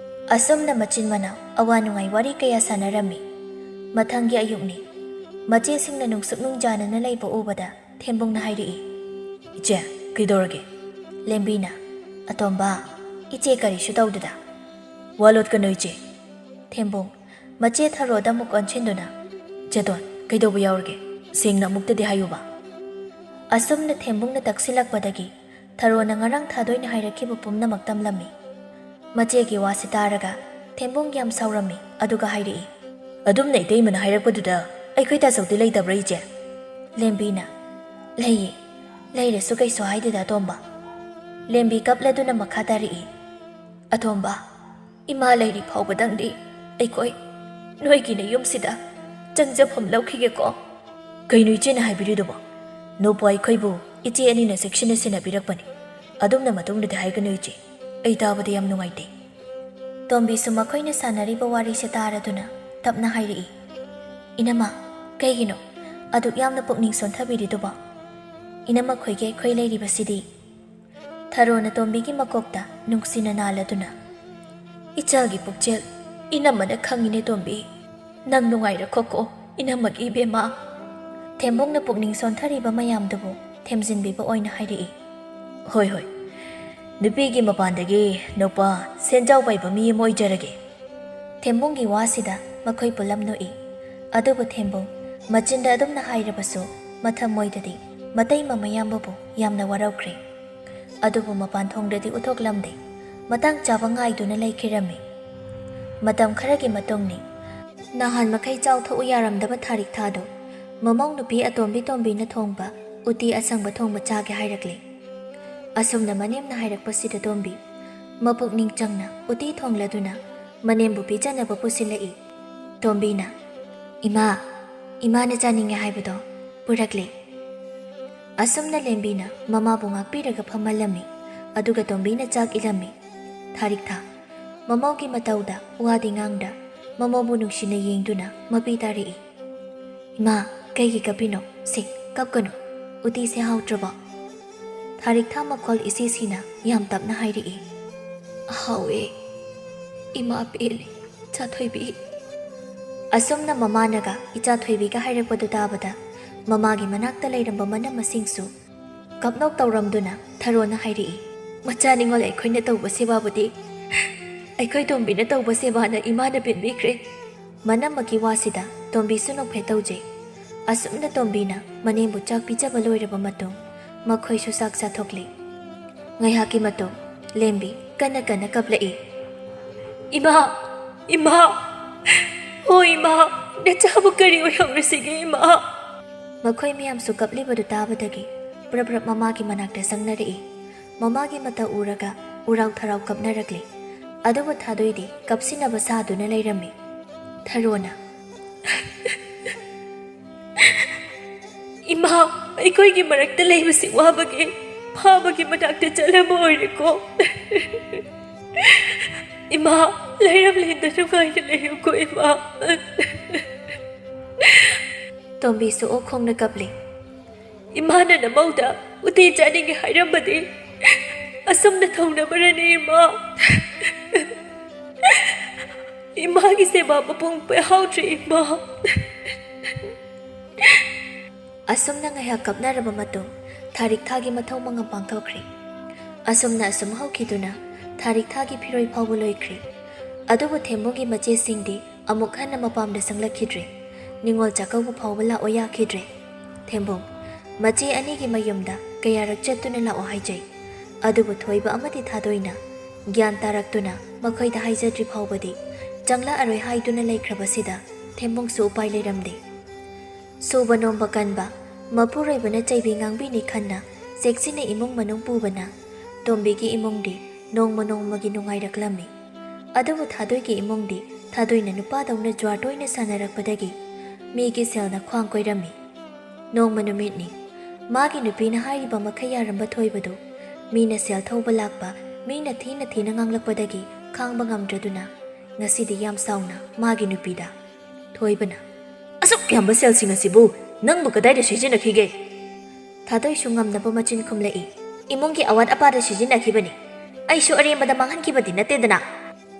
ꯑꯁꯨꯝꯅ ꯃꯆꯤꯟ ꯃꯅꯥꯎ ꯑꯋꯥ ꯅꯨꯡꯉꯥꯏ ꯋꯥꯔꯤ ꯀꯌꯥ ꯁꯥꯟꯅꯔꯝꯃꯤ꯫ ꯃꯊꯪꯒꯤ ꯑꯌꯨꯛꯅꯤ꯫ ꯃꯆꯦꯁꯤꯡꯅ ꯅꯨꯡꯁꯨꯛ ꯅꯨꯡꯖꯥꯅꯅ ꯂꯩꯕ ꯎꯕꯗ ꯊꯦꯝꯕꯨꯡꯅ ꯍꯥꯏꯔꯛꯏ, "ꯏꯆꯦ, ꯀꯩꯗꯧꯔꯒꯦ?" ꯂꯦꯝꯕꯤꯅ, "ꯑꯇꯣꯝꯕ, ꯏꯆꯦ ꯀꯔꯤꯁꯨ ꯇꯧꯗꯦꯗ꯫" "ꯋꯥ ꯂꯣꯠꯀꯅꯨ ꯏꯆꯦ꯫" ꯊꯦꯝꯕꯨꯡ, ꯃꯆꯦ ꯊꯔꯣꯗ ꯑꯃꯨꯛ ꯑꯣꯟꯁꯤꯟꯗꯨꯅ, "ꯆꯦꯇꯣꯟ, ꯀꯩꯗꯧꯕ ꯌꯥꯎꯔꯒꯦ? ꯁꯦꯡꯅ ꯑꯃꯨꯛꯇꯗꯤ ꯍꯥꯏꯌꯨꯕ꯫" ꯑꯁꯨꯝꯅ ꯊꯦꯝꯕꯨꯡꯅ ꯇꯛꯁꯤꯜꯂꯛꯄꯗꯒꯤ ꯊꯔꯣꯅ ꯉꯔꯥꯡ ꯊꯥꯗꯣꯏꯅ ꯍꯥꯏꯔꯛꯈꯤꯕ ꯄꯨꯝꯅꯃꯛ ꯇꯝꯂꯝꯃꯤ꯫ ꯃꯆꯦꯒꯤ ꯋꯥꯁꯤ ꯇꯥꯔꯒ ꯊꯦꯝꯕꯨꯡ ꯌꯥꯝ ꯁꯥꯎꯔꯝꯃꯤ, ꯑꯗꯨꯒ ꯍꯥꯏꯔꯛꯏ, "ꯑꯗꯨꯝꯅ ꯏꯇꯩꯃꯅ ꯍꯥꯏꯔꯛꯄꯗꯨꯗ ꯑꯩꯈꯣꯏ ꯇꯥꯆꯧꯗꯤ ꯂꯩꯇꯕ꯭ꯔꯥ ꯏꯆꯦ?" ꯂꯦꯝꯕꯤꯅ, "ꯂꯩꯌꯦ, ꯂꯩꯔꯁꯨ ꯀꯩꯁꯨ ꯍꯥꯏꯗꯦꯗ ꯑꯇꯣꯝꯕ꯫" ꯂꯦꯝꯕꯤ ꯀꯞꯂꯗꯨꯅ ꯃꯈꯥ ꯇꯥꯔꯛꯏ, "ꯑꯇꯣꯝꯕ, ꯏꯃꯥ ꯂꯩꯔꯤ ꯐꯥꯎꯕꯗꯪꯗꯤ ꯑꯩꯈꯣꯏ ꯅꯣꯏꯒꯤ ꯅꯌꯨꯝꯁꯤꯗ ꯆꯪꯖꯐꯝ ꯂꯧꯈꯤꯒꯦꯀꯣ꯫" "ꯀꯩꯅꯣ ꯏꯆꯦꯅ ꯍꯥꯏꯕꯤꯔꯤꯗꯨꯕꯣ? ꯅꯣꯄꯨ ꯑꯩꯈꯣꯏꯕꯨ ꯏꯆꯦ ꯑꯅꯤꯅ ꯆꯦꯛꯁꯤꯟꯅ ꯁꯦꯟꯅꯕꯤꯔꯛꯄꯅꯤ꯫ ꯑꯗꯨꯝꯅ ꯃꯇꯨꯡꯗꯗꯤ ꯍꯥꯏꯒꯅꯨ ꯏꯆꯦ꯫ ꯑꯩ ꯇꯥꯕꯗ ꯌꯥꯝ ꯅꯨꯡꯉꯥꯏꯇꯦ꯫" ꯇꯣꯝꯕꯤꯁꯨ ꯃꯈꯣꯏꯅ ꯁꯥꯟꯅꯔꯤꯕ ꯋꯥꯔꯤꯁꯦ ꯇꯥꯔꯗꯨꯅ ꯇꯞꯅ ꯍꯥꯏꯔꯛꯏ, "ꯏꯅꯝꯃ, ꯀꯩꯒꯤꯅꯣ ꯑꯗꯨꯛ ꯌꯥꯝꯅ ꯄꯨꯛꯅꯤꯡ ꯁꯣꯟꯊꯕꯤꯔꯤꯗꯨꯕꯣ? ꯏꯅꯝꯃꯈꯣꯏꯒꯤ ꯑꯩꯈꯣꯏ ꯂꯩꯔꯤꯕꯁꯤꯗꯤ꯫" ꯊꯔꯣꯅ ꯇꯣꯝꯕꯤꯒꯤ ꯃꯀꯣꯛꯇ ꯅꯨꯡꯁꯤꯅ ꯅꯥꯜꯂꯗꯨꯅ, "ꯏꯆꯥꯒꯤ ꯄꯨꯛꯆꯦꯜ ꯏꯅꯝꯃꯅ ꯈꯪꯉꯤꯅꯦ ꯇꯣꯝꯕꯤ꯫ ꯅꯪ ꯅꯨꯡꯉꯥꯏꯔꯈꯣꯀꯣ, ꯏꯅꯝꯃꯒꯤ ꯏꯕꯦꯝꯃ꯫" ꯊꯦꯝꯕꯨꯡꯅ ꯄꯨꯛꯅꯤꯡ ꯁꯣꯟꯊꯔꯤꯕ ꯃꯌꯥꯝꯗꯨꯕꯨ ꯊꯦꯝꯖꯤꯟꯕꯤꯕ ꯑꯣꯏꯅ ꯍꯥꯏꯔꯛꯏ, "ꯍꯣꯏ, ꯍꯣꯏ꯫ ꯅꯨꯄꯤꯒꯤ ꯃꯄꯥꯟꯗꯒꯤ ꯅꯨꯄꯥ ꯁꯦꯟꯖꯥꯎ ꯄꯥꯏꯕ ꯃꯤ ꯑꯃ ꯑꯣꯏꯖꯔꯒꯦ꯫" ꯊꯦꯝꯕꯨꯡꯒꯤ ꯋꯥꯁꯤꯗ ꯃꯈꯣꯏ ꯄꯨꯂꯞ ꯅꯣꯛꯏ꯫ ꯑꯗꯨꯕꯨ ꯊꯦꯝꯕꯨꯡ ꯃꯆꯤꯟꯗ ꯑꯗꯨꯝꯅ ꯍꯥꯏꯔꯕꯁꯨ ꯃꯊꯃꯣꯏꯗꯗꯤ ꯃꯇꯩ ꯃꯃꯌꯥꯝꯕꯕꯨ ꯌꯥꯝꯅ ꯋꯥꯔꯧꯈ꯭ꯔꯦ꯫ ꯑꯗꯨꯕꯨ ꯃꯄꯥꯟ ꯊꯣꯡꯗꯗꯤ ꯎꯠꯊꯣꯛꯂꯝꯗꯦ꯫ ꯃꯇꯥꯡ ꯆꯥꯕ ꯉꯥꯏꯗꯨꯅ ꯂꯩꯈꯤꯔꯝꯃꯤ꯫ ꯃꯇꯝ ꯈꯔꯒꯤ ꯃꯇꯨꯡꯅꯤ꯫ ꯅꯍꯥꯟ ꯃꯈꯩ ꯆꯥꯎꯊꯣꯛꯎ ꯌꯥꯔꯝꯗꯕ ꯊꯥꯔꯤꯛ ꯊꯥꯗꯨ ꯃꯃꯧ ꯅꯨꯄꯤ ꯑꯇꯣꯝꯕꯤ ꯇꯣꯝꯕꯤꯅ ꯊꯣꯡꯕ ꯎꯇꯤ ꯑꯁꯪꯕ ꯊꯣꯡꯕ ꯆꯥꯒꯦ ꯍꯥꯏꯔꯛꯂꯦ꯫ ꯑꯁꯨꯝꯅ ꯃꯅꯦꯝꯅ ꯍꯥꯏꯔꯛꯄꯁꯤꯗ ꯇꯣꯝꯕꯤ ꯃꯄꯨꯛꯅꯤꯡ ꯆꯪꯅ ꯎꯇꯤ ꯊꯣꯡꯂꯗꯨꯅ ꯃꯅꯦꯝꯕꯨ ꯄꯤꯖꯅꯕ ꯄꯨꯁꯤꯜꯂꯛꯏ꯫ ꯇꯣꯝꯕꯤꯅ, "ꯏꯃꯥ, ꯏꯃꯥꯅ ꯆꯥꯅꯤꯡꯉꯦ ꯍꯥꯏꯕꯗꯣ ꯄꯨꯔꯛꯂꯦ꯫" ꯑꯁꯨꯝꯅ ꯂꯦꯝꯕꯤꯅ ꯃꯃꯥꯕꯨ ꯉꯥꯛꯄꯤꯔꯒ ꯐꯝꯍꯜꯂꯝꯃꯤ꯫ ꯑꯗꯨꯒ ꯇꯣꯝꯕꯤꯅ ꯆꯥꯛ ꯏꯜꯂꯝꯃꯤ꯫ ꯊꯥꯔꯤꯛ ꯊꯥ꯫ ꯃꯃꯧꯒꯤ ꯃꯇꯧꯗ ꯋꯥꯗꯤ ꯉꯥꯡꯗ, ꯃꯃꯧꯕꯨ ꯅꯨꯡꯁꯤꯅ ꯌꯦꯡꯗꯨꯅ ꯃꯄꯤ ꯇꯥꯔꯛꯏ꯫ "ꯏꯃꯥ, "ꯀꯩꯒꯤ ꯀꯞꯄꯤꯅꯣ? ꯁꯦ, ꯀꯞꯀꯅꯨ꯫ ꯎꯇꯤꯁꯦ ꯍꯥꯎꯇ꯭ꯔꯕꯣ?" ꯊꯥꯔꯤꯛꯊꯥ ꯃꯈꯣꯜ ꯏꯁꯤ ꯁꯤꯅ ꯌꯥꯝ ꯇꯞꯅ ꯍꯥꯏꯔꯛꯏ꯫ "ꯍꯥꯎꯋꯦ꯫ ꯏꯃꯥ ꯄꯦꯜꯂꯦ, ꯏꯆꯥ ꯊꯣꯏꯕꯤ꯫" ꯑꯁꯨꯝꯅ ꯃꯃꯥꯅꯒ ꯏꯆꯥ ꯊꯣꯏꯕꯤꯒ ꯍꯥꯏꯔꯛꯄꯗꯨ ꯇꯥꯕꯗ, ꯃꯃꯥꯒꯤ ꯃꯅꯥꯛꯇ ꯂꯩꯔꯝꯕ ꯃꯅꯝ ꯃꯁꯤꯡꯁꯨ ꯀꯞꯅꯣꯛ ꯇꯧꯔꯝꯗꯨꯅ ꯊꯔꯣꯅ ꯍꯥꯏꯔꯛꯏ, "ꯃꯆꯥ ꯅꯤꯉꯣꯜ ꯑꯩꯈꯣꯏꯅ ꯇꯧꯕ ꯁꯦꯕꯥꯕꯨꯗꯤ ꯑꯩꯈꯣꯏ ꯇꯣꯝꯕꯤꯅ ꯇꯧꯕ ꯁꯦꯕꯥꯅ ꯏꯃꯥꯅ ꯄꯦꯟꯕꯤꯈ꯭ꯔꯦ꯫" ꯃꯅꯝꯃꯒꯤ ꯋꯥꯁꯤꯗ ꯇꯣꯝꯕꯤꯁꯨ ꯅꯣꯛꯐꯦꯠ ꯇꯧꯖꯩ꯫ ꯑꯁꯨꯝꯅ ꯇꯣꯝꯕꯤꯅ ꯃꯅꯦꯝꯕꯨ ꯆꯥꯛ ꯄꯤꯖꯕ ꯂꯣꯏꯔꯕ ꯃꯇꯨꯡ, ꯃꯈꯣꯏꯁꯨ ꯆꯥꯛ ꯆꯥꯊꯣꯛꯂꯤ꯫ ꯉꯥꯏꯍꯥꯛꯀꯤ ꯃꯇꯨꯡ, ꯂꯦꯝꯕꯤ ꯀꯟꯅ ꯀꯟꯅ ꯀꯞꯂꯛꯏ, "ꯏꯃꯥ! ꯏꯃꯥ! ꯑꯣ ꯏꯃꯥ! ꯅꯆꯥꯕꯨ ꯀꯔꯤ ꯑꯣꯏꯍꯧꯔꯁꯤꯒꯦ ꯏꯃꯥ?" ꯃꯈꯣꯏ ꯃꯌꯥꯝꯁꯨ ꯀꯞꯂꯤꯕꯗꯨ ꯇꯥꯕꯗꯒꯤ ꯄ꯭ꯔꯞ ꯄ꯭ꯔꯞ ꯃꯃꯥꯒꯤ ꯃꯅꯥꯛꯇ ꯆꯪꯅꯔꯛꯏ꯫ ꯃꯃꯥꯒꯤ ꯃꯇꯧ ꯎꯔꯒ ꯎꯔꯥꯎ ꯊꯔꯥꯎ ꯀꯞꯅꯔꯛꯂꯤ꯫ ꯑꯗꯨꯕꯨ ꯊꯥꯗꯣꯏꯗꯤ ꯀꯞꯁꯤꯟꯅꯕ ꯁꯥꯗꯨꯅ ꯂꯩꯔꯝꯃꯤ꯫ ꯊꯔꯣꯅ, "ꯏꯃꯥ, ꯑꯩꯈꯣꯏꯒꯤ ꯃꯔꯛꯇ ꯂꯩꯕꯁꯤ ꯋꯥꯕꯒꯤ ꯐꯥꯕꯒꯤ ꯃꯅꯥꯛꯇ ꯆꯠꯂꯝꯕ ꯑꯣꯏꯔꯦꯀꯣ꯫ ꯏꯃꯥ, ꯂꯩꯔꯝꯂꯦꯟꯗ ꯅꯨꯡꯉꯥꯏꯅ ꯂꯩꯌꯨꯀꯣ ꯏꯃꯥ꯫" ꯇꯣꯝꯕꯤꯁꯨ ꯑꯣꯛ ꯈꯣꯡꯅ ꯀꯞꯂꯤ꯫ "ꯏꯃꯥꯅ ꯅꯃꯧꯗ ꯎꯇꯤ ꯆꯥꯅꯤꯡꯉꯦ ꯍꯥꯏꯔꯝꯕꯗꯤ ꯑꯁꯨꯝꯅ ꯊꯧꯅꯕꯔꯅꯤ ꯏꯃꯥ꯫ ꯏꯃꯥꯒꯤ ꯁꯦꯕꯥ ꯃꯄꯨꯡ ꯄꯦꯍꯧꯗ꯭ꯔꯦ ꯏꯃꯥ꯫" ꯑꯁꯨꯝꯅ ꯉꯥꯏꯍꯥꯛ ꯀꯞꯅꯔꯕ ꯃꯇꯨꯡ, ꯊꯥꯔꯤꯛꯊꯥꯒꯤ ꯃꯊꯧ ꯃꯉꯝ ꯄꯥꯡꯊꯣꯛꯈ꯭ꯔꯦ꯫ ꯑꯁꯨꯝꯅ ꯑꯁꯨꯝ ꯍꯧꯈꯤꯗꯨꯅ ꯊꯥꯔꯤꯛꯊꯥꯒꯤ ꯐꯤꯔꯣꯏ ꯐꯥꯎꯕ ꯂꯣꯏꯈ꯭ꯔꯦ꯫ ꯑꯗꯨꯕꯨ ꯊꯦꯝꯕꯨꯡꯒꯤ ꯃꯆꯦꯁꯤꯡꯗꯤ ꯑꯃꯨꯛ ꯍꯟꯅ ꯃꯄꯥꯝꯗ ꯆꯪꯂꯛꯈꯤꯗ꯭ꯔꯦ꯫ ꯅꯤꯉꯣꯜ ꯆꯥꯛꯀꯧꯕ ꯐꯥꯎꯕ ꯂꯥꯛꯑꯣ ꯌꯥꯈꯤꯗ꯭ꯔꯦ꯫ ꯊꯦꯝꯕꯨꯡ, ꯃꯆꯦ ꯑꯅꯤꯒꯤ ꯃꯌꯨꯝꯗ ꯀꯌꯥꯔꯛ ꯆꯠꯇꯨꯅ ꯂꯥꯛꯑꯣ ꯍꯥꯏꯖꯩ꯫ ꯑꯗꯨꯕꯨ ꯊꯣꯏꯕ ꯑꯃꯗꯤ ꯊꯥꯗꯣꯏꯅ ꯒ꯭ꯌꯥꯟ ꯇꯥꯔꯛꯇꯨꯅ ꯃꯈꯣꯏꯗ ꯍꯥꯏꯖꯗ꯭ꯔꯤ ꯐꯥꯎꯕꯗꯤ ꯆꯪꯂꯛꯑꯔꯣꯏ ꯍꯥꯏꯗꯨꯅ ꯂꯩꯈ꯭ꯔꯕꯁꯤꯗ ꯊꯦꯝꯕꯨꯡꯁꯨ ꯎꯄꯥꯏ ꯂꯩꯔꯝꯗꯦ꯫ ꯁꯨꯕ ꯅꯣꯝꯕ ꯀꯟꯕ, ꯃꯄꯨꯔꯣꯏꯕꯅ ꯆꯩꯕꯤ ꯉꯥꯡꯕꯤꯅꯤ ꯈꯟꯅ ꯆꯦꯛꯁꯤꯟꯅ ꯏꯃꯨꯡ ꯃꯅꯨꯡ ꯄꯨꯕꯅ ꯇꯣꯝꯕꯤꯒꯤ ꯏꯃꯨꯡꯗꯤ ꯅꯣꯡꯃ ꯅꯣꯡꯃꯒꯤ ꯅꯨꯡꯉꯥꯏꯔꯛꯂꯝꯃꯤ꯫ ꯑꯗꯨꯕꯨ ꯊꯥꯗꯣꯏꯒꯤ ꯏꯃꯨꯡꯗꯤ ꯊꯥꯗꯣꯏꯅ ꯅꯨꯄꯥꯗꯧꯅ ꯖ꯭ꯋꯥꯔ ꯇꯣꯏꯅ ꯁꯥꯟꯅꯔꯛꯄꯗꯒꯤ ꯃꯤꯒꯤ ꯁꯦꯜꯅ ꯈ꯭ꯋꯥꯡ ꯀꯣꯏꯔꯝꯃꯤ꯫ ꯅꯣꯡꯃ ꯅꯨꯃꯤꯠꯅꯤ꯫ ꯃꯥꯒꯤ ꯅꯨꯄꯤꯅ ꯍꯥꯏꯔꯤꯕ ꯃꯈꯩ ꯌꯥꯔꯝꯕ ꯊꯣꯏꯕꯗꯨ ꯃꯤꯅ ꯁꯦꯜ ꯊꯧꯕ ꯂꯥꯛꯄ, ꯃꯤꯅ ꯊꯤꯅ ꯊꯤꯅ ꯉꯥꯡꯂꯛꯄꯗꯒꯤ ꯈꯥꯡꯕ ꯉꯝꯗ꯭ꯔꯗꯨꯅ ꯉꯁꯤꯗꯤ ꯌꯥꯝ ꯁꯥꯎꯅ ꯃꯥꯒꯤ ꯅꯨꯄꯤꯗ, ꯊꯣꯏꯕꯅ, "ꯑꯁꯨꯛ ꯌꯥꯝꯕ ꯁꯦꯜꯁꯤꯡ ꯑꯁꯤꯕꯨ "ꯅꯪꯕꯨ ꯀꯗꯥꯏꯗ ꯁꯤꯖꯤꯟꯅꯈꯤꯒꯦ?" ꯊꯥꯗꯣꯏꯁꯨ ꯉꯝꯅꯕ ꯃꯆꯤꯟ ꯈꯨꯝꯂꯛꯏ꯫ "ꯏꯃꯨꯡꯒꯤ ꯑꯋꯥꯠ ꯑꯄꯥꯗ ꯁꯤꯖꯤꯟꯅꯈꯤꯕꯅꯤ꯫ ꯑꯩꯁꯨ ꯑꯔꯦꯝꯕꯗ ꯃꯥꯡꯍꯟꯈꯤꯕꯗꯤ ꯅꯠꯇꯦꯗꯅ꯫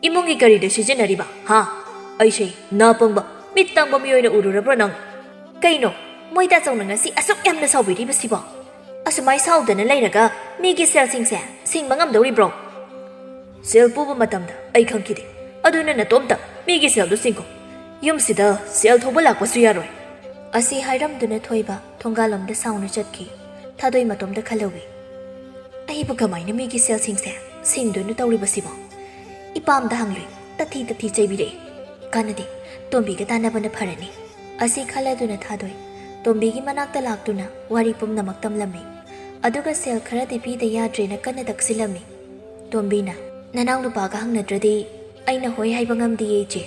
ꯏꯃꯨꯡꯒꯤ ꯀꯔꯤꯗ ꯁꯤꯖꯤꯟꯅꯔꯤꯕ, ꯍꯥ? ꯑꯩꯁꯦ ꯅꯥ ꯄꯪꯕ, ꯃꯤꯠ ꯇꯥꯡꯕ ꯃꯤꯑꯣꯏꯅ ꯎꯔꯨꯔꯕ꯭ꯔꯣ ꯅꯪ?" "ꯀꯩꯅꯣ, ꯃꯣꯏ ꯇꯥꯆꯧꯅ ꯉꯁꯤ ꯑꯁꯨꯛ ꯌꯥꯝꯅ ꯁꯥꯎꯕꯤꯔꯤꯕꯁꯤꯕꯣ? ꯑꯁꯨꯃꯥꯏ ꯁꯥꯎꯗꯅ ꯂꯩꯔꯒ ꯃꯤꯒꯤ ꯁꯦꯜꯁꯤꯡꯁꯦ ꯁꯤꯡꯕ ꯉꯝꯗꯧꯔꯤꯕ꯭ꯔꯣ?" "ꯁꯦꯜ ꯄꯨꯕ ꯃꯇꯝꯗ ꯑꯩ ꯈꯪꯈꯤꯗꯦ꯫ ꯑꯗꯨꯅ ꯅꯇꯣꯝꯇ ꯃꯤꯒꯤ ꯁꯦꯜꯗꯨ ꯁꯤꯡꯈꯣ꯫ ꯌꯨꯝꯁꯤꯗ ꯁꯦꯜ ꯊꯧꯕ ꯂꯥꯛꯄꯁꯨ ꯌꯥꯔꯣꯏ꯫" ꯑꯁꯤ ꯍꯥꯏꯔꯝꯗꯨꯅ ꯊꯣꯏꯕ ꯊꯣꯡꯒꯥꯜꯂꯣꯝꯗ ꯁꯥꯎꯅ ꯆꯠꯈꯤ꯫ ꯊꯥꯗꯣꯏ ꯃꯇꯣꯝꯇ ꯈꯜꯍꯧꯏ꯫ "ꯑꯩꯕꯨ ꯀꯃꯥꯏꯅ ꯃꯤꯒꯤ ꯁꯦꯜꯁꯤꯡꯁꯦ ꯁꯤꯡꯗꯣꯏꯅꯣ ꯇꯧꯔꯤꯕꯁꯤꯕꯣ? ꯏꯄꯥꯝꯗ ꯍꯪꯂꯨꯏ, ꯇꯊꯤ ꯇꯊꯤ ꯆꯩꯕꯤꯔꯛꯏ꯫ ꯀꯥꯟꯅꯗꯦ, ꯇꯣꯝꯕꯤꯒ ꯇꯥꯟꯅꯕꯅ ꯐꯔꯅꯤ꯫" ꯑꯁꯤ ꯈꯜꯂꯗꯨꯅ ꯊꯥꯗꯣꯏ ꯇꯣꯝꯕꯤꯒꯤ ꯃꯅꯥꯛꯇ ꯂꯥꯛꯇꯨꯅ ꯋꯥꯔꯤ ꯄꯨꯝꯅꯃꯛ ꯇꯝꯂꯝꯃꯤ꯫ ꯑꯗꯨꯒ ꯁꯦꯜ ꯈꯔꯗꯤ ꯄꯤꯗ ꯌꯥꯗ꯭ꯔꯦꯅ ꯀꯟꯅ ꯇꯛꯁꯤꯜꯂꯝꯃꯤ꯫ ꯇꯣꯝꯕꯤꯅ, "ꯅꯅꯥꯎ ꯅꯨꯄꯥꯒ ꯍꯪꯅꯗ꯭ꯔꯗꯤ ꯑꯩꯅ ꯍꯣꯏ ꯍꯥꯏꯕ ꯉꯝꯗꯤꯌꯦ, ꯏꯆꯦ꯫"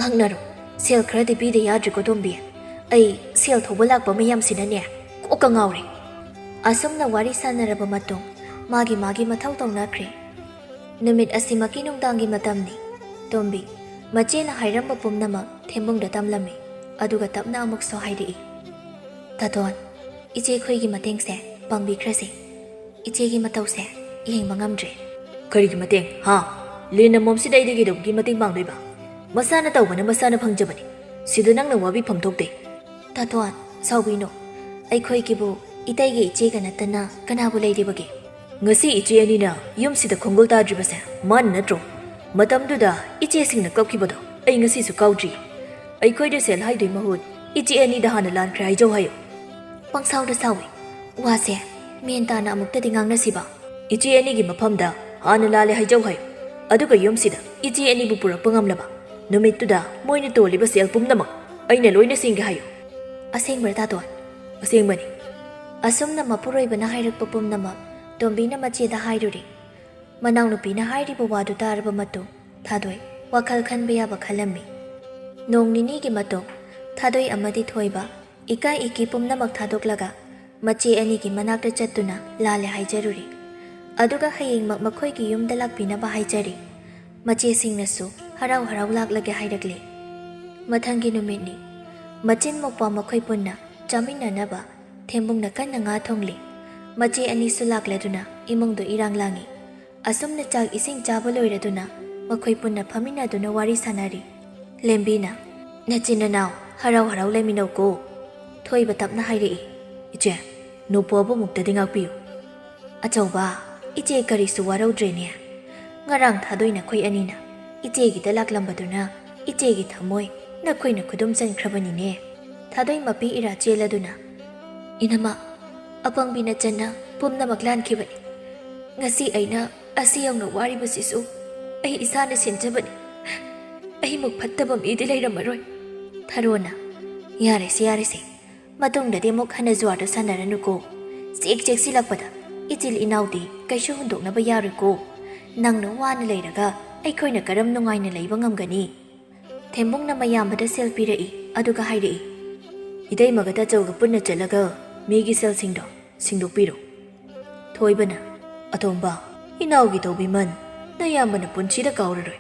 "ꯍꯪꯅꯔꯣ꯫ ꯁꯦꯜ ꯈꯔꯗꯤ ꯄꯤꯗ ꯌꯥꯗ꯭ꯔꯦꯀꯣ, ꯇꯣꯝꯕꯤ꯫ ꯑꯩ ꯁꯦꯜ ꯊꯧꯕ ꯂꯥꯛꯄ ꯃꯌꯥꯝꯁꯤꯅꯅꯦ ꯀꯣꯛꯀ ꯉꯥꯎꯔꯦ꯫" ꯑꯁꯨꯝꯅ ꯋꯥꯔꯤ ꯁꯥꯟꯅꯔꯕ ꯃꯇꯨꯡ ꯃꯥꯒꯤ ꯃꯥꯒꯤ ꯃꯊꯧ ꯇꯧꯅꯈ꯭ꯔꯦ꯫ ꯅꯨꯃꯤꯠ ꯑꯁꯤꯃꯛꯀꯤ ꯅꯨꯡꯗꯥꯡꯒꯤ ꯃꯇꯝꯅꯤ꯫ ꯇꯣꯝꯕꯤ, ꯃꯆꯦꯅ ꯍꯥꯏꯔꯝꯕ ꯄꯨꯝꯅꯃꯛ ꯊꯦꯝꯕꯨꯡꯗ ꯇꯝꯂꯝꯃꯤ꯫ ꯑꯗꯨꯒ ꯇꯞꯅ ꯑꯃꯨꯛꯁꯨ ꯍꯥꯏꯔꯛꯏ, "ꯇꯥꯇꯣꯟ, ꯏꯆꯦꯈꯣꯏꯒꯤ ꯃꯇꯦꯡꯁꯦ ꯄꯥꯡꯕꯤꯈ꯭ꯔꯁꯦ꯫ ꯏꯆꯦꯒꯤ ꯃꯇꯧꯁꯦ ꯌꯦꯡꯕ ꯉꯝꯗ꯭ꯔꯦ꯫" "ꯀꯔꯤꯒꯤ ꯃꯇꯦꯡ, ꯍꯥ? ꯂꯤꯟꯅ ꯃꯣꯝꯁꯤꯗ ꯑꯩꯗꯤ ꯀꯩꯗꯧꯕꯒꯤ ꯃꯇꯦꯡ ꯄꯥꯡꯗꯣꯏꯕ? ꯃꯁꯥꯅ ꯇꯧꯕꯅ ꯃꯁꯥꯅ ꯐꯪꯖꯕꯅꯤ꯫ ꯁꯤꯗ ꯅꯪꯅ ꯋꯥꯕꯤꯐꯝ ꯊꯣꯛꯇꯦ꯫" "ꯇꯥꯇꯣꯟ, ꯁꯥꯎꯕꯤꯅꯨ꯫ ꯑꯩꯈꯣꯏꯒꯤꯕꯨ ꯏꯇꯩꯒ ꯏꯆꯦꯒ ꯅꯠꯇꯅ ꯀꯅꯥꯕꯨ ꯂꯩꯔꯤꯕꯒꯦ?" "ꯉꯁꯤ ꯏꯆꯦ ꯑꯅꯤꯅ ꯌꯨꯝꯁꯤꯗ ꯈꯣꯡꯒꯨꯜ ꯇꯥꯗ꯭ꯔꯤꯕꯁꯦ ꯃꯥꯅ ꯅꯠꯇ꯭ꯔꯣ? ꯃꯇꯝꯗꯨꯗ ꯏꯆꯦꯁꯤꯡꯅ ꯀꯞꯈꯤꯕꯗꯣ ꯑꯩ ꯉꯁꯤꯁꯨ ꯀꯥꯎꯗ꯭ꯔꯤ꯫ ꯑꯩꯈꯣꯏꯗ ꯁꯦꯜ ꯍꯥꯏꯗꯣꯏ ꯃꯍꯨꯠ ꯏꯆꯦ ꯑꯅꯤꯗ ꯍꯥꯟꯅ ꯂꯥꯟꯈ꯭ꯔꯦ ꯍꯥꯏꯖꯧ ꯍꯥꯏꯌꯨ꯫" "ꯄꯪꯁꯥꯎꯗ ꯁꯥꯎꯏ꯫ ꯋꯥꯁꯦ ꯃꯦꯟ ꯇꯥꯅ ꯑꯃꯨꯛꯇꯗꯤ ꯉꯥꯡꯅꯁꯤꯕ꯫" "ꯏꯆꯦ ꯑꯅꯤꯒꯤ ꯃꯐꯝꯗ ꯍꯥꯟꯅ ꯂꯥꯜꯂꯦ ꯍꯥꯏꯖꯧ ꯍꯥꯏꯌꯨ꯫ ꯑꯗꯨꯒ ꯌꯨꯝꯁꯤꯗ ꯏꯆꯦ ꯑꯅꯤꯕꯨ ꯄꯨꯔꯛꯄ ꯉꯝꯂꯕ ꯅꯨꯃꯤꯠꯇꯨꯗ ꯃꯣꯏꯅ ꯇꯣꯜꯂꯤꯕ ꯁꯦꯜ ꯄꯨꯝꯅꯃꯛ ꯑꯩꯅ ꯂꯣꯏꯅ ꯁꯤꯡꯒꯦ ꯍꯥꯏꯌꯨ꯫" "ꯑꯁꯦꯡꯕ꯭ꯔꯥ, ꯇꯥꯇꯣꯟ?" "ꯑꯁꯦꯡꯕꯅꯤ꯫" ꯑꯁꯨꯝꯅ ꯃꯄꯨꯔꯣꯏꯕꯅ ꯍꯥꯏꯔꯛꯄ ꯄꯨꯝꯅꯃꯛ ꯇꯣꯝꯕꯤꯅ ꯃꯆꯦꯗ ꯍꯥꯏꯔꯨꯔꯦ꯫ ꯃꯅꯥꯎꯅꯨꯄꯤꯅ ꯍꯥꯏꯔꯤꯕ ꯋꯥꯗꯨ ꯇꯥꯔꯕ ꯃꯇꯨꯡ ꯊꯥꯗꯣꯏ ꯋꯥꯈꯜ ꯈꯟꯕ ꯌꯥꯕ ꯈꯜꯂꯝꯃꯤ꯫ ꯅꯣꯡ ꯅꯤꯅꯤꯒꯤ ꯃꯇꯨꯡ ꯊꯥꯗꯣꯏ ꯑꯃꯗꯤ ꯊꯣꯏꯕ ꯏꯀꯥꯏ ꯏꯀꯤ ꯄꯨꯝꯅꯃꯛ ꯊꯥꯗꯣꯛꯂꯒ ꯃꯆꯦ ꯑꯅꯤꯒꯤ ꯃꯅꯥꯛꯇ ꯆꯠꯇꯨꯅ ꯂꯥꯜꯂꯦ ꯍꯥꯏꯖꯔꯨꯔꯦ꯫ ꯑꯗꯨꯒ ꯍꯌꯦꯡꯃꯛ ꯃꯈꯣꯏꯒꯤ ꯌꯨꯝꯗ ꯂꯥꯛꯄꯤꯅꯕ ꯍꯥꯏꯖꯔꯤ꯫ ꯃꯆꯦꯁꯤꯡꯅꯁꯨ ꯍꯔꯥꯎ ꯍꯔꯥꯎ ꯂꯥꯛꯂꯒꯦ ꯍꯥꯏꯔꯛꯂꯦ꯫ ꯃꯊꯪꯒꯤ ꯅꯨꯃꯤꯠꯅꯤ꯫ ꯃꯆꯤꯟ ꯃꯧꯄ꯭ꯋꯥ ꯃꯈꯣꯏ ꯄꯨꯟꯅ ꯆꯥꯃꯤꯟꯅꯅꯕ ꯊꯦꯝꯕꯨꯡꯅ ꯀꯟꯅ ꯉꯥ ꯊꯣꯡꯂꯤ꯫ ꯃꯆꯦ ꯑꯅꯤꯁꯨ ꯂꯥꯛꯂꯗꯨꯅ ꯏꯃꯨꯡꯗꯣ ꯏꯔꯥꯡ ꯂꯥꯡꯏ꯫ ꯑꯁꯨꯝꯅ ꯆꯥꯛ ꯏꯁꯤꯡ ꯆꯥꯕ ꯂꯣꯏꯔꯗꯨꯅ ꯃꯈꯣꯏ ꯄꯨꯟꯅ ꯐꯝꯃꯤꯟꯅꯗꯨꯅ ꯋꯥꯔꯤ ꯁꯥꯟꯅꯔꯤ꯫ ꯂꯦꯝꯕꯤꯅ, "ꯅꯆꯤꯟ ꯅꯅꯥꯎ ꯍꯔꯥꯎ ꯍꯔꯥꯎ ꯂꯩꯃꯤꯟꯅꯧꯀꯣ꯫" ꯊꯣꯏꯕ ꯇꯞꯅ ꯍꯥꯏꯔꯛꯏ꯫ "ꯏꯆꯦ, ꯅꯣꯡꯄꯣꯛ ꯑꯕꯨꯡꯃꯨꯛꯇꯗꯤ ꯉꯥꯛꯄꯤꯌꯨ꯫" "ꯑꯆꯧꯕ, ꯏꯆꯦ ꯀꯔꯤꯁꯨ ꯋꯥꯔꯧꯗ꯭ꯔꯦꯅꯦ꯫ ꯉꯔꯥꯡ ꯊꯥꯗꯣꯏ ꯅꯈꯣꯏ ꯑꯅꯤꯅ ꯏꯆꯦꯒꯤꯗ ꯂꯥꯛꯂꯝꯕꯗꯨꯅ ꯏꯆꯦꯒꯤ ꯊꯃꯣꯏ ꯅꯈꯣꯏꯅ ꯈꯨꯗꯨꯝ ꯆꯟꯈ꯭ꯔꯕꯅꯤꯅꯦ꯫" ꯊꯥꯗꯣꯏ ꯃꯄꯤ ꯏꯔꯥ ꯆꯦꯜꯂꯗꯨꯅ, "ꯏꯅꯝꯃ, ꯑꯄꯪꯕꯤꯅ ꯆꯟꯅ ꯄꯨꯝꯅꯃꯛ ꯂꯥꯟꯈꯤꯕꯅꯤ꯫ ꯉꯁꯤ ꯑꯩꯅ ꯑꯁꯤ ꯌꯧꯅ ꯋꯥꯔꯤꯕꯁꯤꯁꯨ ꯑꯩ ꯏꯁꯥꯅ ꯁꯤꯟꯖꯕꯅꯤ꯫ ꯑꯩꯃꯨꯛ ꯐꯠꯇꯕ ꯃꯤꯗꯤ ꯂꯩꯔꯝꯃꯔꯣꯏ꯫" ꯊꯔꯣꯅ, "ꯌꯥꯔꯦꯁꯦ, ꯌꯥꯔꯦꯁꯦ꯫ ꯃꯇꯨꯡꯗꯗꯤ ꯑꯃꯨꯛ ꯍꯟꯅ ꯖꯨꯋꯥꯔꯗꯣ ꯁꯥꯟꯅꯔꯅꯨꯀꯣ꯫ ꯆꯦꯛ ꯆꯦꯛꯁꯤꯜꯂꯛꯄꯗ ꯏꯆꯤꯜ ꯏꯅꯥꯎꯗꯤ ꯀꯩꯁꯨ ꯍꯨꯟꯗꯣꯛꯅꯕ ꯌꯥꯔꯣꯏꯀꯣ꯫ ꯅꯪꯅ ꯋꯥꯅ ꯂꯩꯔꯒ ꯑꯩꯈꯣꯏꯅ ꯀꯔꯝ ꯅꯨꯡꯉꯥꯏꯅ ꯂꯩꯕ ꯉꯝꯒꯅꯤ?" ꯊꯦꯝꯕꯨꯡꯅ ꯃꯌꯥꯝꯕꯗ ꯁꯦꯜ ꯄꯤꯔꯛꯏ, ꯑꯗꯨꯒ ꯍꯥꯏꯔꯛꯏ, "ꯏꯇꯩꯃꯒ ꯇꯥꯆꯧꯒ ꯄꯨꯟꯅ ꯆꯠꯂꯒ ꯃꯤꯒꯤ ꯁꯦꯜꯁꯤꯡꯗꯣ ꯁꯤꯡꯗꯣꯛꯄꯤꯔꯣ꯫" ꯊꯣꯏꯕꯅ, "ꯑꯇꯣꯝꯕ, ꯏꯅꯥꯎꯒꯤ ꯇꯧꯕꯤꯃꯟ ꯅꯌꯥꯝꯕꯅ ꯄꯨꯟꯁꯤꯗ ꯀꯥꯎꯔꯔꯣꯏ꯫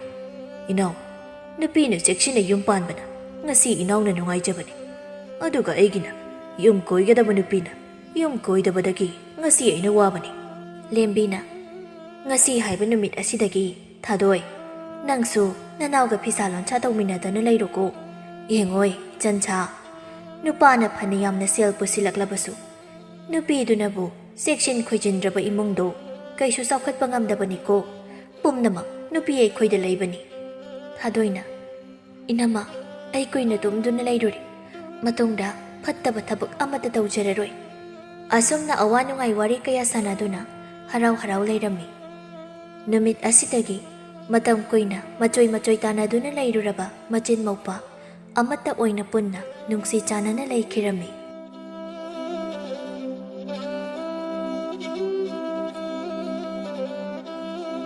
ꯏꯅꯥꯎ, ꯅꯨꯄꯤꯅ ꯆꯦꯛꯁꯤꯟꯅ ꯌꯨꯝ ꯄꯥꯟꯕꯅ ꯉꯁꯤ ꯏꯅꯥꯎꯅ ꯅꯨꯡꯉꯥꯏꯖꯕꯅꯤ꯫ ꯑꯗꯨꯒ ꯑꯩꯒꯤꯅ ꯌꯨꯝ ꯀꯣꯏꯒꯗꯕ ꯅꯨꯄꯤꯅ ꯌꯨꯝ ꯀꯣꯏꯗꯕꯗꯒꯤ ꯉꯁꯤ ꯑꯩꯅ ꯋꯥꯕꯅꯤ꯫" ꯂꯦꯝꯕꯤꯅ, "ꯉꯁꯤ ꯍꯥꯏꯕ ꯅꯨꯃꯤꯠ ꯑꯁꯤꯗꯒꯤ ꯊꯥꯗꯣꯏ, ꯅꯪꯁꯨ ꯅꯅꯥꯎꯒ ꯐꯤꯁꯥ ꯂꯣꯟꯁꯥ ꯇꯧꯃꯤꯟꯅꯗꯅ ꯂꯩꯔꯣꯀꯣ꯫ ꯌꯦꯡꯉꯣꯏ, ꯏꯆꯟꯁꯥ, ꯅꯨꯄꯥꯅ ꯐꯅ ꯌꯥꯝꯅ ꯁꯦꯜ ꯄꯨꯁꯤꯜꯂꯛꯂꯕꯁꯨ, ꯅꯨꯄꯤꯗꯨꯅꯕꯨ ꯆꯦꯛꯁꯤꯟ ꯈꯣꯏꯖꯤꯟꯗ꯭ꯔꯕ ꯏꯃꯨꯡꯗꯣ ꯀꯩꯁꯨ ꯆꯥꯎꯈꯠꯄ ꯉꯝꯗꯕꯅꯤꯀꯣ꯫ ꯄꯨꯝꯅꯃꯛ ꯅꯨꯄꯤ ꯑꯩꯈꯣꯏꯗ ꯂꯩꯕꯅꯤ꯫" ꯊꯥꯗꯣꯏꯅ, "ꯏꯅꯝꯃ, ꯑꯩ ꯀꯨꯏꯅ ꯇꯨꯝꯗꯨꯅ ꯂꯩꯔꯨꯔꯦ꯫ ꯃꯇꯨꯡꯗ ꯐꯠꯇꯕ ꯊꯕꯛ ꯑꯃꯠꯇ ꯇꯧꯖꯔꯔꯣꯏ꯫" ꯑꯁꯨꯝꯅ ꯑꯋꯥ ꯅꯨꯡꯉꯥꯏ ꯋꯥꯔꯤ ꯀꯌꯥ ꯁꯥꯟꯅꯗꯨꯅ ꯍꯔꯥꯎ ꯍꯔꯥꯎ ꯂꯩꯔꯝꯃꯤ꯫ ꯅꯨꯃꯤꯠ ꯑꯁꯤꯗꯒꯤ ꯃꯇꯝ ꯀꯨꯏꯅ ꯃꯆꯣꯏ ꯃꯆꯣꯏ ꯇꯥꯟꯅꯗꯨꯅ ꯂꯩꯔꯨꯔꯕ ꯃꯆꯤꯟ ꯃꯧꯄ꯭ꯋꯥ ꯑꯃꯠꯇ ꯑꯣꯏꯅ ꯄꯨꯟꯅ ꯅꯨꯡꯁꯤ ꯆꯥꯟꯅꯅ ꯂꯩꯈꯤꯔꯝꯃꯤ꯫